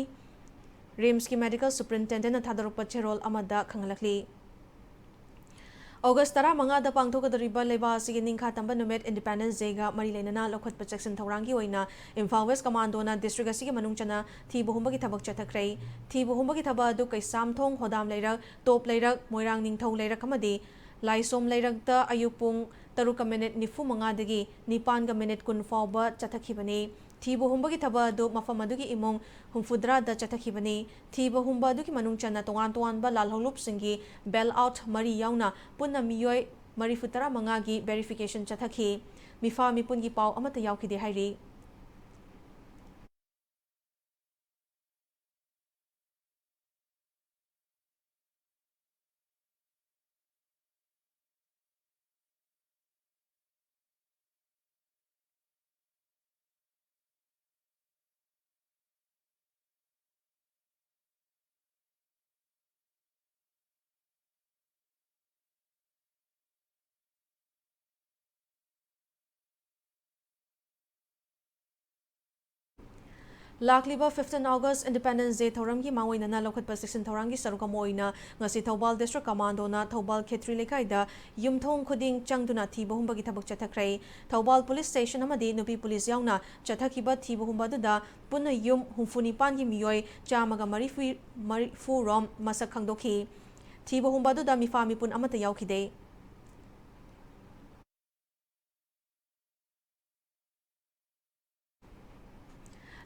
ꯔꯤꯝꯁꯀꯤ ꯃꯦꯗꯤꯀꯦꯜ ꯁꯨꯄ꯭ꯔꯤꯟꯇꯦꯟꯗꯦꯟꯠꯅ ꯊꯥꯗꯣꯔꯛꯄ ꯆꯦꯔꯣꯜ ꯑꯃꯗ ꯈꯪꯍꯜꯂꯛꯂꯤ꯫ ꯑꯣꯒꯁ ꯇꯔꯥꯃꯉꯥꯗ ꯄꯥꯡꯊꯣꯛꯀꯗꯧꯔꯤꯕ ꯂꯩꯕꯥꯛ ꯑꯁꯤꯒꯤ ꯅꯤꯡꯈꯥ ꯇꯝꯕ ꯅꯨꯃꯤꯠ Independence Day-ꯒ ꯃꯔꯤ ꯂꯩꯅꯅ ꯂꯧꯈꯠꯄ ꯆꯦꯛꯁꯤꯟ ꯊꯧꯔꯥꯡꯒꯤ ꯑꯣꯏꯅ ꯏꯝꯐꯥꯜ ꯋꯦꯁ ꯀꯃꯥꯟꯗꯣꯅ ꯗꯤꯁꯇ꯭ꯔꯤꯛ ꯑꯁꯤꯒꯤ ꯃꯅꯨꯡ ꯆꯟꯅ ꯊꯤꯕ ꯍꯨꯝꯕꯒꯤ ꯊꯕꯛ ꯆꯠꯊꯈ꯭ꯔꯦ꯫ ꯊꯤꯕ ꯍꯨꯝꯕꯒꯤ ꯊꯕꯛ ꯑꯗꯨ ꯀꯩꯁꯥꯝꯊꯣꯡ, ꯍꯣꯗꯥꯝ ꯂꯩꯔꯛ, ꯇꯣꯞ ꯂꯩꯔꯛ, ꯃꯣꯏꯔꯥꯡ ꯅꯤꯡꯊꯧ ꯂꯩꯔꯛ ꯑꯃꯗꯤ ꯂꯥꯏꯁꯣꯝ ꯂꯩꯔꯛꯇ ꯑꯌꯨꯛ ꯄꯨꯡ ꯇꯔꯨꯛꯀ ꯃꯤꯅꯤꯠ ꯅꯤꯐꯨ ꯃꯉꯥꯗꯒꯤ ꯅꯤꯄꯥꯟꯒ ꯃꯤꯅꯤꯠ ꯀꯨꯟ ꯐꯥꯎꯕ ꯆꯠꯊꯈꯤꯕꯅꯤ꯫ ꯊꯤꯕ ꯍꯨꯝꯕꯒꯤ ꯊꯕꯛ ꯑꯗꯨ ꯃꯐꯝ ꯑꯗꯨꯒꯤ ꯏꯃꯨꯡ ꯍꯨꯝꯐꯨꯇꯔꯥꯗ ꯆꯠꯊꯈꯤꯕꯅꯤ꯫ ꯊꯤꯕ ꯍꯨꯝꯕ ꯑꯗꯨꯒꯤ ꯃꯅꯨꯡ ꯆꯟꯅ ꯇꯣꯉꯥꯟ ꯇꯣꯉꯥꯟꯕ ꯂꯥꯜꯍꯧꯂꯨꯞꯁꯤꯡꯒꯤ bail out ꯃꯔꯤ ꯌꯥꯎꯅ ꯄꯨꯟꯅ ꯃꯤꯑꯣꯏ ꯃꯔꯤꯐꯨ ꯇꯔꯥꯃꯉꯥꯒꯤ verification ꯆꯠꯊꯈꯤ꯫ ꯃꯤꯐꯥ ꯃꯤꯄꯨꯟꯒꯤ ꯄꯥꯎ ꯑꯃꯠꯇ ꯌꯥꯎꯈꯤꯗꯦ ꯍꯥꯏꯔꯤ꯫ ꯂꯥꯛꯂꯤꯕ fifteen August Independence Day ꯊꯧꯔꯝꯒꯤ ꯃꯥꯡꯑꯣꯏꯅꯅ ꯂꯧꯈꯠꯄ ꯆꯦꯛꯁꯤꯟ ꯊꯧꯔꯥꯡꯒꯤ ꯁꯔꯨꯛ ꯑꯃ ꯑꯣꯏꯅ ꯉꯁꯤ ꯊꯧꯕꯥꯜ ꯗꯤꯁꯇ꯭ꯔꯤꯛ ꯀꯃꯥꯟꯗꯣꯅ ꯊꯧꯕꯥꯜ ꯈꯦꯇ꯭ꯔꯤ ꯂꯩꯀꯥꯏꯗ ꯌꯨꯝꯊꯣꯡ ꯈꯨꯗꯤꯡ ꯆꯪꯗꯨꯅ ꯊꯤꯕ ꯍꯨꯝꯕꯒꯤ ꯊꯕꯛ ꯆꯠꯊꯈ꯭ꯔꯦ꯫ ꯊꯧꯕꯥꯜ ꯄꯨꯂꯤꯁ ꯁ꯭ꯇꯦꯁꯟ ꯑꯃꯗꯤ ꯅꯨꯄꯤ ꯄꯨꯂꯤꯁ ꯌꯥꯎꯅ ꯆꯠꯊꯈꯤꯕ ꯊꯤꯕ ꯍꯨꯝꯕ ꯑꯗꯨꯗ ꯄꯨꯟꯅ ꯌꯨꯝ ꯍꯨꯝꯐꯨ ꯅꯤꯄꯥꯟꯒꯤ ꯃꯤꯑꯣꯏ ꯆꯥꯝꯃꯒ ꯃꯔꯤꯐꯨ, ꯃꯔꯤꯐꯨ ꯔꯣꯝ ꯃꯁꯛ ꯈꯪꯗꯣꯛꯈꯤ꯫ ꯊꯤꯕ ꯍꯨꯝꯕ ꯑꯗꯨꯗ ꯃꯤꯐꯥ ꯃꯤꯄꯨꯟ ꯑꯃꯠꯇ ꯌꯥꯎꯈꯤꯗꯦ꯫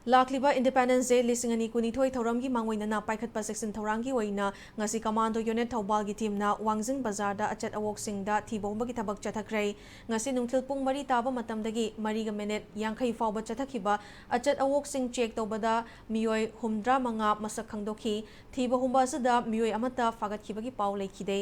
ꯂꯥꯛꯂꯤꯕ Independence Day ꯂꯤꯁꯤꯡ ꯑꯅꯤ ꯀꯨꯟꯅꯤꯊꯣꯏ ꯊꯧꯔꯝꯒꯤ ꯃꯥꯡꯑꯣꯏꯅꯅ ꯄꯥꯏꯈꯠꯄ ꯆꯦꯛꯁꯤꯟ ꯊꯧꯔꯥꯡꯒꯤ ꯑꯣꯏꯅ ꯉꯁꯤ ꯀꯃꯥꯟꯗꯣ ꯌꯨꯅꯤꯠ ꯊꯧꯕꯥꯜꯒꯤ ꯇꯤꯝꯅ ꯋꯥꯡꯖꯤꯡ ꯕꯖꯥꯔꯗ ꯑꯆꯠ ꯑꯋꯣꯛꯁꯤꯡꯗ ꯊꯤꯕ ꯍꯨꯝꯕꯒꯤ ꯊꯕꯛ ꯆꯠꯊꯈ꯭ꯔꯦ꯫ ꯉꯁꯤ ꯅꯨꯡꯊꯤꯜ ꯄꯨꯡ ꯃꯔꯤ ꯇꯥꯕ ꯃꯇꯝꯗꯒꯤ ꯃꯔꯤꯒ ꯃꯤꯅꯤꯠ ꯌꯥꯡꯈꯩ ꯐꯥꯎꯕ ꯆꯠꯊꯈꯤꯕ ꯑꯆꯠ ꯑꯋꯣꯛꯁꯤꯡ ꯆꯦꯛ ꯇꯧꯕꯗ ꯃꯤꯑꯣꯏ ꯍꯨꯝꯗ꯭ꯔꯥ ꯃꯉꯥ ꯃꯁꯛ ꯈꯪꯗꯣꯛꯈꯤ꯫ ꯊꯤꯕ ꯍꯨꯝꯕ ꯑꯁꯤꯗ ꯃꯤꯑꯣꯏ ꯑꯃꯠꯇ ꯐꯥꯒꯠꯈꯤꯕꯒꯤ ꯄꯥꯎ ꯂꯩꯈꯤꯗꯦ꯫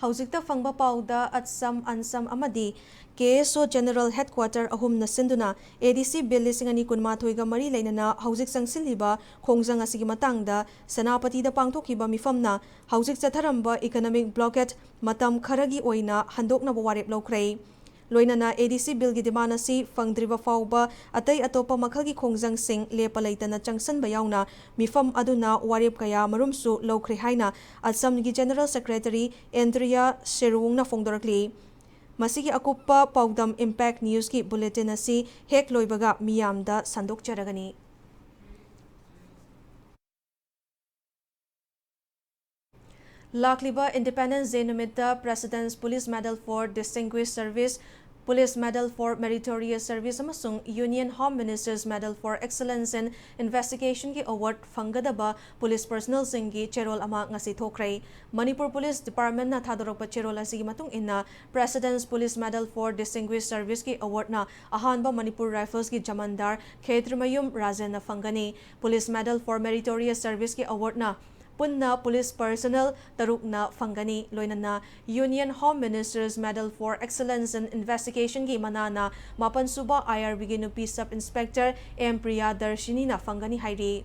ꯍꯧꯖꯤꯛꯇ ꯐꯪꯕ ꯄꯥꯎꯗ ꯑꯠꯁꯝ, ꯑꯟꯁꯝ ꯑꯃꯗꯤ ꯀꯦ ꯑꯦꯁ ꯑꯣ General Headquarter ꯑꯍꯨꯝꯅ ꯁꯤꯟꯗꯨꯅ A D C Bill ꯂꯤꯁꯤꯡ ꯑꯅꯤ ꯀꯨꯟꯃꯥꯊꯣꯏꯒ ꯃꯔꯤ ꯂꯩꯅꯅ ꯍꯧꯖꯤꯛ ꯆꯪꯁꯤꯜꯂꯤꯕ ꯈꯣꯡꯖꯪ ꯑꯁꯤꯒꯤ ꯃꯇꯥꯡꯗ ꯁꯦꯅꯥꯄꯇꯤꯗ ꯄꯥꯡꯊꯣꯛꯈꯤꯕ ꯃꯤꯐꯝꯅ ꯍꯧꯖꯤꯛ ꯆꯠꯊꯔꯝꯕ economic blockade ꯃꯇꯝ ꯈꯔꯒꯤ ꯑꯣꯏꯅ ꯍꯟꯗꯣꯛꯅꯕ ꯋꯥꯔꯦꯞ ꯂꯧꯈ꯭ꯔꯦ꯫ ꯂꯣꯏꯅꯅ A D C Bill ꯒꯤ demand ꯑꯁꯤ ꯐꯪꯗ꯭ꯔꯤꯕ ꯐꯥꯎꯕ ꯑꯇꯩ ꯑꯇꯣꯞꯄ ꯃꯈꯜꯒꯤ ꯈꯣꯡꯖꯪꯁꯤꯡ ꯂꯦꯞꯄ ꯂꯩꯇꯅ ꯆꯪꯁꯤꯟꯕ ꯌꯥꯎꯅ ꯃꯤꯐꯝ ꯑꯗꯨꯅ ꯋꯥꯔꯦꯞ ꯀꯌꯥ ꯃꯔꯨꯝꯁꯨ ꯂꯧꯈ꯭ꯔꯦ ꯍꯥꯏꯅ ꯑꯁꯝꯒꯤ General Secretary ꯑꯦꯟꯗ꯭ꯔꯤꯌꯥ ꯁꯦꯔꯨꯡꯅ ꯐꯣꯡꯗꯣꯔꯛꯂꯤ꯫ ꯃꯁꯤꯒꯤ ꯑꯀꯨꯞꯄ ꯄꯥꯎꯗꯝ Impact News ꯀꯤ bulletin ꯑꯁꯤ ꯍꯦꯛ ꯂꯣꯏꯕꯒ ꯃꯤꯌꯥꯝꯗ ꯁꯟꯗꯣꯛꯆꯔꯒꯅꯤ꯫ ꯂꯥꯛꯂꯤꯕ Independence Day ꯅꯨꯃꯤꯠꯇ President's Police Medal for Distinguished Service, Police Medal for Meritorious Service ꯑꯃꯁꯨꯡ Union Home Minister's Medal for Excellence in Investigation ꯒꯤ award ꯐꯪꯒꯗꯕ police personnel ꯁꯤꯡꯒꯤ ꯆꯦꯔꯣꯜ ꯑꯃ ꯉꯁꯤ ꯊꯣꯛꯈ꯭ꯔꯦ꯫ ꯃꯅꯤꯄꯨꯔ Police Department ꯅ ꯊꯥꯗꯣꯔꯛꯄ ꯆꯦꯔꯣꯜ ꯑꯁꯤꯒꯤ ꯃꯇꯨꯡ ꯏꯟꯅ, President's Police Medal for Distinguished Service ꯀꯤ award ꯅ ꯑꯍꯥꯟꯕ ꯃꯅꯤꯄꯨꯔ Rifles ꯀꯤ ꯖꯃꯥꯟꯗꯥꯔ ꯈꯦꯇ꯭ꯔꯃꯌꯨꯝ ꯔꯥꯖꯦꯟꯅ ꯐꯪꯒꯅꯤ꯫ Police Medal for Meritorious Service ꯀꯤ award ꯅ ꯄꯨꯟꯅ police personnel ꯇꯔꯨꯛꯅ ꯐꯪꯒꯅꯤ꯫ ꯂꯣꯏꯅꯅ Union Home Minister's Medal for Excellence in Investigation ꯒꯤ ꯃꯅꯥꯅ ꯃꯥꯄꯟ ꯁꯨꯕ I R B ꯒꯤ ꯅꯨꯄꯤ Sub Inspector ꯑꯦꯝ ꯄ꯭ꯔꯤꯌꯥ ꯗꯔꯁꯤꯅꯤꯅ ꯐꯪꯒꯅꯤ ꯍꯥꯏꯔꯤ꯫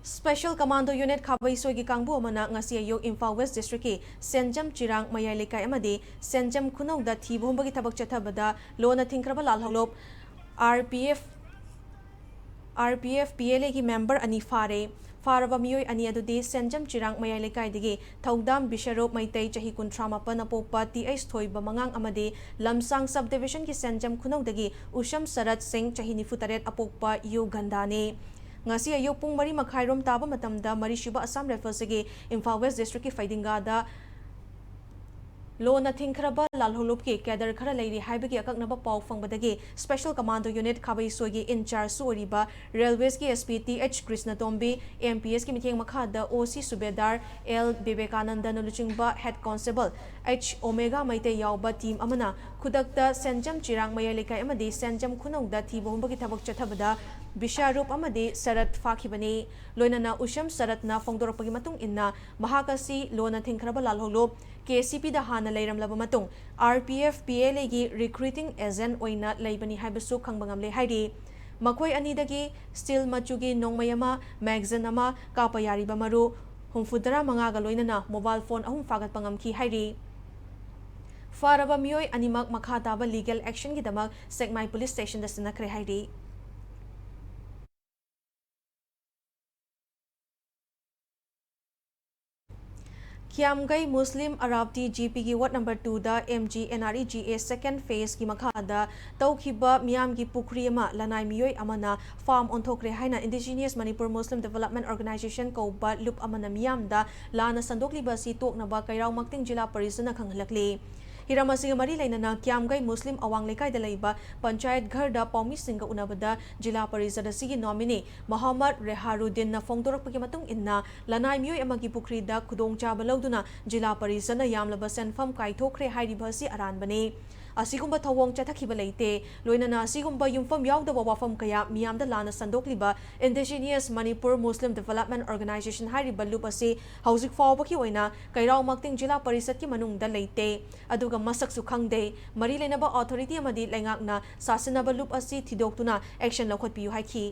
Special Commando Unit ꯈꯥꯕꯩꯁꯣꯏꯒꯤ ꯀꯥꯡꯕꯨ ꯑꯃꯅ ꯉꯁꯤ ꯑꯌꯨꯛ ꯏꯝꯐꯥꯜ West District ꯀꯤ ꯁꯦꯟꯖꯝ ꯆꯤꯔꯥꯡ ꯃꯌꯥꯏ ꯂꯩꯀꯥꯏ ꯑꯃꯗꯤ ꯁꯦꯟꯖꯝ ꯈꯨꯅꯧꯗ ꯊꯤꯕ ꯍꯨꯝꯕꯒꯤ ꯊꯕꯛ ꯆꯠꯊꯕꯗ ꯂꯣꯟꯅ ꯊꯤꯡꯈ꯭ꯔꯕ ꯂꯥꯜꯍꯧꯂꯨꯞ R P F, R P F P L A ꯒꯤ member ꯑꯅꯤ ꯐꯥꯔꯦ꯫ ꯐꯥꯔꯕ ꯃꯤꯑꯣꯏ ꯑꯅꯤ ꯑꯗꯨꯗꯤ ꯁꯦꯟꯖꯝ ꯆꯤꯔꯥꯡ ꯃꯌꯥꯏ ꯂꯩꯀꯥꯏꯗꯒꯤ ꯊꯧꯗꯥꯝ ꯕꯤꯁꯔꯨꯞ ꯃꯩꯇꯩ, ꯆꯍꯤ ꯀꯨꯟꯊ꯭ꯔꯥ ꯃꯥꯄꯟ, ꯑꯄꯣꯛꯄ ꯇꯤ ꯑꯩꯆ ꯊꯣꯏꯕ ꯃꯉꯥꯡ ꯑꯃꯗꯤ ꯂꯝꯁꯥꯡ Sub Division ꯒꯤ ꯁꯦꯟꯖꯝ ꯈꯨꯅꯧꯗꯒꯤ ꯎꯁꯝ ꯁꯔꯠ ꯁꯤꯡ, ꯆꯍꯤ ꯅꯤꯐꯨ ꯇꯔꯦꯠ, ꯑꯄꯣꯛꯄ ꯌꯨ ꯒꯟꯗꯥꯅꯤ꯫ ꯉꯁꯤ ꯑꯌꯨꯛ ꯄꯨꯡ ꯃꯔꯤ ꯃꯈꯥꯏꯔꯣꯝ ꯇꯥꯕ ꯃꯇꯝꯗ ꯃꯔꯤꯁꯨꯕ Assam Rifles ꯀꯤ ꯏꯝꯐꯥꯜ West District ꯀꯤ ꯐꯩꯗꯤꯡꯒꯥꯗ ꯂꯣꯟꯅ ꯊꯤꯡꯈ꯭ꯔꯕ ꯂꯥꯜꯍꯧꯂꯨꯞꯀꯤ cadre ꯈꯔ ꯂꯩꯔꯤ ꯍꯥꯏꯕꯒꯤ ꯑꯀꯛꯅꯕ ꯄꯥꯎ ꯐꯪꯕꯗꯒꯤ Special Commando Unit ꯈꯥꯕꯩꯁꯣꯏꯒꯤ in charge ꯁꯨ ꯑꯣꯏꯔꯤꯕ Railways ꯀꯤ S P T H Krishnatombi, M P S ꯀꯤ ꯃꯤꯠꯌꯦꯡ ꯃꯈꯥꯗ O C ꯁꯨꯕꯦꯗꯥꯔ ꯑꯦꯜ ꯕꯤꯕꯦꯀꯥꯅꯟꯗꯅ ꯂꯨꯆꯤꯡꯕ head constable H Omega Meitei ꯌꯥꯎꯕ team ꯑꯃꯅ ꯈꯨꯗꯛꯇ ꯁꯦꯟꯖꯝ ꯆꯤꯔꯥꯡ ꯃꯌꯥꯏ ꯂꯩꯀꯥꯏ ꯑꯃꯗꯤ ꯁꯦꯟꯖꯝ ꯈꯨꯅꯧꯗ ꯊꯤꯕ ꯍꯨꯝꯕꯒꯤ ꯊꯕꯛ ꯆꯠꯊꯕꯗ ꯕꯤꯁ꯭ꯋꯥꯔꯨꯞ ꯑꯃꯗꯤ ꯁꯔꯠ ꯐꯥꯈꯤꯕꯅꯤ꯫ ꯂꯣꯏꯅꯅ ꯎꯁꯝ ꯁꯔꯠꯅ ꯐꯣꯡꯗꯣꯔꯛꯄꯒꯤ ꯃꯇꯨꯡ ꯏꯟꯅ, ꯃꯍꯥꯛ ꯑꯁꯤ ꯂꯣꯟꯅ ꯊꯤꯡꯈ꯭ꯔꯕ ꯂꯥꯜꯍꯧꯂꯨꯞ ꯀꯦ ꯁꯤ ꯄꯤꯗ ꯍꯥꯟꯅ ꯂꯩꯔꯝꯂꯕ ꯃꯇꯨꯡ, R P F P L ꯑꯦꯒꯤ recruiting agent ꯑꯣꯏꯅ ꯂꯩꯕꯅꯤ ꯍꯥꯏꯕꯁꯨ ꯈꯪꯕ ꯉꯝꯂꯦ ꯍꯥꯏꯔꯤ꯫ ꯃꯈꯣꯏ ꯑꯅꯤꯗꯒꯤ steel ꯃꯆꯨꯒꯤ ꯅꯣꯡꯃꯩ ꯑꯃ, magazine ꯑꯃ, ꯀꯥꯞꯄ ꯌꯥꯔꯤꯕ ꯃꯔꯨ ꯍꯨꯝꯐꯨꯇꯔꯥ ꯃꯉꯥꯒ ꯂꯣꯏꯅꯅ mobile phone ꯑꯍꯨꯝ ꯐꯥꯒꯠꯄ ꯉꯝꯈꯤ ꯍꯥꯏꯔꯤ꯫ ꯐꯥꯔꯕ ꯃꯤꯑꯣꯏ ꯑꯅꯤꯃꯛ ꯃꯈꯥ ꯇꯥꯕ legal actionꯒꯤꯗꯃꯛ ꯁꯦꯛꯃꯥꯏ police stationꯗ ꯁꯤꯟꯅꯈ꯭ꯔꯦ ꯍꯥꯏꯔꯤ꯫ ꯀ꯭ꯌꯥꯝꯒꯩ ꯃꯨꯁꯂꯤꯝ ꯑꯔꯥꯞꯇꯤ ꯖꯤ ꯄꯤꯒꯤ ward number twoꯗ M G N R E G A second phaseꯀꯤ ꯃꯈꯥꯗ ꯇꯧꯈꯤꯕ ꯃꯤꯌꯥꯝꯒꯤ ꯄꯨꯈ꯭ꯔꯤ ꯑꯃ ꯂꯅꯥꯏ ꯃꯤꯑꯣꯏ ꯑꯃꯅ farm ꯑꯣꯟꯊꯣꯛꯈ꯭ꯔꯦ ꯍꯥꯏꯅ Indigenous Manipur Muslim Development Organisation ꯀꯧꯕ ꯂꯨꯞ ꯑꯃꯅ ꯃꯤꯌꯥꯝꯗ ꯂꯥꯟꯅ ꯁꯟꯗꯣꯛꯂꯤꯕ ꯑꯁꯤ ꯇꯣꯛꯅꯕ ꯀꯩꯔꯥꯎ ꯃꯛꯇꯤꯡ ꯖꯤꯂꯥ ꯄꯔꯤꯁꯗꯅ ꯈꯪꯍꯜꯂꯛꯂꯤ꯫ ꯍꯤꯔꯝ ꯑꯁꯤꯒ ꯃꯔꯤ ꯂꯩꯅꯅ ꯀ꯭ꯌꯥꯝꯒꯩ ꯃꯨꯁꯂꯤꯝ ꯑꯋꯥꯡ ꯂꯩꯀꯥꯏꯗ ꯂꯩꯕ ꯄꯟꯆꯥꯌꯠ ꯘꯔꯗ ꯄꯥꯎꯃꯤꯁꯤꯡꯒ ꯎꯅꯕꯗ ꯖꯤꯂꯥ ꯄꯔꯤꯁꯗ ꯑꯁꯤꯒꯤ nominee ꯃꯣꯍꯝꯃꯗ ꯔꯦꯍꯥꯔꯨꯗꯤꯟꯅ ꯐꯣꯡꯗꯣꯔꯛꯄꯒꯤ ꯃꯇꯨꯡ ꯏꯟꯅ, ꯂꯅꯥꯏ ꯃꯤꯑꯣꯏ ꯑꯃꯒꯤ ꯄꯨꯈ꯭ꯔꯤꯗ ꯈꯨꯗꯣꯡꯆꯥꯕ ꯂꯧꯗꯨꯅ ꯖꯤꯂꯥ ꯄꯔꯤꯁꯗꯅ ꯌꯥꯝꯂꯕ ꯁꯦꯟꯐꯝ ꯀꯥꯏꯊꯣꯛꯈ꯭ꯔꯦ ꯍꯥꯏꯔꯤꯕ ꯑꯁꯤ ꯑꯔꯥꯟꯕꯅꯤ꯫ ꯑꯁꯤꯒꯨꯝꯕ ꯊꯧꯑꯣꯡ ꯆꯠꯊꯈꯤꯕ ꯂꯩꯇꯦ꯫ ꯂꯣꯏꯅꯅ ꯑꯁꯤꯒꯨꯝꯕ ꯌꯨꯝꯐꯝ ꯌꯥꯎꯗꯕ ꯋꯥꯐꯝ ꯀꯌꯥ ꯃꯤꯌꯥꯝꯗ ꯂꯥꯟꯅ ꯁꯟꯗꯣꯛꯂꯤꯕ Indigenous Manipur Muslim Development Organisation ꯍꯥꯏꯔꯤꯕ ꯂꯨꯞ ꯑꯁꯤ ꯍꯧꯖꯤꯛ ꯐꯥꯎꯕꯒꯤ ꯑꯣꯏꯅ ꯀꯩꯔꯥꯎ ꯃꯛꯇꯤꯡ ꯖꯤꯂꯥ ꯄꯔꯤꯁꯗꯀꯤ ꯃꯅꯨꯡꯗ ꯂꯩꯇꯦ꯫ ꯑꯗꯨꯒ ꯃꯁꯛꯁꯨ ꯈꯪꯗꯦ꯫ ꯃꯔꯤ ꯂꯩꯅꯕ authority ꯑꯃꯗꯤ ꯂꯩꯉꯥꯛꯅ ꯁꯥꯁꯤꯟꯅꯕ ꯂꯨꯞ ꯑꯁꯤ ꯊꯤꯗꯣꯛꯇꯨꯅ action ꯂꯧꯈꯠꯄꯤꯌꯨ ꯍꯥꯏꯈꯤ꯫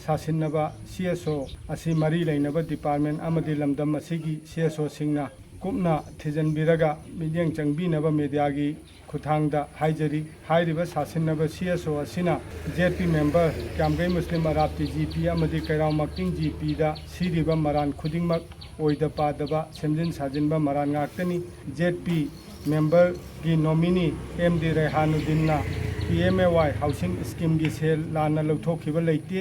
ꯁꯥꯁꯤꯟꯅꯕ ꯁꯤ ꯑꯦꯁ ꯑꯣ ꯑꯁꯤ ꯃꯔꯤ ꯂꯩꯅꯕ department ꯑꯃꯗꯤ ꯂꯝꯗꯝ ꯑꯁꯤꯒꯤ ꯁꯤ ꯑꯦꯁ ꯑꯣꯁꯤꯡꯅ ꯀꯨꯞꯅ ꯊꯤꯖꯤꯟꯕꯤꯔꯒ ꯃꯤꯠꯌꯦꯡ ꯆꯪꯕꯤꯅꯕ mediaꯒꯤ ꯈꯨꯠꯊꯥꯡꯗ ꯍꯥꯏꯖꯔꯤ꯫ ꯍꯥꯏꯔꯤꯕ ꯁꯥꯁꯤꯟꯅꯕ ꯁꯤ ꯑꯦꯁ ꯑꯣ ꯑꯁꯤꯅ ꯖꯦꯠ ꯄꯤ member, ꯀ꯭ꯌꯥꯝꯒꯩ ꯃꯨꯁꯂꯤꯝ ꯑꯔꯥꯞꯇꯤ ꯖꯤ ꯄꯤ ꯑꯃꯗꯤ ꯀꯩꯔꯥꯎ ꯃꯛꯇꯤꯡ ꯖꯤ ꯄꯤꯗ ꯁꯤꯔꯤꯕ ꯃꯔꯥꯟ ꯈꯨꯗꯤꯡꯃꯛ ꯑꯣꯏꯗ ꯄꯥꯗꯕ, ꯁꯦꯝꯖꯤꯟ ꯁꯥꯖꯤꯟꯕ ꯃꯔꯥꯟ ꯉꯥꯛꯇꯅꯤ꯫ ꯖꯦꯠ ꯄꯤ memberꯒꯤ nominee ꯑꯦꯝ ꯗꯤ ꯔꯦꯍꯥꯅꯨꯗꯤꯟꯅ P M A Y housing ꯁ꯭ꯀꯤꯝꯒꯤ ꯁꯦꯜ ꯂꯥꯟꯅ ꯂꯧꯊꯣꯛꯈꯤꯕ ꯂꯩꯇꯦ꯫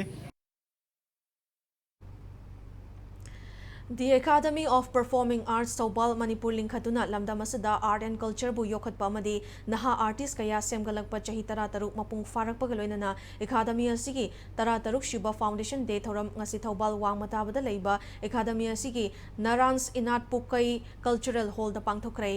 The Academy of Performing Arts Thoubal Manipur ꯂꯤꯡꯈꯠꯇꯨꯅ ꯂꯝꯗꯝ ꯑꯁꯤꯗ art and culture ꯕꯨ ꯌꯣꯛꯈꯠꯄ ꯑꯃꯗꯤ ꯅꯍꯥ artist ꯀꯌꯥ ꯁꯦꯝꯒꯠꯂꯛꯄ ꯆꯍꯤ ꯇꯔꯥꯇꯔꯨꯛ ꯃꯄꯨꯡ ꯐꯥꯔꯛꯄꯒ ꯂꯣꯏꯅꯅ Academy ꯑꯁꯤꯒꯤ ꯇꯔꯥꯇꯔꯨꯛ ꯁꯨꯕ foundation day ꯊꯧꯔꯝ ꯉꯁꯤ ꯊꯧꯕꯥꯜ ꯋꯥꯡꯃ ꯇꯥꯕꯗ ꯂꯩꯕ Academy ꯑꯁꯤꯒꯤ ꯅꯔꯥꯟꯁ ꯏꯅꯥꯠ ꯄꯨꯀꯩ Cultural Hall ꯗ ꯄꯥꯡꯊꯣꯛꯈ꯭ꯔꯦ꯫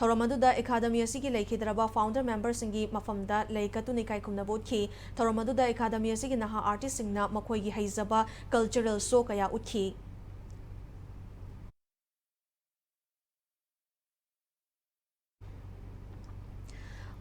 ꯊꯧꯔꯝ ꯑꯗꯨꯗ Academy ꯑꯁꯤꯒꯤ ꯂꯩꯈꯤꯗ꯭ꯔꯕ founder member ꯁꯤꯡꯒꯤ ꯃꯐꯝꯗ ꯂꯩ ꯀꯠꯇꯨꯅ ꯏꯀꯥꯏ ꯈꯨꯝꯅꯕ ꯎꯠꯈꯤ꯫ ꯊꯧꯔꯝ ꯑꯗꯨꯗ Academy ꯑꯁꯤꯒꯤ ꯅꯍꯥ artist ꯁꯤꯡꯅ ꯃꯈꯣꯏꯒꯤ ꯍꯩꯖꯕ cultural show ꯀꯌꯥ ꯎꯠꯈꯤ꯫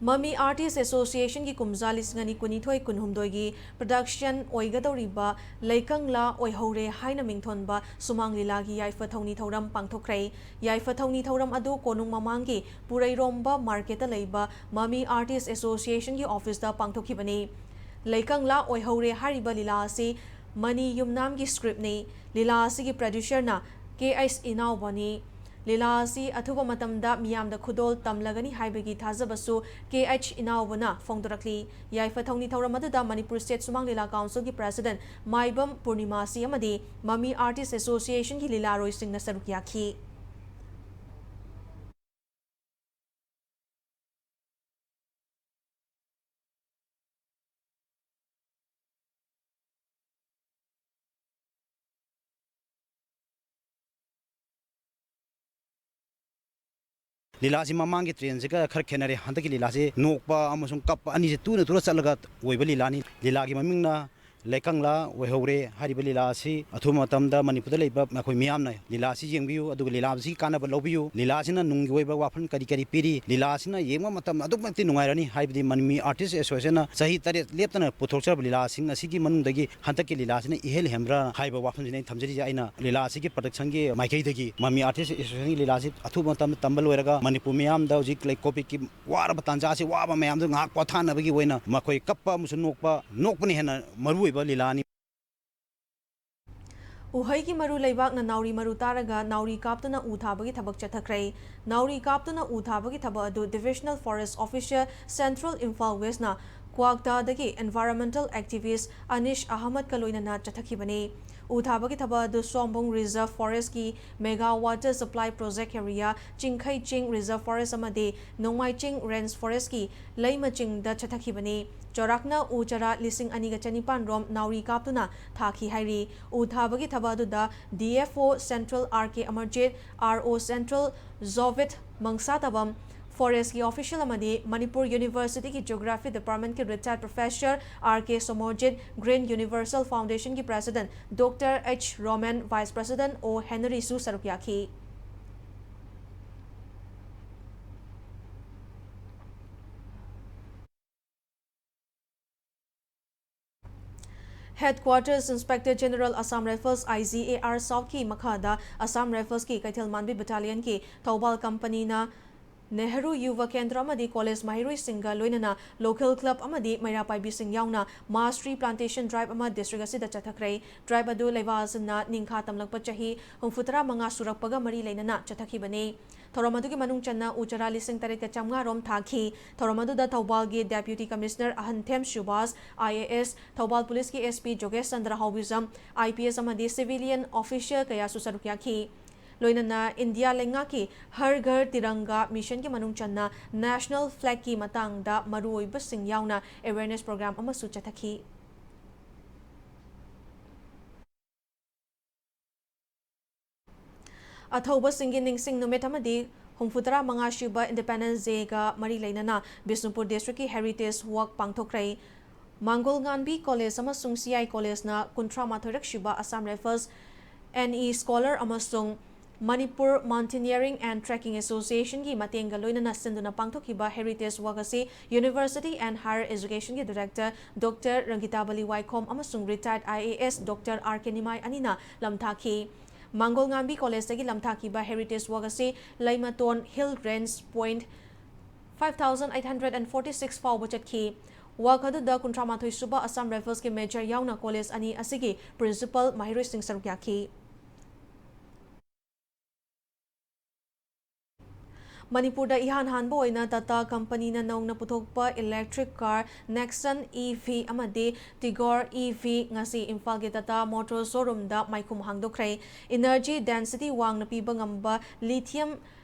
Mummy Artist Association ꯒꯤ ꯀꯨꯝꯖꯥ ꯂꯤꯁꯤꯡ ꯑꯅꯤ ꯀꯨꯟꯅꯤꯊꯣꯏ ꯀꯨꯟꯍꯨꯝꯗꯣꯏꯒꯤ production ꯑꯣꯏꯒꯗꯧꯔꯤꯕ ꯂꯩꯀꯪꯂꯥ ꯑꯣꯏꯍꯧꯔꯦ ꯍꯥꯏꯅ ꯃꯤꯡꯊꯣꯟꯕ ꯁꯨꯃꯥꯡ ꯂꯤꯂꯥꯒꯤ ꯌꯥꯏꯐ ꯊꯧꯅꯤ ꯊꯧꯔꯝ ꯄꯥꯡꯊꯣꯛꯈ꯭ꯔꯦ꯫ ꯌꯥꯏꯐ ꯊꯧꯅꯤ ꯊꯧꯔꯝ ꯑꯗꯨ ꯀꯣꯅꯨꯡ ꯃꯃꯥꯡꯒꯤ ꯄꯨꯔꯩꯔꯣꯝꯕ market ꯇ ꯂꯩꯕ Mummy Artist Association ꯒꯤ office ꯇ ꯄꯥꯡꯊꯣꯛꯈꯤꯕꯅꯤ꯫ ꯂꯩꯀꯪꯂꯥ ꯑꯣꯏꯍꯧꯔꯦ ꯍꯥꯏꯔꯤꯕ ꯂꯤꯂꯥ ꯑꯁꯤ ꯃꯅꯤ ꯌꯨꯝꯅꯥꯝꯒꯤ script ꯅꯤ꯫ ꯂꯤꯂꯥ ꯑꯁꯤꯒꯤ producer ꯅ ꯀꯦ ꯑꯩꯆ ꯏꯅꯥꯎꯕꯅꯤ꯫ ꯂꯤꯂꯥ ꯑꯁꯤ ꯑꯊꯨꯕ ꯃꯇꯝꯗ ꯃꯤꯌꯥꯝꯗ ꯈꯨꯗꯣꯜ ꯇꯝꯂꯒꯅꯤ ꯍꯥꯏꯕꯒꯤ ꯊꯥꯖꯕꯁꯨ ꯀꯦ ꯑꯩꯆ ꯏꯅꯥꯎꯕꯅ ꯐꯣꯡꯗꯣꯔꯛꯂꯤ꯫ ꯌꯥꯏꯐ ꯊꯧꯅꯤ ꯊꯧꯔꯝ ꯑꯗꯨꯗ ꯃꯅꯤꯄꯨꯔ State ꯁꯨꯃꯥꯡ ꯂꯤꯂꯥ council ꯒꯤ president ꯃꯥꯏꯕꯝ ꯄꯨꯔꯅꯤꯃꯥꯁꯤ ꯑꯃꯗꯤ Mummy Artist Association ꯒꯤ ꯂꯤꯂꯥꯔꯣꯏꯁꯤꯡꯅ ꯁꯔꯨꯛ ꯌꯥꯈꯤ꯫ ꯂꯤꯂꯥꯁꯤ ꯃꯃꯥꯡꯒꯤ trend ꯁꯤꯒ ꯈꯔ ꯈꯦꯠꯅꯔꯦ꯫ ꯍꯟꯗꯛꯀꯤ ꯂꯤꯂꯥꯁꯤ ꯅꯣꯛꯄ ꯑꯃꯁꯨꯡ ꯀꯞꯄ ꯑꯅꯤꯁꯤ ꯇꯨꯅ ꯇꯨꯔ ꯆꯠꯂꯒ ꯑꯣꯏꯕ ꯂꯤꯂꯥꯅꯤ꯫ ꯂꯤꯂꯥꯒꯤ ꯃꯃꯤꯡꯅ ꯂꯩꯀꯪꯂꯥ ꯑꯣꯏꯍꯧꯔꯦ ꯍꯥꯏꯔꯤꯕ ꯂꯤꯂꯥ ꯑꯁꯤ ꯑꯊꯨꯕ ꯃꯇꯝꯗ ꯃꯅꯤꯄꯨꯔꯗ ꯂꯩꯕ ꯑꯩꯈꯣꯏ ꯃꯤꯌꯥꯝꯅ ꯂꯤꯂꯥ ꯑꯁꯤ ꯌꯦꯡꯕꯤꯌꯨ, ꯑꯗꯨꯒ ꯂꯤꯂꯥ ꯑꯁꯤꯒꯤ ꯀꯥꯟꯅꯕ ꯂꯧꯕꯤꯌꯨ꯫ ꯂꯤꯂꯥ ꯑꯁꯤꯅ ꯅꯨꯡꯒꯤ ꯑꯣꯏꯕ ꯋꯥꯐꯝ ꯀꯔꯤ ꯀꯔꯤ ꯄꯤꯔꯤ, ꯂꯤꯂꯥ ꯑꯁꯤꯅ ꯌꯦꯡꯕ ꯃꯇꯝꯗ ꯑꯗꯨꯛꯀꯤ ꯃꯇꯤꯛ ꯅꯨꯡꯉꯥꯏꯔꯅꯤ, ꯍꯥꯏꯕꯗꯤ ꯃꯅꯤꯄꯨꯔꯤ Artist Association ꯅ ꯆꯍꯤ ꯇꯔꯦꯠ ꯂꯦꯞꯇꯅ ꯄꯨꯊꯣꯛꯆꯔꯕ ꯂꯤꯂꯥꯁꯤꯡ ꯑꯁꯤꯒꯤ ꯃꯅꯨꯡꯗꯒꯤ ꯍꯟꯗꯛꯀꯤ ꯂꯤꯂꯥꯁꯤꯅ ꯏꯍꯦꯜ ꯍꯦꯟꯕ꯭ꯔꯥ ꯍꯥꯏꯕ ꯋꯥꯐꯝꯁꯤꯅ ꯑꯩꯅ ꯊꯝꯖꯔꯤꯁꯦ꯫ ꯑꯩꯅ ꯂꯤꯂꯥ ꯑꯁꯤꯒꯤ production ꯒꯤ ꯃꯥꯏꯀꯩꯗꯒꯤ Mummy Artist Association ꯒꯤ ꯂꯤꯂꯥꯁꯤ ꯑꯊꯨꯕ ꯃꯇꯝꯗ ꯇꯝꯕ ꯂꯣꯏꯔꯒ ꯃꯅꯤꯄꯨꯔ ꯃꯤꯌꯥꯝꯗ ꯍꯧꯖꯤꯛ ꯂꯩ-, COVID ꯀꯤ ꯋꯥꯔꯕ ꯇꯥꯟꯖꯥꯁꯤ, ꯋꯥꯕ ꯃꯌꯥꯝꯗꯨ ꯉꯥꯏꯍꯥꯛ ꯄꯣꯊꯥꯅꯕꯒꯤ ꯑꯣꯏꯅ ꯃꯈꯣꯏ ꯀꯞꯄ ꯑꯃꯁꯨꯡ ꯅꯣꯛꯄ, ꯅꯣꯛꯄꯅ ꯍꯦꯟꯅ ꯃꯔꯨꯑꯣꯏꯕ ꯂꯤꯂꯥꯅꯤ꯫ ꯎꯍꯩꯒꯤ ꯃꯔꯨ ꯂꯩꯕꯥꯛꯅ ꯅꯥꯎꯔꯤ ꯃꯔꯨ ꯇꯥꯔꯒ ꯅꯥꯎꯔꯤ ꯀꯥꯞꯇꯨꯅ ꯎ ꯊꯥꯕꯒꯤ ꯊꯕꯛ ꯆꯠꯊꯈ꯭ꯔꯦ꯫ ꯅꯥꯎꯔꯤ ꯀꯥꯞꯇꯨꯅ ꯎ ꯊꯥꯕꯒꯤ ꯊꯕꯛ ꯑꯗꯨ Divisional Forest Officer, Central Imphal Westꯅ ꯀ꯭ꯋꯥꯛꯇꯥꯗꯒꯤ environmental activist ꯑꯅꯤꯁ ꯑꯍꯃꯗꯀ ꯂꯣꯏꯅꯅ ꯆꯠꯊꯈꯤꯕꯅꯤ꯫ ꯎ ꯊꯥꯕꯒꯤ ꯊꯕꯛ ꯑꯗꯨ ꯁꯣꯝꯕꯨꯡ Reserve Forestꯀꯤ Mega Water Supply Project Area, ꯆꯤꯡꯈꯩ ꯆꯤꯡ Reserve Forest ꯑꯃꯗꯤ ꯅꯣꯡꯃꯥꯏ ꯆꯤꯡ Range Forestꯀꯤ ꯂꯩꯃ ꯆꯤꯡꯗ ꯆꯠꯊꯈꯤꯕꯅꯤ꯫ ꯆꯥꯎꯔꯥꯛꯅ ꯎ ꯆꯥꯔꯥ ꯂꯤꯁꯤꯡ ꯑꯅꯤꯒ ꯆꯅꯤꯄꯥꯟ ꯔꯣꯝ ꯅꯥꯎꯔꯤ ꯀꯥꯞꯇꯨꯅ ꯊꯥꯈꯤ ꯍꯥꯏꯔꯤ꯫ ꯎ ꯊꯥꯕꯒꯤ ꯊꯕꯛ ꯑꯗꯨꯗ D F O Central R K Amarjit, R O Central Jovit Mangsatabam, Forestꯀꯤ official ꯑꯃꯗꯤ Manipur Universityꯒꯤ Geography Departmentꯀꯤ retired professor R K Somorjit, Green Universal Foundationꯒꯤ president Doctor H Roman, vice president O Henryꯁꯨ ꯁꯔꯨꯛ ꯌꯥꯈꯤ꯫ Headquarters Inspector General Assam Rifles, I G A R Southꯀꯤ ꯃꯈꯥꯗ Assam Riflesꯀꯤ ꯀꯩꯊꯦꯜ ꯃꯥꯟꯕꯤ battalionꯒꯤ ꯊꯧꯕꯥꯜ companyꯅ ꯅꯦꯍꯔꯨ ꯌꯨꯚ ꯀꯦꯟꯗ꯭ꯔ ꯑꯃꯗꯤ college ꯃꯍꯩꯔꯣꯏꯁꯤꯡꯒ ꯂꯣꯏꯅꯅ local club ꯑꯃꯗꯤ ꯃꯩꯔꯥ ꯄꯥꯏꯕꯤꯁꯤꯡ ꯌꯥꯎꯅ mass tree plantation drive ꯑꯃ district ꯑꯁꯤꯗ ꯆꯠꯊꯈ꯭ꯔꯦ꯫ Drive ꯑꯗꯨ ꯂꯩꯕꯥꯛ ꯑꯁꯤꯅ ꯅꯤꯡꯈꯥ ꯇꯝꯂꯛꯄ ꯆꯍꯤ ꯍꯨꯝꯐꯨꯇꯔꯥ ꯃꯉꯥ ꯁꯨꯔꯛꯄꯒ ꯃꯔꯤ ꯂꯩꯅꯅ ꯆꯠꯊꯈꯤꯕꯅꯤ꯫ ꯊꯧꯔꯝ ꯑꯗꯨꯒꯤ ꯃꯅꯨꯡ ꯆꯟꯅ ꯎ ꯆꯥꯔꯥ ꯂꯤꯁꯤꯡ ꯇꯔꯦꯠꯀ ꯆꯥꯝꯃꯉꯥ ꯔꯣꯝ ꯊꯥꯈꯤ꯫ ꯊꯧꯔꯝ ꯑꯗꯨꯗ ꯊꯧꯕꯥꯜꯒꯤ Deputy Commissioner ꯑꯍꯟꯊꯦꯝ Subhas, I A S, Thoubal ꯄꯨꯂꯤꯁꯀꯤ S P ꯖꯣꯒꯦꯁ Chandra ꯍꯥꯎꯕꯤꯖꯝ, I P S ꯑꯃꯗꯤ civilian official ꯀꯌꯥꯁꯨ ꯁꯔꯨꯛ ꯌꯥꯈꯤ꯫ ꯂꯣꯏꯅꯅ ꯏꯟꯗꯤꯌꯥ ꯂꯩꯉꯥꯛꯀꯤ ꯍꯔ ꯘꯔ ꯇꯤꯔꯪꯒꯥ missionꯒꯤ ꯃꯅꯨꯡ ꯆꯟꯅ national flagꯀꯤ ꯃꯇꯥꯡꯗ ꯃꯔꯨꯑꯣꯏꯕꯁꯤꯡ ꯌꯥꯎꯅ awareness program ꯑꯃꯁꯨ ꯆꯠꯊꯈꯤ꯫ ꯑꯊꯧꯕꯁꯤꯡꯒꯤ ꯅꯤꯡꯁꯤꯡ ꯅꯨꯃꯤꯠ ꯑꯃꯗꯤ ꯍꯨꯝꯐꯨꯇꯔꯥ ꯃꯉꯥ ꯁꯨꯕ Independence Dayꯒ ꯃꯔꯤ ꯂꯩꯅꯅ ꯕꯤꯁꯅꯨꯄꯨꯔ districtꯀꯤ Heritage Walk ꯄꯥꯡꯊꯣꯛꯈ꯭ꯔꯦ꯫ ꯃꯥꯡꯒꯣꯜ ꯉꯥꯟꯕꯤ College ꯑꯃꯁꯨꯡ C I Collegeꯅ ꯀꯨꯟꯊ꯭ꯔꯥ ꯃꯥꯊꯣꯏꯔꯛ ꯁꯨꯕ Assam Rifles, N E Scholar ꯑꯃꯁꯨꯡ Manipur Mountaineering and Trekking Associationꯒꯤ ꯃꯇꯦꯡꯒ ꯂꯣꯏꯅꯅ ꯁꯤꯟꯗꯨꯅ ꯄꯥꯡꯊꯣꯛꯈꯤꯕ Heritage Walk ꯑꯁꯤ University and Higher Educationꯒꯤ Director Doctor ꯔꯪꯒꯤꯇꯥꯕꯂꯤ ꯋꯥꯏꯈꯣꯝ ꯑꯃꯁꯨꯡ retired I A S Doctor R K ꯅꯤꯃꯥꯏ ꯑꯅꯤꯅ ꯂꯝꯊꯥꯈꯤ꯫ ꯃꯥꯡꯒꯣꯜ ꯉꯥꯟꯕꯤ Collegeꯇꯒꯤ ꯂꯝꯊꯥꯈꯤꯕ Heritage Walk ꯑꯁꯤ ꯂꯩꯃꯇꯣꯟ Hill Range point five thousand eight hundred and forty six ꯐꯥꯎꯕ ꯆꯠꯈꯤ꯫ ꯋꯥꯛ ꯑꯗꯨꯗ ꯀꯨꯟꯊ꯭ꯔꯥ ꯃꯥꯊꯣꯏ ꯁꯨꯕ Assam Rifles ꯀꯤ Major ꯌꯥꯎꯅ college ꯑꯅꯤ ꯑꯁꯤꯒꯤ principal ꯃꯍꯩꯔꯣꯏꯁꯤꯡ ꯁꯔꯨꯛ ꯌꯥꯈꯤ꯫ ꯃꯅꯤꯄꯨꯔꯗ ꯏꯍꯥꯟ ꯍꯥꯟꯕ ꯑꯣꯏꯅ Tata company ꯅ ꯅꯧꯅ ꯄꯨꯊꯣꯛꯄ electric car Nexon E V ꯑꯃꯗꯤ Tigor E V ꯉꯁꯤ ꯏꯝꯐꯥꯜꯒꯤ Tata Motor showroom ꯗ ꯃꯥꯏꯈꯨꯝ ꯍꯥꯡꯗꯣꯛꯈ꯭ꯔꯦ꯫ Energy density ꯋꯥꯡꯅ ꯄꯤꯕ ꯉꯝꯕ lithium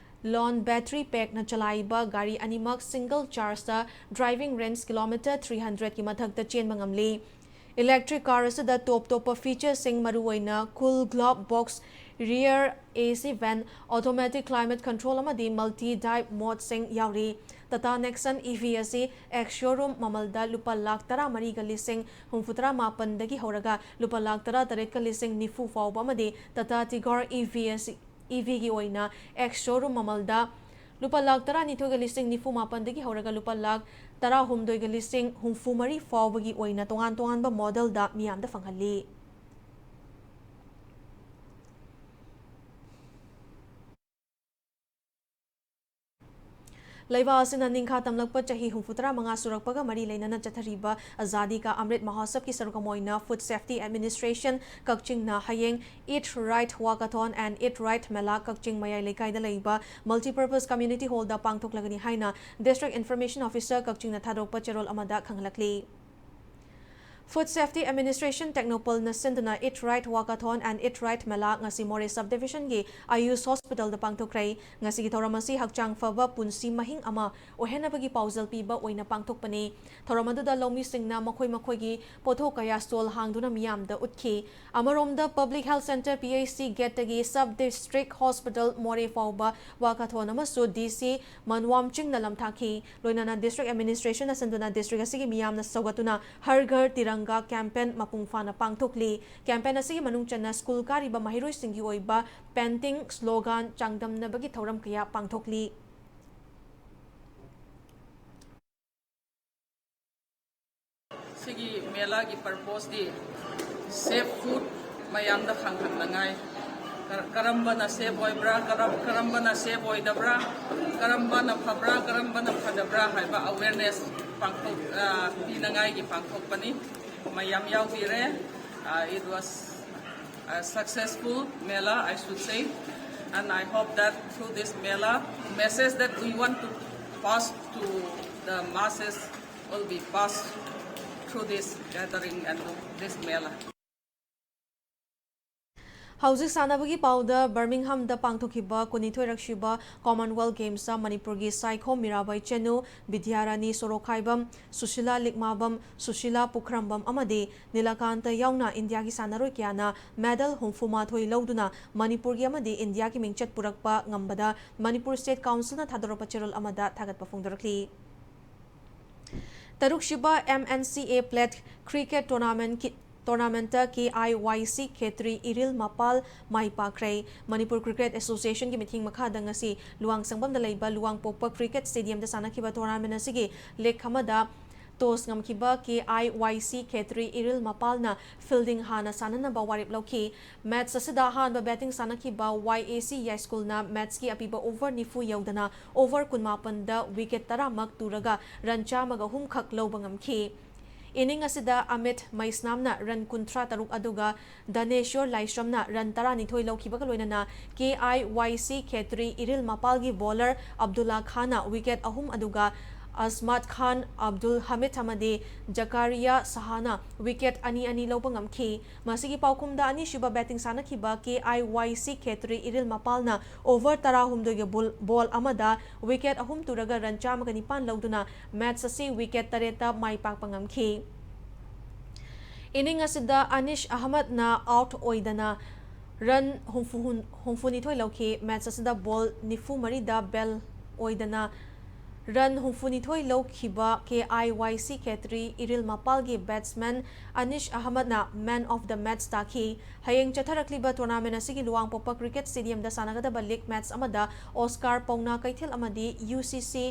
ion battery pack ꯅ ꯆꯂꯥꯏꯕ ꯒꯥꯔꯤ ꯑꯅꯤꯃꯛ single charge ꯇ driving range kilometer three hundred ꯀꯤ ꯃꯊꯛꯇ ꯆꯦꯟꯕ ꯉꯝꯂꯤ꯫ Electric car ꯑꯁꯤꯗ top ꯇꯣꯞꯄ feature ꯁꯤꯡ, ꯃꯔꯨꯑꯣꯏꯅ cool glove box, rear A C vent, automatic climate control ꯑꯃꯗꯤ multi drive mode ꯁꯤꯡ ꯌꯥꯎꯔꯤ꯫ Tata Nexon E V ꯑꯁꯤ ex showroom ꯃꯃꯜꯗ ꯂꯨꯄꯥ ꯂꯥꯈ ꯇꯔꯥ ꯃꯔꯤꯒ ꯂꯤꯁꯤꯡ ꯍꯨꯝꯐꯨ ꯇꯔꯥ ꯃꯥꯄꯟꯗꯒꯤ ꯍꯧꯔꯒ ꯂꯨꯄꯥ ꯂꯥꯈ ꯇꯔꯥ ꯇꯔꯦꯠꯀ ꯂꯤꯁꯤꯡ ꯅꯤꯐꯨ ꯐꯥꯎꯕ ꯑꯃꯗꯤ Tata Tigor E V ꯑꯁꯤ E V ꯒꯤ ꯑꯣꯏꯅ ex showroom ꯃꯃꯜꯗ ꯂꯨꯄꯥ ꯂꯥꯈ ꯇꯔꯥꯅꯤꯊꯣꯏꯒ ꯂꯤꯁꯤꯡ ꯅꯤꯐꯨ ꯃꯥꯄꯟꯗꯒꯤ ꯍꯧꯔꯒ ꯂꯨꯄꯥ ꯂꯥꯈ ꯇꯔꯥꯍꯨꯝꯗꯣꯏꯒ ꯂꯤꯁꯤꯡ ꯍꯨꯝꯐꯨ ꯃꯔꯤ ꯐꯥꯎꯕꯒꯤ ꯑꯣꯏꯅ ꯇꯣꯉꯥꯟ ꯇꯣꯉꯥꯟꯕ model ꯗ ꯃꯤꯌꯥꯝꯗ ꯐꯪꯍꯜꯂꯤ꯫ ꯂꯩꯕꯥꯛ ꯑꯁꯤꯅ ꯅꯤꯡꯈꯥ ꯇꯝꯂꯛꯄ ꯆꯍꯤ ꯍꯨꯝꯐꯨ ꯇꯔꯥ ꯃꯉꯥ ꯁꯨꯔꯛꯄꯒ ꯃꯔꯤ ꯂꯩꯅꯅ ꯆꯠꯊꯔꯤꯕ ꯑꯖꯥꯗꯤ ꯀꯥ ꯑꯃ꯭ꯔꯤꯠ ꯃꯍꯣꯠꯁꯕꯀꯤ ꯁꯔꯨꯛ ꯑꯃ ꯑꯣꯏꯅ Food Safety Administration ꯀꯛꯆꯤꯡꯅ ꯍꯌꯦꯡ Eat Right Walkathon and Eat Right Mela ꯀꯛꯆꯤꯡ ꯃꯌꯥꯏ ꯂꯩꯀꯥꯏꯗ ꯂꯩꯕ Multipurpose Community Hall ꯗ ꯄꯥꯡꯊꯣꯛꯂꯒꯅꯤ ꯍꯥꯏꯅ District Information Officer ꯀꯛꯆꯤꯡꯅ ꯊꯥꯗꯣꯛꯄ ꯆꯦꯔꯣꯜ ꯑꯃꯗ ꯈꯪꯍꯜꯂꯛꯂꯤ꯫ Food Safety Administration Technopal ꯅ ꯁꯤꯟꯗꯨꯅ Eat Right Walkathon and Eat Right Mela ꯉꯁꯤ ꯃꯣꯔꯦ Subdivision ꯒꯤ ꯑꯌꯨꯁ Hospital ꯗ ꯄꯥꯡꯊꯣꯛꯈ꯭ꯔꯦ꯫ ꯉꯁꯤꯒꯤ ꯊꯧꯔꯝ ꯑꯁꯤ ꯍꯛꯆꯥꯡ ꯐꯕ ꯄꯨꯟꯁꯤ ꯃꯍꯤꯡ ꯑꯃ ꯑꯣꯏꯍꯟꯅꯕꯒꯤ ꯄꯥꯎꯖꯦꯜ ꯄꯤꯕ ꯑꯣꯏꯅ ꯄꯥꯡꯊꯣꯛꯄꯅꯤ꯫ ꯊꯧꯔꯝ ꯑꯗꯨꯗ ꯂꯧꯃꯤꯁꯤꯡꯅ ꯃꯈꯣꯏ ꯃꯈꯣꯏꯒꯤ ꯄꯣꯠꯊꯣꯛ ꯀꯌꯥ stall ꯍꯥꯡꯗꯨꯅ ꯃꯤꯌꯥꯝꯗ ꯎꯠꯈꯤ꯫ ꯑꯃꯔꯣꯝꯗ, Public Health Centre P H C gate ꯇꯒꯤ Sub District Hospital ꯃꯣꯔꯦ ꯐꯥꯎꯕ walkathon ꯑꯃꯁꯨ D C ꯃꯟꯋꯥꯝ ꯆꯤꯡꯅ ꯂꯝꯊꯥꯈꯤ꯫ ꯂꯣꯏꯅꯅ District Administration ꯅ ꯁꯤꯟꯗꯨꯅ district ꯑꯁꯤꯒꯤ ꯃꯤꯌꯥꯝꯅ ꯁꯧꯒꯠꯇꯨꯅ ꯍꯔ ꯘꯔ ꯇꯤꯔꯪꯒꯥ campaign ꯃꯄꯨꯡ ꯐꯥꯅ ꯄꯥꯡꯊꯣꯛꯂꯤ꯫ Campaign ꯑꯁꯤꯒꯤ ꯃꯅꯨꯡ ꯆꯟꯅ school ꯀꯥꯔꯤꯕ ꯃꯍꯩꯔꯣꯏꯁꯤꯡꯒꯤ ꯑꯣꯏꯕ painting, slogan, ꯆꯥꯡꯗꯝꯅꯕꯒꯤ ꯊꯧꯔꯝ ꯀꯌꯥ ꯄꯥꯡꯊꯣꯛꯂꯤ꯫ ꯁꯤꯒꯤ ꯃꯦꯂꯥꯒꯤ purpose ꯇꯤ safe food ꯃꯌꯥꯝꯗ ꯈꯪꯍꯟꯅꯉꯥꯏ, ꯀꯔ-, ꯀꯔꯝꯕꯅ safe ꯑꯣꯏꯕ꯭ꯔꯥ, ꯀꯔꯝ-, ꯀꯔꯝꯕꯅ safe ꯑꯣꯏꯗꯕ꯭ꯔꯥ, ꯀꯔꯝꯕꯅ ꯐꯕ꯭ꯔꯥ, ꯀꯔꯝꯕꯅ ꯐꯗꯕ꯭ꯔꯥ ꯍꯥꯏꯕ awareness ꯄꯥꯡꯊꯣꯛ ꯑ, ꯄꯤꯅꯉꯥꯏꯒꯤ ꯄꯥꯡꯊꯣꯛꯄꯅꯤ꯫ ꯃꯌꯥꯝ ꯌꯥꯎꯕꯤꯔꯦ꯫ Uh, it was a successful Mela, I should say, and I hope that through this Mela, message that we want to pass to the masses will be passed through this gathering and this Mela. ꯍꯧꯖꯤꯛ ꯁꯥꯟꯅꯕꯒꯤ ꯄꯥꯎꯗ꯫ ꯕꯔꯃꯤꯡꯍꯝꯗ ꯄꯥꯡꯊꯣꯛꯈꯤꯕ ꯀꯨꯟꯅꯤꯊꯣꯏꯔꯛꯁꯨꯕ ꯀꯣꯃꯟꯋꯦꯜꯊ ꯒꯦꯝꯁꯇ ꯃꯅꯤꯄꯨꯔꯒꯤ ꯁꯥꯏꯈꯣꯝ ꯃꯤꯔꯥꯕꯥꯏ ꯆꯅꯨ, ꯕꯤꯗ꯭ꯌꯥꯔꯥꯅꯤ ꯁꯣꯔꯣꯛꯈꯥꯏꯕꯝ, ꯁꯨꯁꯤꯂꯥ ꯂꯤꯛꯃꯥꯕꯝ, ꯁꯨꯁꯤꯂꯥ ꯄꯨꯈ꯭ꯔꯝꯕꯝ ꯑꯃꯗꯤ ꯅꯤꯂꯀꯥꯟꯇ ꯌꯥꯎꯅ ꯏꯟꯗꯤꯌꯥꯒꯤ ꯁꯥꯟꯅꯔꯣꯏ ꯀꯌꯥꯅ ꯃꯦꯗꯜ ꯍꯨꯝꯐꯨ ꯃꯥꯊꯣꯏ ꯂꯧꯗꯨꯅ ꯃꯅꯤꯄꯨꯔꯒꯤ ꯑꯃꯗꯤ ꯏꯟꯗꯤꯌꯥꯒꯤ ꯃꯤꯡꯆꯠ ꯄꯨꯔꯛꯄ ꯉꯝꯕꯗ ꯃꯅꯤꯄꯨꯔ ꯁ꯭ꯇꯦꯠ ꯀꯥꯎꯟꯁꯤꯜꯅ ꯊꯥꯗꯣꯔꯛꯄ ꯆꯦꯔꯣꯜ ꯑꯃꯗ ꯊꯥꯒꯠꯄ ꯐꯣꯡꯗꯣꯔꯛꯂꯤ꯫ ꯇꯔꯨꯛꯁꯨꯕ M N C A plate cricket ꯇꯣꯔꯅꯥꯃꯦꯟꯠꯀꯤ, ꯇꯣꯔꯅꯥꯃꯦꯟꯠꯇ K I Y C Khetri Iril ꯃꯄꯥꯜ ꯃꯥꯏ ꯄꯥꯛꯈ꯭ꯔꯦ꯫ ꯃꯅꯤꯄꯨꯔ ꯀ꯭ꯔꯤꯀꯦꯠ ꯑꯦꯁꯣꯁꯤꯌꯦꯁꯟꯒꯤ ꯃꯤꯠꯌꯦꯡ ꯃꯈꯥꯗ ꯉꯁꯤ ꯂꯨꯋꯥꯡꯁꯪꯕꯝꯗ ꯂꯩꯕ ꯂꯨꯋꯥꯡꯄꯣꯛꯄ ꯀ꯭ꯔꯤꯀꯦꯠ ꯁ꯭ꯇꯦꯗꯤꯌꯝꯗ ꯁꯥꯟꯅꯈꯤꯕ ꯇꯣꯔꯅꯥꯃꯦꯟꯠ ꯑꯁꯤꯒꯤ ꯂꯦꯒ ꯑꯃꯗ toss ꯉꯝꯈꯤꯕ K I Y C Khetri Iril ꯃꯄꯥꯜꯅ fielding ꯍꯥꯟꯅ ꯁꯥꯟꯅꯅꯕ ꯋꯥꯔꯦꯞ ꯂꯧꯈꯤ꯫ ꯃꯦꯆ ꯑꯁꯤꯗ ꯑꯍꯥꯟꯕ ꯕꯦꯇꯤꯡ ꯁꯥꯟꯅꯈꯤꯕ ꯋꯥꯏ ꯑꯦ ꯁꯤ ꯌꯥꯏꯁ꯭ꯀꯨꯜꯅ ꯃꯦꯆꯀꯤ ꯑꯄꯤꯕ ꯑꯣꯚꯔ ꯅꯤꯐꯨ ꯌꯧꯗꯅ ꯑꯣꯚꯔ ꯀꯨꯟꯃꯥꯄꯟꯗ ꯋꯤꯀꯦꯠ ꯇꯔꯥꯃꯛ ꯇꯨꯔꯒ ꯔꯟ ꯆꯥꯝꯃꯒ ꯑꯍꯨꯝ ꯈꯛ ꯂꯧꯕ ꯉꯝꯈꯤ꯫ ꯏꯅꯤꯡ ꯑꯁꯤꯗ ꯑꯃꯤꯠ ꯃꯩꯁꯅꯥꯝꯅ ꯔꯟ ꯀꯨꯟꯊ꯭ꯔꯥ ꯇꯔꯨꯛ ꯑꯗꯨꯒ ꯗꯅꯦꯁꯣꯔ ꯂꯥꯏꯁ꯭ꯔꯝꯅ ꯔꯟ ꯇꯔꯥꯅꯤꯊꯣꯏ ꯂꯧꯈꯤꯕꯒ ꯂꯣꯏꯅꯅ ꯀꯦ I Y C Khetri Iril ꯃꯄꯥꯜꯒꯤ bowler Abdulla Khan wicket ꯑꯍꯨꯝ ꯑꯗꯨꯒ ꯑꯁꯃꯥꯠ ꯈꯥꯟ, ꯑꯕꯗꯨꯜ ꯍꯃꯤꯗ ꯑꯃꯗꯤ ꯖꯀꯥꯔꯤꯌꯥ ꯁꯍꯥꯅ ꯋꯤꯀꯦꯠ ꯑꯅꯤ ꯑꯅꯤ ꯂꯧꯕ ꯉꯝꯈꯤ꯫ ꯃꯁꯤꯒꯤ ꯄꯥꯎꯈꯨꯝꯗ ꯑꯅꯤꯁꯨꯕ ꯕꯦꯇꯤꯡ ꯁꯥꯟꯅꯈꯤꯕ ꯀꯦ I Y C Khetri Iril ꯃꯄꯥꯜꯅ over ꯇꯔꯥꯍꯨꯝꯗꯣꯏꯒꯤ bull-, ꯕꯣꯜ ꯑꯃꯗ ꯋꯤꯀꯦꯠ ꯑꯍꯨꯝ ꯇꯨꯔꯒ ꯔꯟ ꯆꯥꯝꯃꯒ ꯅꯤꯄꯥꯟ ꯂꯧꯗꯨꯅ ꯃꯦꯆ ꯑꯁꯤ ꯋꯤꯀꯦꯠ ꯇꯔꯦꯠꯇ ꯃꯥꯏ ꯄꯥꯛꯄ ꯉꯝꯈꯤ꯫ ꯏꯅꯤꯡ ꯑꯁꯤꯗ ꯑꯅꯤꯁ ꯑꯍꯃꯗꯅ ꯑꯥꯎꯠ ꯑꯣꯏꯗꯅ ꯔꯟ ꯍꯨꯝꯐꯨ, ꯍꯨꯝꯐꯨꯅꯤꯊꯣꯏ ꯂꯧꯈꯤ꯫ ꯃꯦꯆ ꯑꯁꯤꯗ ꯕꯣꯜ ꯅꯤꯐꯨ ꯃꯔꯤꯗ ꯕꯦꯜ ꯑꯣꯏꯗꯅ ꯔꯟ ꯍꯨꯝꯐꯨꯅꯤꯊꯣꯏ ꯂꯧꯈꯤꯕ ꯀꯦ I Y C Khetri Iril ꯃꯄꯥꯜꯒꯤ ꯕꯦꯠꯁꯃꯦꯟ ꯑꯅꯤꯁ ꯑꯍꯃꯗꯅ ꯃꯦꯟ ꯑꯣꯐ ꯗ ꯃꯦꯆ ꯇꯥꯈꯤ꯫ ꯍꯌꯦꯡ ꯆꯠꯊꯔꯛꯂꯤꯕ ꯇꯣꯔꯅꯥꯃꯦꯟ ꯑꯁꯤꯒꯤ ꯂꯨꯋꯥꯡꯄꯣꯛꯄ ꯀ꯭ꯔꯤꯀꯦꯠ ꯁ꯭ꯇꯦꯗꯤꯌꯝꯗ ꯁꯥꯟꯅꯒꯗꯕ ꯂꯤꯒ ꯃꯦꯆ ꯑꯃꯗ ꯑꯣꯁꯀꯥꯔ ꯄꯧꯅꯥ ꯀꯩꯊꯦꯜ ꯑꯃꯗꯤ ꯌꯨ ꯁꯤ ꯁꯤ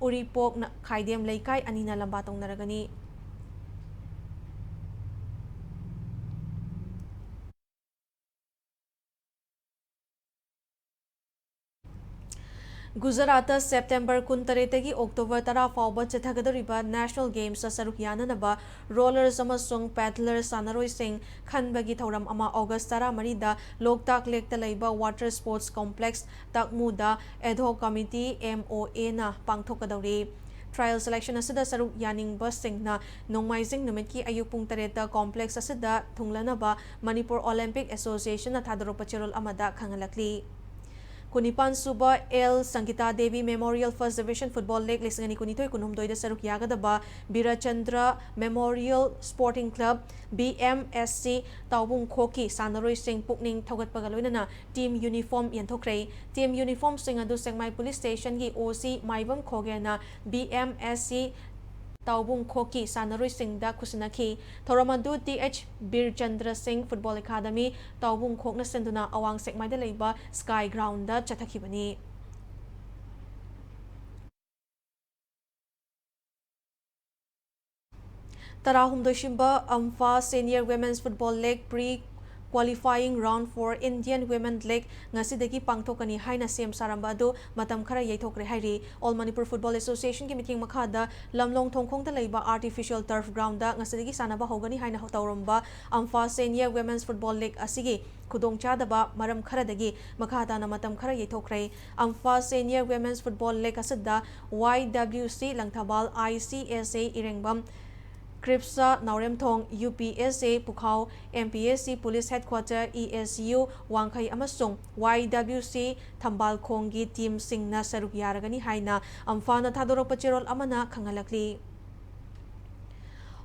ꯎꯔꯤꯄꯣꯛꯅ ꯈꯥꯏꯗꯦꯝ ꯂꯩꯀꯥꯏ ꯑꯅꯤꯅ ꯂꯝꯕꯥ ꯇꯧꯅꯔꯒꯅꯤ꯫ ꯒꯨꯖꯔꯥꯠꯇ ꯁꯦꯞꯇꯦꯝꯕꯔ ꯀꯨꯟꯇꯔꯦꯠꯇꯒꯤ ꯑꯣꯛꯇꯣꯕꯔ ꯇꯔꯥ ꯐꯥꯎꯕ ꯆꯠꯊꯒꯗꯧꯔꯤꯕ National Gamesꯇ ꯁꯔꯨꯛ ꯌꯥꯅꯅꯕ rollers ꯑꯃꯁꯨꯡ paddlers ꯁꯥꯟꯅꯔꯣꯏꯁꯤꯡ ꯈꯟꯕꯒꯤ ꯊꯧꯔꯝ ꯑꯃ ꯑꯣꯒꯁ ꯇꯔꯥꯃꯔꯤꯗ ꯂꯣꯛꯇꯥꯛ ꯂꯦꯛꯇ ꯂꯩꯕ Water Sports Complex ꯇꯥꯛꯃꯨꯗ ad hoc committee, MOAꯅ ꯄꯥꯡꯊꯣꯛꯀꯗꯧꯔꯤ꯫ Trial selection ꯑꯁꯤꯗ ꯁꯔꯨꯛ ꯌꯥꯅꯤꯡꯕꯁꯤꯡꯅ ꯅꯣꯡꯃꯥꯏꯖꯤꯡ ꯅꯨꯃꯤꯠꯀꯤ ꯑꯌꯨꯛ ꯄꯨꯡ ꯇꯔꯦꯠꯇ complex ꯑꯁꯤꯗ ꯊꯨꯡꯂꯅꯕ ꯃꯅꯤꯄꯨꯔ Olympic Associationꯅ ꯊꯥꯗꯣꯔꯛꯄ ꯆꯦꯔꯣꯜ ꯑꯃꯗ ꯈꯪꯍꯜꯂꯛꯂꯤ꯫ ꯀꯨꯟꯅꯤꯄꯥꯟ ꯁꯨꯕ L Sangita Devi Memorial First Division Football League ꯂꯤꯁꯤꯡ ꯑꯅꯤ ꯀꯨꯟꯅꯤꯊꯣꯏ ꯀꯨꯟꯍꯨꯝꯗꯣꯏꯗ ꯁꯔꯨꯛ ꯌꯥꯒꯗꯕ ꯕꯤꯔꯆꯟꯗ꯭ꯔ Memorial Sporting Club, BMSC, ꯇꯥꯎꯕꯨꯡꯈꯣꯛꯀꯤ ꯁꯥꯟꯅꯔꯣꯏꯁꯤꯡ ꯄꯨꯛꯅꯤꯡ ꯊꯧꯒꯠꯄꯒ ꯂꯣꯏꯅꯅ team uniform ꯌꯦꯟꯊꯣꯛꯈ꯭ꯔꯦ꯫ Team uniformꯁꯤꯡ ꯑꯗꯨ ꯁꯦꯛꯃꯥꯏ Police Stationꯒꯤ OC ꯃꯥꯏꯕꯝ ꯈꯣꯒꯦꯅ BMSC ꯇꯥꯎꯕꯨꯡꯈꯣꯛꯀꯤ ꯁꯥꯟꯅꯔꯣꯏꯁꯤꯡꯗ ꯈꯨꯠꯁꯤꯟꯅꯈꯤ꯫ ꯊꯧꯔꯝ ꯑꯗꯨ ꯇꯤ ꯑꯩꯆ ꯕꯤꯔꯆꯟꯗ꯭ꯔ ꯁꯤꯡ Football Academy ꯇꯥꯎꯕꯨꯡꯈꯣꯛꯅ ꯁꯤꯟꯗꯨꯅ ꯑꯋꯥꯡ ꯁꯦꯛꯃꯥꯏꯗ ꯂꯩꯕ Sky Groundꯗ ꯆꯠꯊꯈꯤꯕꯅꯤ꯫ ꯇꯔꯥꯍꯨꯝꯗꯣꯏ ꯁꯨꯕ ꯑꯝꯐꯥ Senior Women's Football League Pre Qualifying Round for Indian Women League ꯉꯁꯤꯗꯒꯤ ꯄꯥꯡꯊꯣꯛꯀꯅꯤ ꯍꯥꯏꯅ ꯁꯦꯝ ꯁꯥꯔꯝꯕ ꯑꯗꯨ ꯃꯇꯝ ꯈꯔ ꯌꯩꯊꯣꯛꯈ꯭ꯔꯦ ꯍꯥꯏꯔꯤ꯫ All Manipur Football Associationꯒꯤ ꯃꯤꯠꯌꯦꯡ ꯃꯈꯥꯗ ꯂꯝꯂꯣꯡ ꯊꯣꯡꯈꯣꯡꯗ ꯂꯩꯕ artificial turf groundꯗ ꯉꯁꯤꯗꯒꯤ ꯁꯥꯟꯅꯕ ꯍꯧꯒꯅꯤ ꯍꯥꯏꯅ ꯇꯧꯔꯝꯕ ꯑꯝꯐꯥ Senior Women's Football League ꯑꯁꯤꯒꯤ ꯈꯨꯗꯣꯡꯆꯥꯗꯕ ꯃꯔꯝ ꯈꯔꯗꯒꯤ ꯃꯈꯥ ꯇꯥꯅ ꯃꯇꯝ ꯈꯔ ꯌꯩꯊꯣꯛꯈ꯭ꯔꯦ꯫ ꯑꯝꯐꯥ Senior Women's Football League ꯑꯁꯤꯗ YWC ꯂꯪꯊꯕꯥꯜ, ICSA ꯏꯔꯦꯡꯕꯝ, ꯀ꯭ꯔꯤꯞꯁꯥ ꯅꯥꯎꯔꯦꯝꯊꯣꯡ, UPSA ꯄꯨꯈꯥꯎ, MPSC Police Headquarter, ESU ꯋꯥꯡꯈꯩ ꯑꯃꯁꯨꯡ YWC ꯊꯝꯕꯥꯜꯈꯣꯡꯒꯤ teamꯁꯤꯡꯅ ꯁꯔꯨꯛ ꯌꯥꯔꯒꯅꯤ ꯍꯥꯏꯅ ꯑꯝꯐꯥꯅ ꯊꯥꯗꯣꯔꯛꯄ ꯆꯦꯔꯣꯜ ꯑꯃꯅ ꯈꯪꯍꯜꯂꯛꯂꯤ꯫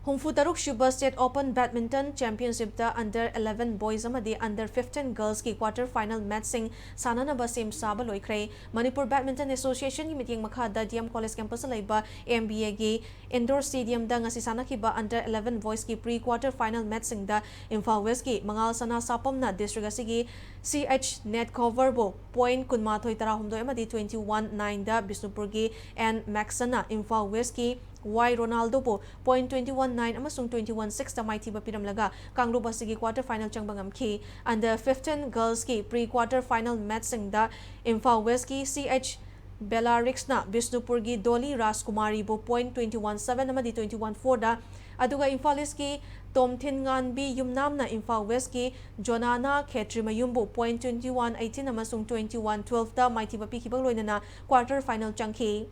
ꯍꯨꯝꯐꯨ ꯇꯔꯨꯛ ꯁꯨꯕ State Open Badminton Championshipꯇ under eleven boys ꯑꯃꯗꯤ under fifteen girlsꯀꯤ quarter final matchꯁꯤꯡ ꯁꯥꯟꯅꯅꯕ ꯁꯦꯝ ꯁꯥꯕ ꯂꯣꯏꯈ꯭ꯔꯦ꯫ ꯃꯅꯤꯄꯨꯔ Badminton Associationꯒꯤ ꯃꯤꯠꯌꯦꯡ ꯃꯈꯥꯗ DM College campusꯇ ꯂꯩꯕ MBAꯒꯤ indoor stadiumꯗ ꯉꯁꯤ ꯁꯥꯟꯅꯈꯤꯕ under eleven boysꯀꯤ pre quarter final matchꯁꯤꯡꯗ Imphal Westꯀꯤ ꯃꯉꯥꯜ ꯁꯅꯥ ꯁꯥꯄꯝꯅ district ꯑꯁꯤꯒꯤ CH Netcoverꯕꯨ point ꯀꯨꯟꯃꯥꯊꯣꯏ ꯇꯔꯥꯍꯨꯝꯗꯣꯏ ꯑꯃꯗꯤ twenty one nineꯗ ꯕꯤꯁꯅꯨꯄꯨꯔꯒꯤ N Maxonꯅ Imphal Westꯀꯤ Y Ronaldoꯕꯨ point twenty one nine ꯑꯃꯁꯨꯡ twenty one sixꯇ ꯃꯥꯏꯊꯤꯕ ꯄꯤꯔꯝꯂꯒ ꯀꯥꯡꯂꯨꯞ ꯑꯁꯤꯒꯤ quarter final ꯆꯪꯕ ꯉꯝꯈꯤ꯫ Under fifteen girlsꯀꯤ pre quarter final matchꯁꯤꯡꯗ Imphal Westꯀꯤ CH ꯕꯦꯂꯥꯔꯤꯛꯁꯅ ꯕꯤꯁꯅꯨꯄꯨꯔꯒꯤ ꯗꯣꯂꯤ ꯔꯥꯖꯀꯨꯃꯥꯔꯤꯕꯨ point twenty one seven ꯑꯃꯗꯤ twenty one fourꯗ, ꯑꯗꯨꯒ ꯏꯝꯐꯥꯜ ꯏꯁꯀꯤ ꯇꯣꯝꯊꯤꯟꯉꯥꯟꯕꯤ ꯌꯨꯝꯅꯥꯝꯅ ꯏꯝꯐꯥꯜ ꯋꯦꯁꯀꯤ ꯖꯣꯅꯥꯅꯥ ꯈꯦꯇ꯭ꯔꯤꯃꯌꯨꯝꯕꯨ point twenty one eighteen ꯑꯃꯁꯨꯡ twenty one twelveꯇ ꯃꯥꯏꯊꯤꯕ ꯄꯤꯈꯤꯕꯒ ꯂꯣꯏꯅꯅ quarter final ꯆꯪꯈꯤ꯫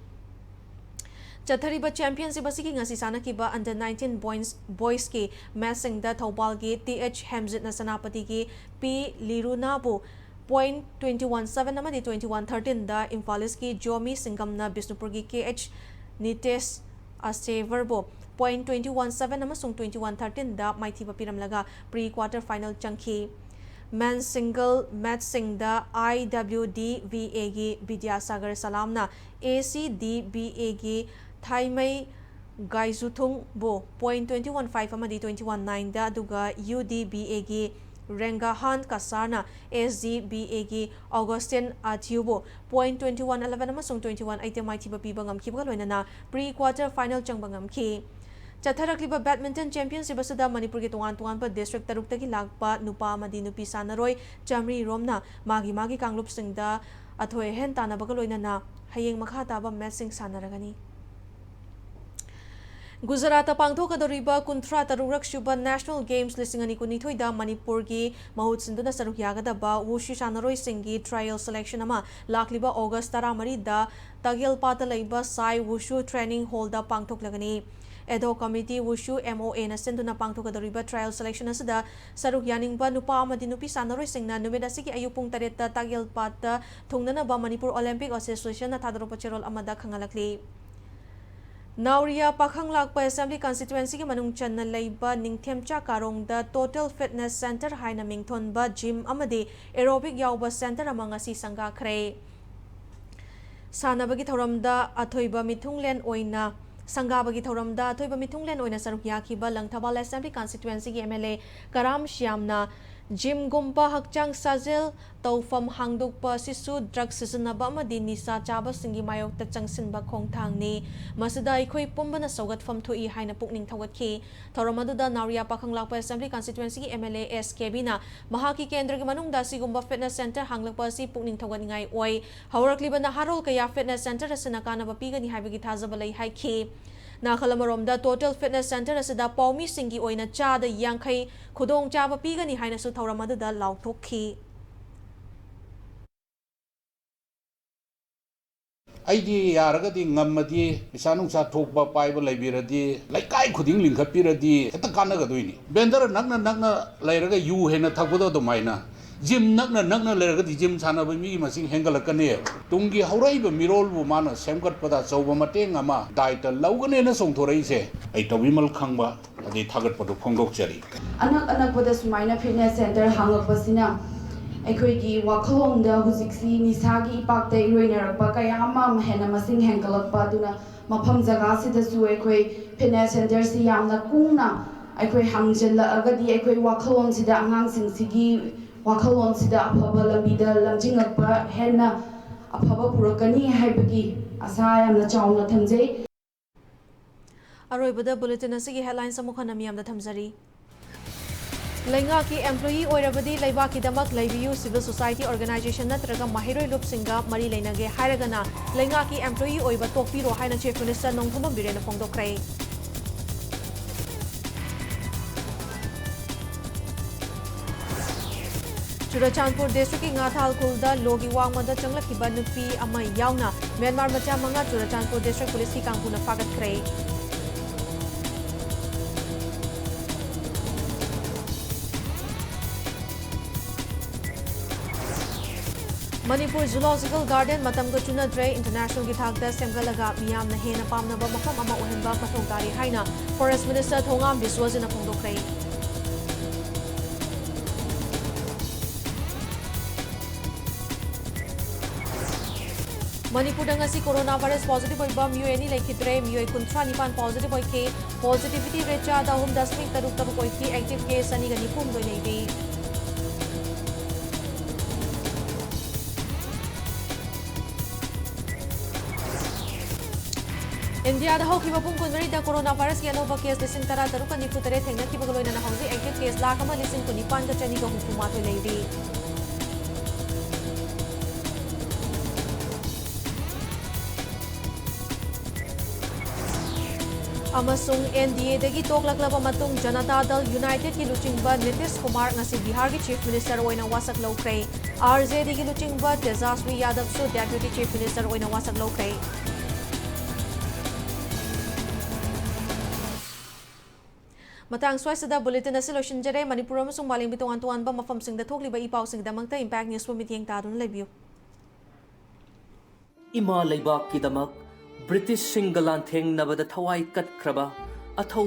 ꯆꯠꯊꯔꯤꯕ championship ꯑꯁꯤꯒꯤ ꯉꯁꯤ ꯁꯥꯟꯅꯈꯤꯕ under nineteen boys, boysꯀꯤ matchꯁꯤꯡꯗ ꯊꯧꯕꯥꯜꯒꯤ ꯇꯤ ꯑꯩꯆ ꯍꯦꯝꯖꯤꯠꯅ ꯁꯦꯅꯥꯄꯇꯤꯒꯤ ꯄꯤ ꯂꯤꯔꯨꯅꯥꯕꯨ point twenty one seven ꯑꯃꯗꯤ twenty one thirteenꯗ ꯏꯝꯐꯥꯜ ꯏꯁꯀꯤ ꯖꯣꯃꯤ ꯁꯤꯡꯒꯝꯅ ꯕꯤꯁꯅꯨꯄꯨꯔꯒꯤ ꯀꯦ ꯑꯩꯆ ꯅꯤꯇꯦꯁ ꯑꯁꯦꯚꯔꯕꯨ point twenty one seven ꯑꯃꯁꯨꯡ twenty one thirteenꯗ ꯃꯥꯏꯊꯤꯕ ꯄꯤꯔꯝꯂꯒ pre quarter final ꯆꯪꯈꯤ꯫ Men single matchꯁꯤꯡꯗ ꯑꯥꯏ ꯗꯕ꯭ꯂ꯭ꯌꯨ ꯗꯤ ꯚꯤ ꯑꯦꯒꯤ ꯕꯤꯗ꯭ꯌꯥꯁꯥꯒꯔ ꯁꯂꯥꯝꯅ ꯑꯦ ꯁꯤ ꯗꯤ ꯕꯤ ꯑꯦꯒꯤ ꯊꯥꯏꯃꯩ ꯒꯥꯏꯖꯨꯊꯨꯡꯕꯨ point twenty one five ꯑꯃꯗꯤ twenty one nineꯗ, ꯑꯗꯨꯒ ꯌꯨ ꯗꯤ ꯕꯤ ꯑꯦꯒꯤ ꯔꯦꯡꯒꯥꯍꯥꯟ ꯀꯁꯥꯔꯅ ꯑꯦꯁ ꯖꯤ ꯕꯤ ꯑꯦꯒꯤ ꯑꯣꯒꯁꯇꯤꯟ ꯑꯊꯤꯌꯨꯕꯨ point twenty one eleven ꯑꯃꯁꯨꯡ twenty one eight ꯃꯥꯏꯊꯤꯕ ꯄꯤꯕ ꯉꯝꯈꯤꯕꯒ ꯂꯣꯏꯅꯅ pre quarter final ꯆꯪꯕ ꯉꯝꯈꯤ꯫ ꯆꯠꯊꯔꯛꯂꯤꯕ badminton championship ꯑꯁꯤꯗ ꯃꯅꯤꯄꯨꯔꯒꯤ ꯇꯣꯉꯥꯟ ꯇꯣꯉꯥꯟꯕ district ꯇꯔꯨꯛꯇꯒꯤ ꯂꯥꯛꯄ ꯅꯨꯄꯥ ꯑꯃꯗꯤ ꯅꯨꯄꯤ ꯁꯥꯟꯅꯔꯣꯏ ꯆꯥꯃꯔꯤ ꯔꯣꯝꯅ ꯃꯥꯒꯤ ꯃꯥꯒꯤ ꯀꯥꯡꯂꯨꯞꯁꯤꯡꯗ ꯑꯊꯣꯏ ꯑꯍꯦꯟ ꯇꯥꯟꯅꯕꯒ ꯂꯣꯏꯅꯅ ꯍꯌꯦꯡ ꯃꯈꯥ ꯇꯥꯕ matchꯁꯤꯡ ꯁꯥꯟꯅꯔꯒꯅꯤ꯫ ꯒꯨꯖꯔꯥꯠꯇ ꯄꯥꯡꯊꯣꯛꯀꯗꯧꯔꯤꯕ ꯀꯨꯟꯊ꯭ꯔꯥ ꯇꯔꯨꯛꯔꯛ ꯁꯨꯕ National Games ꯂꯤꯁꯤꯡ ꯑꯅꯤ ꯀꯨꯟꯅꯤꯊꯣꯏꯗ ꯃꯅꯤꯄꯨꯔꯒꯤ ꯃꯍꯨꯠ ꯁꯤꯟꯗꯨꯅ ꯁꯔꯨꯛ ꯌꯥꯒꯗꯕ ꯋꯨꯁꯨ ꯁꯥꯟꯅꯔꯣꯏꯁꯤꯡꯒꯤ trial selection ꯑꯃ ꯂꯥꯛꯂꯤꯕ ꯑꯣꯒꯁ ꯇꯔꯥꯃꯔꯤꯗ ꯇꯥꯒꯦꯜꯄꯥꯠꯇ ꯂꯩꯕ ꯁꯥꯏ ꯋꯨꯁꯨ training hallꯗ ꯄꯥꯡꯊꯣꯛꯂꯒꯅꯤ꯫ Ad hoc committee ꯋꯨꯁꯨ M O Aꯅ ꯁꯤꯟꯗꯨꯅ ꯄꯥꯡꯊꯣꯛꯀꯗꯧꯔꯤꯕ trial selection ꯑꯁꯤꯗ ꯁꯔꯨꯛ ꯌꯥꯅꯤꯡꯕ ꯅꯨꯄꯥ ꯑꯃꯗꯤ ꯅꯨꯄꯤ ꯁꯥꯟꯅꯔꯣꯏꯁꯤꯡꯅ ꯅꯨꯃꯤꯠ ꯑꯁꯤꯒꯤ ꯑꯌꯨꯛ ꯄꯨꯡ ꯇꯔꯦꯠꯇ ꯇꯥꯒꯦꯜꯄꯥꯠꯇ ꯊꯨꯡꯅꯅꯕ ꯃꯅꯤꯄꯨꯔ Olympic Associationꯅ ꯊꯥꯗꯣꯔꯛꯄ ꯆꯦꯔꯣꯜ ꯑꯃꯗ ꯈꯪꯍꯜꯂꯛꯂꯤ꯫ ꯅꯥꯎꯔꯤꯌꯥ ꯄꯥꯈꯪꯂꯥꯛꯄ Assembly Constituencyꯒꯤ ꯃꯅꯨꯡ ꯆꯟꯅ ꯂꯩꯕ ꯅꯤꯡꯊꯦꯝꯆꯥ ꯀꯥꯔꯣꯡꯗ Total Fitness Centre ꯍꯥꯏꯅ ꯃꯤꯡꯊꯣꯟꯕ gym ꯑꯃꯗꯤ aerobic ꯌꯥꯎꯕ centre ꯑꯃ ꯉꯁꯤ ꯁꯪꯒꯥꯈ꯭ꯔꯦ꯫ ꯁꯥꯟꯅꯕꯒꯤ ꯊꯧꯔꯝꯗ ꯑꯊꯣꯏꯕ ꯃꯤꯊꯨꯡꯂꯦꯟ ꯑꯣꯏꯅ, ꯁꯪꯒꯥꯕꯒꯤ ꯊꯧꯔꯝꯗ ꯑꯊꯣꯏꯕ ꯃꯤꯊꯨꯡꯂꯦꯟ ꯑꯣꯏꯅ ꯁꯔꯨꯛ ꯌꯥꯈꯤꯕ Langthabal Assembly Constituencyꯒꯤ M L A ꯀꯔꯥꯝ ꯁ꯭ꯌꯥꯝꯅ ꯖꯤꯝꯒꯨꯝꯕ ꯍꯛꯆꯥꯡ ꯁꯥꯖꯦꯜ ꯇꯧꯐꯝ ꯍꯥꯡꯗꯣꯛꯄ ꯑꯁꯤꯁꯨ ꯗ꯭ꯔꯒ ꯁꯤꯖꯤꯟꯅꯕ ꯑꯃꯗꯤ ꯅꯤꯁꯥ ꯆꯥꯕꯁꯤꯡꯒꯤ ꯃꯥꯌꯣꯛꯇ ꯆꯪꯁꯤꯟꯕ ꯈꯣꯡꯊꯥꯡꯅꯤ꯫ ꯃꯁꯤꯗ ꯑꯩꯈꯣꯏ ꯄꯨꯝꯕꯅ ꯁꯧꯒꯠꯐꯝ ꯊꯣꯛꯏ ꯍꯥꯏꯅ ꯄꯨꯛꯅꯤꯡ ꯊꯧꯒꯠꯈꯤ꯫ ꯊꯧꯔꯝ ꯑꯗꯨꯗ ꯅꯥꯎꯔꯤꯌꯥ ꯄꯥꯈꯪꯂꯥꯛꯄ ꯑꯦꯁꯦꯝꯕ꯭ꯂꯤ ꯀꯟꯁꯇꯤꯇ꯭ꯋꯦꯟꯁꯤꯒꯤ ꯑꯦꯝ ꯑꯦꯜ ꯑꯦ ꯑꯦꯁ ꯀꯦꯕꯤꯅ ꯃꯍꯥꯛꯀꯤ ꯀꯦꯟꯗ꯭ꯔꯒꯤ ꯃꯅꯨꯡꯗ ꯑꯁꯤꯒꯨꯝꯕ ꯐꯤꯠꯅꯦꯁ ꯁꯦꯟꯇꯔ ꯍꯥꯡꯂꯛꯄ ꯑꯁꯤ ꯄꯨꯛꯅꯤꯡ ꯊꯧꯒꯠꯅꯤꯡꯉꯥꯏ ꯑꯣꯏ꯫ ꯍꯧꯔꯛꯂꯤꯕ ꯅꯍꯥꯔꯣꯜ ꯀꯌꯥ ꯐꯤꯠꯅꯦꯁ ꯁꯦꯟꯇꯔ ꯑꯁꯤꯅ ꯀꯥꯟꯅꯕ ꯄꯤꯒꯅꯤ ꯍꯥꯏꯕꯒꯤ ꯊꯥꯖꯕ ꯂꯩ ꯍꯥꯏꯈꯤ꯫ ꯅꯥꯀꯜ ꯑꯃꯔꯣꯝꯗ ꯇꯣꯇꯦꯜ ꯐꯤꯠꯅꯦꯁ ꯁꯦꯟꯇꯔ ꯑꯁꯤꯗ ꯄꯥꯎꯃꯤꯁꯤꯡꯒꯤ ꯑꯣꯏꯅ ꯆꯥꯗ ꯌꯥꯡꯈꯩ ꯈꯨꯗꯣꯡꯆꯥꯕ ꯄꯤꯒꯅꯤ ꯍꯥꯏꯅꯁꯨ ꯊꯧꯔꯝ ꯑꯗꯨꯗ ꯂꯥꯎꯊꯣꯛꯈꯤ꯫ ꯑꯩꯗꯤ ꯌꯥꯔꯒꯗꯤ ꯉꯝꯃꯗꯤ ꯄꯩꯁꯥ ꯅꯨꯡꯁꯥ ꯊꯣꯛꯄ ꯄꯥꯏꯕ ꯂꯩꯕꯤꯔꯗꯤ ꯂꯩꯀꯥꯏ ꯈꯨꯗꯤꯡ ꯂꯤꯡꯈꯠꯄꯤꯔꯗꯤ ꯍꯦꯛꯇ ꯀꯥꯟꯅꯒꯗꯣꯏꯅꯤ꯫ ꯕꯦꯟꯗꯔ ꯅꯛꯅ ꯅꯛꯅ ꯂꯩꯔꯒ ꯌꯨ ꯍꯦꯟꯅ ꯊꯛꯄꯗꯣ ꯑꯗꯨꯃꯥꯏꯅ ꯖꯤꯝ ꯅꯛꯅ ꯅꯛꯅ ꯂꯩꯔꯒꯗꯤ ꯖꯤꯝ ꯁꯥꯟꯅꯕ ꯃꯤꯒꯤ ꯃꯁꯤꯡ ꯍꯦꯟꯒꯠꯂꯛꯀꯅꯦꯕ꯫ ꯇꯨꯡꯒꯤ ꯍꯧꯔꯛꯏꯕ ꯃꯤꯔꯣꯜꯕꯨ ꯃꯥꯅ ꯁꯦꯝꯒꯠꯄꯗ ꯑꯆꯧꯕ ꯃꯇꯦꯡ ꯑꯃ ꯗꯥꯏꯇ ꯂꯧꯒꯅꯦꯅ ꯆꯣꯡꯊꯣꯔꯛꯏꯁꯦ ꯑꯩ ꯇꯧꯕꯤꯃꯜ ꯈꯪꯕ ꯑꯗꯩ ꯊꯥꯒꯠꯄꯗꯨ ꯐꯣꯡꯗꯣꯛꯆꯔꯤ꯫ ꯑꯅꯛ ꯑꯅꯛꯄꯗ ꯁꯨꯃꯥꯏꯅ ꯐꯤꯠꯅꯦꯁ ꯁꯦꯟꯇꯔ ꯍꯥꯡꯉꯛꯄꯁꯤꯅ ꯑꯩꯈꯣꯏꯒꯤ ꯋꯥꯈꯜꯂꯣꯟꯗ ꯍꯧꯖꯤꯛꯁꯤ ꯅꯤꯁꯥꯒꯤ ꯏꯄꯥꯛꯇ ꯏꯔꯣꯏꯅꯔꯛꯄ ꯀꯌꯥ ꯑꯃ ꯍꯦꯟꯅ ꯃꯁꯤꯡ ꯍꯦꯟꯒꯠꯂꯛꯄ ꯑꯗꯨꯅ ꯃꯐꯝ ꯖꯒꯥꯁꯤꯗꯁꯨ ꯑꯩꯈꯣꯏ ꯐꯤꯠꯅꯦꯁ ꯁꯦꯟꯇꯔꯁꯤ ꯌꯥꯝꯅ ꯀꯨꯡꯅ ꯑꯩꯈꯣꯏ ꯍꯥꯡꯖꯜꯂꯛꯑꯒꯗꯤ ꯑꯩꯈꯣꯏ ꯋꯥꯈꯜꯂꯣꯟꯁꯤꯗ ꯑꯉꯥꯡꯁꯤꯡꯁꯤꯒꯤ ꯋꯥꯈꯜꯂꯣꯟꯁꯤꯗ ꯑꯐꯕ ꯂꯝꯕꯤꯗ ꯂꯝꯖꯤꯡꯉꯛꯄ ꯍꯦꯟꯅ ꯑꯐꯕ ꯄꯨꯔꯛꯀꯅꯤ ꯍꯥꯏꯕꯒꯤ ꯑꯁꯥ ꯌꯥꯝꯅ ꯆꯥꯎꯅ ꯊꯝꯖꯩ꯫ ꯑꯔꯣꯏꯕꯗ ꯕꯨꯂꯦꯇꯤꯟ ꯑꯁꯤꯒꯤ ꯍꯦꯗꯂꯥꯏꯟꯁ ꯑꯃꯨꯛ ꯍꯟꯅ ꯃꯤꯌꯥꯝꯗ ꯊꯝꯖꯔꯤ꯫ ꯂꯩꯉꯥꯛꯀꯤ ꯑꯦꯝꯄ꯭ꯂꯣꯌꯤ ꯑꯣꯏꯔꯕꯗꯤ ꯂꯩꯕꯥꯛꯀꯤꯗꯃꯛ ꯂꯩꯕꯤꯌꯨ, ꯁꯤꯚꯤꯜ ꯁꯣꯁꯥꯏꯇꯤ ꯑꯣꯔꯒꯅꯥꯏꯖꯦꯁꯟ ꯅꯠꯇ꯭ꯔꯒ ꯃꯍꯩꯔꯣꯏ ꯂꯨꯞꯁꯤꯡꯒ ꯃꯔꯤ ꯂꯩꯅꯒꯦ ꯍꯥꯏꯔꯒꯅ ꯂꯩꯉꯥꯛꯀꯤ ꯑꯦꯝꯄ꯭ꯂꯣꯌꯤ ꯑꯣꯏꯕ ꯇꯣꯛꯄꯤꯔꯣ ꯍꯥꯏꯅ ꯆꯤꯐ ꯃꯤꯅꯤꯁꯇꯔ ꯅꯣꯡꯊꯣꯝꯕꯝ ꯕꯤꯔꯦꯟꯅ ꯐꯣꯡꯗꯣꯛꯈ꯭ꯔꯦ꯫ ꯆꯨꯔꯆꯥꯟꯄꯨꯔ ꯗꯤꯁꯇ꯭ꯔꯤꯛꯀꯤ ꯉꯥꯊꯥꯜ ꯈꯨꯜꯗ ꯂꯣꯒꯤ ꯋꯥꯡꯃꯗ ꯆꯪꯂꯛꯈꯤꯕ ꯅꯨꯄꯤ ꯑꯃ ꯌꯥꯎꯅ ꯃ꯭ꯌꯥꯟꯃꯥꯔ ꯃꯆꯥ ꯃꯉꯥ ꯆꯨꯔꯆꯥꯟꯄꯨꯔ ꯗꯤꯁꯇ꯭ꯔꯤꯛ ꯄꯨꯂꯤꯁꯀꯤ ꯀꯥꯡꯕꯨꯅ ꯐꯥꯒꯠꯈ꯭ꯔꯦ꯫ ꯃꯅꯤꯄꯨꯔ ꯖꯨꯂꯣꯖꯤꯀꯦꯜ ꯒꯥꯔꯗꯦꯟ ꯃꯇꯝꯒ ꯆꯨꯅꯗ꯭ꯔꯦ, ꯏꯟꯇꯔꯅꯦꯁꯅꯦꯜꯒꯤ ꯊꯥꯛꯇ ꯁꯦꯝꯒꯠꯂꯒ ꯃꯤꯌꯥꯝꯅ ꯍꯦꯟꯅ ꯄꯥꯝꯅꯕ ꯃꯐꯝ ꯑꯃ ꯑꯣꯏꯍꯟꯕ ꯃꯊꯧ ꯇꯥꯔꯤ ꯍꯥꯏꯅ ꯐꯣꯔꯦꯁ ꯃꯤꯅꯤꯁꯇꯔ ꯊꯣꯉꯥꯝ ꯕꯤꯁ꯭ꯋꯖꯤꯠꯅ ꯐꯣꯡꯗꯣꯛꯈ꯭ꯔꯦ꯫ ꯃꯅꯤꯄꯨꯔꯗ ꯉꯁꯤ ꯀꯣꯔꯣꯅꯥ ꯚꯥꯏꯔꯁ ꯄꯣꯖꯤꯇꯤꯚ ꯑꯣꯏꯕ ꯃꯤꯑꯣꯏ ꯑꯅꯤ ꯂꯩꯈꯤꯗ꯭ꯔꯦ꯫ ꯃꯤꯑꯣꯏ ꯀꯨꯟꯊ꯭ꯔꯥ ꯅꯤꯄꯥꯟ ꯄꯣꯖꯤꯇꯤꯚ ꯑꯣꯏꯈꯤ꯫ ꯄꯣꯖꯤꯇꯤꯚꯤꯇꯤ ꯔꯦꯠ ꯆꯥꯗ ꯑꯍꯨꯝ ꯗꯁꯃꯤꯛ ꯇꯔꯨꯛ ꯇꯔꯨꯛ ꯑꯣꯏꯈꯤ꯫ ꯑꯦꯛꯇꯤꯚ ꯀꯦꯁ ꯑꯅꯤꯒ ꯅꯤꯐꯨ ꯍꯨꯝꯗꯣꯏ ꯂꯩꯔꯤ꯫ ꯏꯟꯗꯤꯌꯥꯗ ꯍꯧꯈꯤꯕ ꯄꯨꯡ ꯀꯨꯟꯃꯔꯤꯗ ꯀꯣꯔꯣꯅꯥ ꯚꯥꯏꯔꯁꯀꯤ ꯑꯅꯧꯕ ꯀꯦꯁ ꯂꯤꯁꯤꯡ ꯇꯔꯥ ꯇꯔꯨꯛꯀ ꯅꯤꯐꯨ ꯇꯔꯦꯠ ꯊꯦꯡꯅꯈꯤꯕꯒ ꯂꯣꯏꯅꯅ ꯍꯧꯖꯤꯛ ꯑꯦꯛꯇꯤꯚ ꯀꯦꯁ ꯂꯥꯈ ꯑꯃ ꯂꯤꯁꯤꯡ ꯀꯨꯟꯅꯤꯄꯥꯟꯒ ꯆꯅꯤꯒ ꯍꯨꯝꯐꯨ ꯃꯥꯊꯣꯏ ꯂꯩꯔꯤ꯫ ꯑꯃꯁꯨꯡ ꯑꯦꯟ ꯗꯤ ꯑꯦꯗꯒꯤ ꯇꯣꯛꯂꯛꯂꯕ ꯃꯇꯨꯡ ꯖꯅꯇꯥ ꯗꯜ ꯌꯨꯅꯥꯏꯇꯦꯗꯀꯤ ꯂꯨꯆꯤꯡꯕ ꯅꯤꯇꯤꯁ ꯀꯨꯃꯥꯔ ꯉꯁꯤ ꯕꯤꯍꯥꯔꯒꯤ ꯆꯤꯐ ꯃꯤꯅꯤꯁꯇꯔ ꯑꯣꯏꯅ ꯋꯥꯁꯛ ꯂꯧꯈ꯭ꯔꯦ꯫ ꯑꯥꯔ ꯖꯦ ꯗꯤꯒꯤ ꯂꯨꯆꯤꯡꯕ ꯇꯦꯖꯥꯁ꯭ꯋꯤ ꯌꯥꯗꯕꯁꯨ ꯗꯦꯄ꯭ꯌꯨꯇꯤ ꯆꯤꯐ ꯃꯤꯅꯤꯁꯇꯔ ꯑꯣꯏꯅ ꯋꯥꯁꯛ ꯂꯧꯈ꯭ꯔꯦ꯫ ꯃꯇꯥꯡ ꯁ꯭ꯋꯥꯏꯁꯤꯗ ꯕꯨꯂꯦꯇꯤꯟ ꯑꯁꯤ ꯂꯣꯏꯁꯤꯟꯖꯔꯦ꯫ ꯃꯅꯤꯄꯨꯔ ꯑꯃꯁꯨꯡ ꯃꯥꯂꯦꯝꯒꯤ ꯇꯣꯉꯥꯟ ꯇꯣꯉꯥꯟꯕ ꯃꯐꯝꯁꯤꯡꯗ ꯊꯣꯛꯂꯤꯕ ꯏ ꯄꯥꯎꯁꯤꯡꯒꯤꯗꯃꯛꯇ ꯏꯝꯄꯦꯛ ꯅ꯭ꯌꯨꯁꯄꯨ ꯃꯤꯠꯌꯦꯡ ꯇꯥꯗꯨꯅ ꯂꯩꯕꯤꯌꯨ꯫ ꯏꯃꯥ ꯂꯩꯕꯥꯛꯀꯤꯗꯃꯛ ꯕ꯭ꯔꯤꯇꯤꯁꯁꯤꯡꯒ ꯂꯥꯟꯊꯦꯡꯅꯕꯗ ꯊꯋꯥꯏ ꯀꯠꯈ꯭ꯔꯕ ꯑꯊꯧ